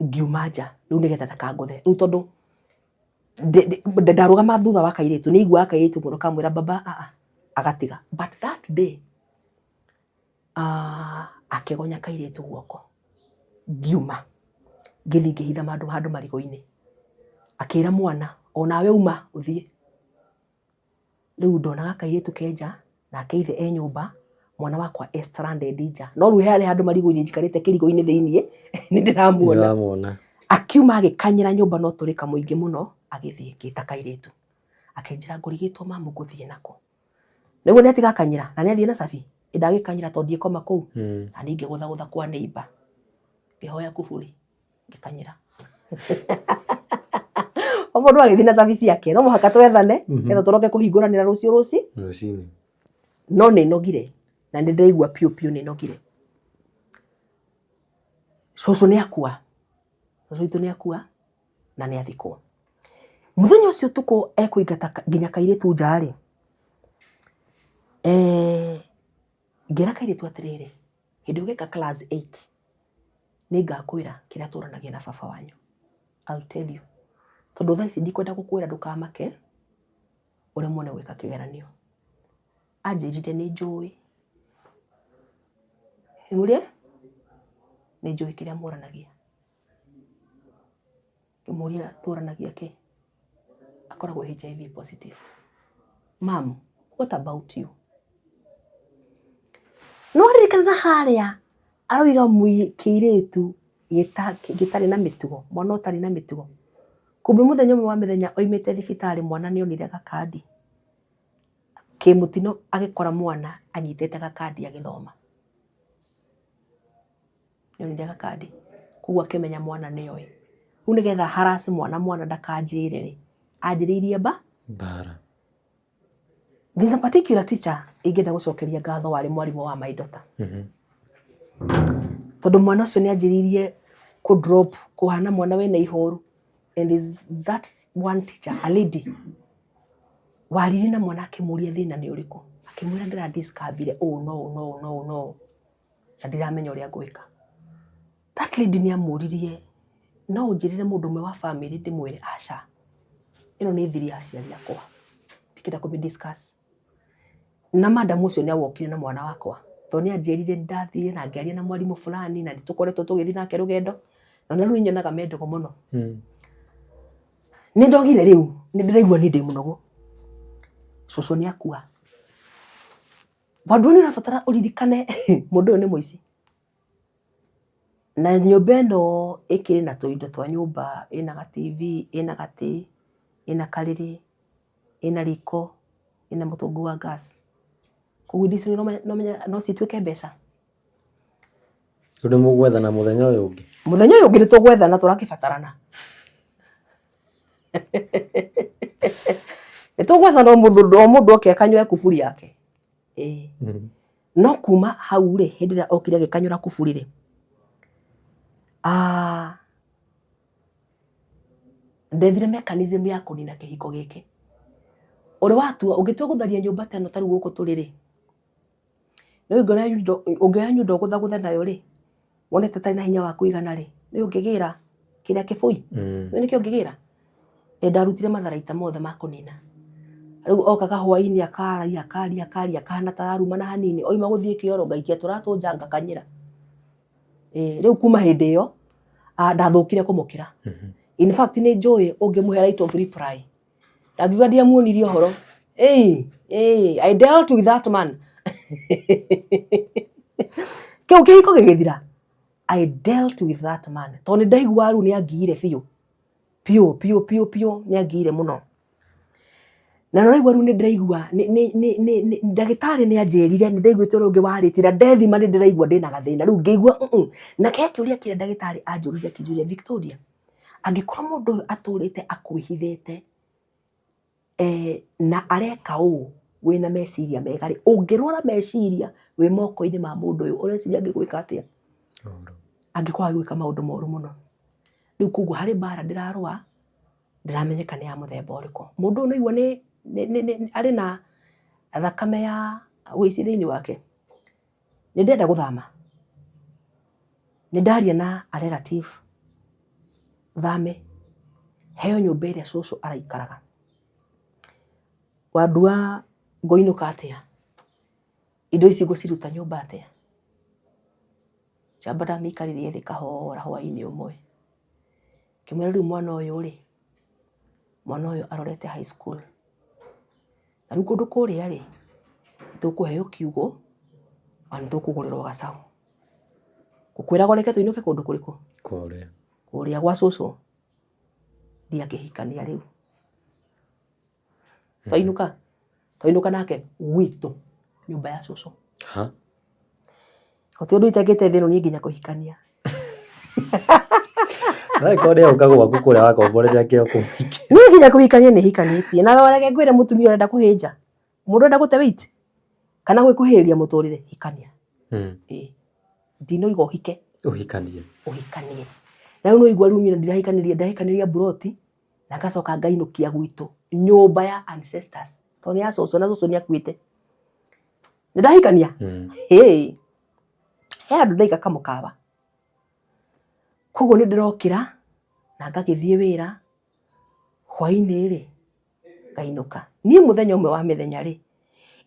ngiuma nja rĩu nĩgetha ndakangũthe. Rĩu tondũ ndarũgama thutha wa kairĩtu nĩ aiguaga kairĩtu mũno kamwĩra baba aa agatiga. But that day akĩgonya kairĩtu guoko ngiuma ngĩthiĩ ngĩhitha handũ marigũ-inĩ. Akĩra mwana onawe uma ũthiĩ. Rĩu ndonaga kairĩtu ke nja nake ithe e nyũmba, mwana wakwa e stranded nja. No rĩu harĩ handũ marigũ-inĩ njikarĩte kĩrigo-inĩ thĩiniĩ nĩ ndĩramuona. Akiuma agĩkanyĩra nyũmba no tũrĩka mũingĩ mũno agĩthiĩ ngĩta kairĩtu. Akĩnjĩra ngũrigĩtwo mamu ngũthiĩ nakũ. Nĩguo nĩ atiga kanyĩra na nĩ athiĩ na cabi. Ĩ ndagĩkanyĩra tondũ ndiĩkoma kũu. Na niĩ ngĩgũthagũtha kwa neighbour ngĩhoya kuburi. Ngĩkanyĩra. O mũndũ agĩthiĩ na cabi ciake no mũhaka twethane nĩgetha tũroke kũhingũranĩra rũciũ rũci. Rũcinĩ. No nĩ nogire na nĩ ndĩraigua piũ piũ nĩ nogire. Cũcũ nĩ akua, cũcũ witũ nĩ akua na nĩ athikwo. Mũthenya ũcio ũtukũ ekũingata nginya kairĩtu nja rĩ, ngĩra kairĩtu atĩrĩrĩ, hĩndĩ ĩrĩa ũgeka class 8 nĩ ngakwĩra kĩrĩa tũranagia na baba wanyu. I'll tell you. Tondũ thaa ici ndikwenda gũkwĩra ndũkamake ũremwo nĩ gwĩka kĩgeranio. Anjĩrire nĩ njũĩ. Ngĩmũria nĩ njũĩ kĩrĩa mũranagia. Ngĩmũria tũranagia kĩ? Akoragwo HIV positive. Mum, what about you? Nĩ waririkana harĩa aroiga kĩirĩtu gĩtarĩ na mĩtugo, mwana ũtarĩ na mĩtugo. Kumbe mũthenya ũmwe wa mĩthenya oimĩte thibitarĩ mwana nĩ onire gakandi. Kĩmũtino agĩkora mwana anyitĩte gakandi agĩthoma. Nĩonire gakandi koguo akĩmenya mwana nĩoĩ. Rĩu nĩgetha harass mwana mwana ndakanjĩre rĩ, anjĩrĩirie mba Mbara. There's a particular teacher ingĩenda gũcokeria ngatho warĩ mwarimũ wa my daughter. Tondũ mwana ũcio nĩ anjĩrĩirie kũ drop kũhana mwana wĩna ihoru and is that one teacher a lady waririe na mwana akĩmũria thĩna nĩ ũrĩkũ, akĩmwĩra ndĩra discover ũũ no ũũ no ũũ no ũũ no ũũ na ndiramenya ũrĩa ngwĩka. That lady nĩ amũririe no ũnjĩrĩre mũndũ ũmwe wa bamĩrĩ ndĩmwĩre aca, ĩno nĩ thiri ya aciari akwa ndingĩenda kũmĩ discuss. Na madam ũcio nĩ awokire na mwana wakwa tondũ nĩ anjĩrire nĩ ndathire na ngĩaria na mwarimũ fulani na nĩ tũkoretwo tũgĩthiĩ nake rũgendo na rĩu nĩ nyonaga me ndũgũ mũno. Nĩ ndogire rĩu nĩ ndĩraigua niĩ ndĩ mũnogu. Cũcũ nĩ akua. Bado nĩ ũrabatara ũririkane mũndũ ũyũ nĩ mũici. Na nyũmba ĩno ĩkĩrĩ na tũindo twa nyũmba, ĩna ga TV, ĩna gatĩ, ĩna karĩrĩ, ĩna riko, ĩna mũtũngi wa gas. Koguo indo icio no cituĩke mbeca. Rĩu nĩ mũgwethana mũthenya ũyũ ũngĩ? Mũthenya ũyũ ũngĩ nĩ tũgwethana, tũrakĩbatarana. Nĩ tũgwethana, o mũndũ o mũndũ oke akanyue kuburi yake. Ĩĩ. No kuma hau rĩ, hĩndĩ ĩrĩa okire agĩkanyũra kuburi rĩ, ah, ndethire mechanism ya kũnina kĩhiko gĩkĩ. Ũrĩ watua, ũngĩtua gũtharia nyũmba ta ĩno ta rĩu gũkũ tũrĩ rĩ, nĩ ũngĩoya nyundo, ũngĩoya nyundo ũgũthagũthe nayo rĩ, wone ta ĩtarĩ na hinya wa kũigana rĩ, nĩ ũngĩgĩra kĩrĩa kĩbũi? Nĩ nĩkĩo ũngĩgĩra? Ĩ ndarutire matharaita mothe ma kũnina. Rĩu okaga hwainĩ akararia akaria akaria akahana ta ararumana hanini, oima gũthiĩ kĩoro ngaikia tũratũ nja ngakanyĩra. Ĩ rĩu kuma hĩndĩ ĩyo ndathũkire kũmũkĩra. In fact nĩ njũĩ ũngĩmũhe right of reply, ndangiuga ndiamuonirie ũhoro. Ĩĩ, ĩĩ, I dealt with that man. Kĩu kĩhiko gĩgĩthira, I dealt with that man. Tondũ nĩ ndaiguaga rĩu nĩ angiire biũ. Biũ, biũ, biũ, biũ, nĩ angiire mũno. Na nĩ ũraigua rĩu nĩ ndĩraigua ndagĩtarĩ nĩ anjĩrire nĩ ndaiguĩte ũrĩa ũngĩ warĩtie na ndethima nĩ ndĩraigua ndĩna gathĩna. Rĩu ngĩigua Na he kĩũria kĩrĩa ndagĩtarĩ anjũririe akĩnjũria, Victoria, angĩkorwo mũndũ ũyũ atũrĩte akwĩhithĩte na areka ũũ wĩna meciria mega rĩ, ũngĩrwara meciria wĩ moko-inĩ ma mũndũ ũyũ, ũreciria angĩgwĩka atĩa? Angĩkorwo agĩgwĩka maũndũ moru mũno. Rĩu koguo harĩ mbara ndĩrarũa, ndĩramenyeka nĩ ya mũthemba ũrĩkũ. Mũndũ ũyũ nĩaigua nĩ arĩ na thakame ya ũici thĩinĩ wake. Nĩ ndĩrenda gũthama. Nĩ ndaria na a relative thame, heo nyũmba ĩrĩa cũcũ araikaraga. Wandua ngũinũka atĩa? Indo ici ngũciruta nyũmba atĩa? Njamba ndamĩikaririe thĩ kahora hwainĩ ũmwe. Ngĩmwĩra rĩu mwana ũyũ rĩ, mwana ũyũ arorete high school. Na rĩu kũndũ kũrĩa rĩ, nĩ tũkũheo kiugũ, ona nĩ tũkũgũrĩrwo gacaũ. Ngũkwĩraga ũreke tũinũke kũndũ kũrĩkũ? Kũrĩa. Kũrĩa gwa cũcũ. Ndiakĩhikania rĩu. Twainũka, twainũka nake gwitũ nyũmba ya cũcũ. Ha? Gũtirĩ ũndũ itekĩte thĩ ĩno niĩ nginya kũhikania. Angĩkorwo nĩ oka gwaku kũrĩa wakomborete akĩo kũmũhikia. Niĩ nginya kũhikania nĩ hikanĩtie. Na reke ngwĩre mũtumia ũrenda kũhĩnja, mũndũ ũrenda gũte weight kana gwĩkuhĩrĩria mũtũrĩre, hikania. Ĩĩ. Ndinoiga ũhike. Ũhikanie. Ũhikanie. Na rĩu nĩwaigua rĩu niĩ ndirahikanĩria, ndahikanĩria mburoti na ngacoka ngainũkia gwitũ nyũmba ya ancestors. Tondũ nĩ ya cũcũ na cũcũ nĩ akuĩte. Nĩ ndahikania? Hĩ. He handũ ndaiga kamũkawa. Koguo nĩ ndĩrokĩra na ngagĩthiĩ wĩra, hwainĩ rĩ, ngainũka. Niĩ mũthenya ũmwe wa mĩthenya rĩ,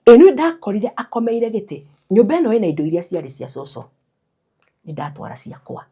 ĩ nĩ ndakorire akomeire gĩtĩ. Nyũmba ĩno ĩna indo iria ciarĩ cia cũcũ. Nĩ ndatwara ciakwa.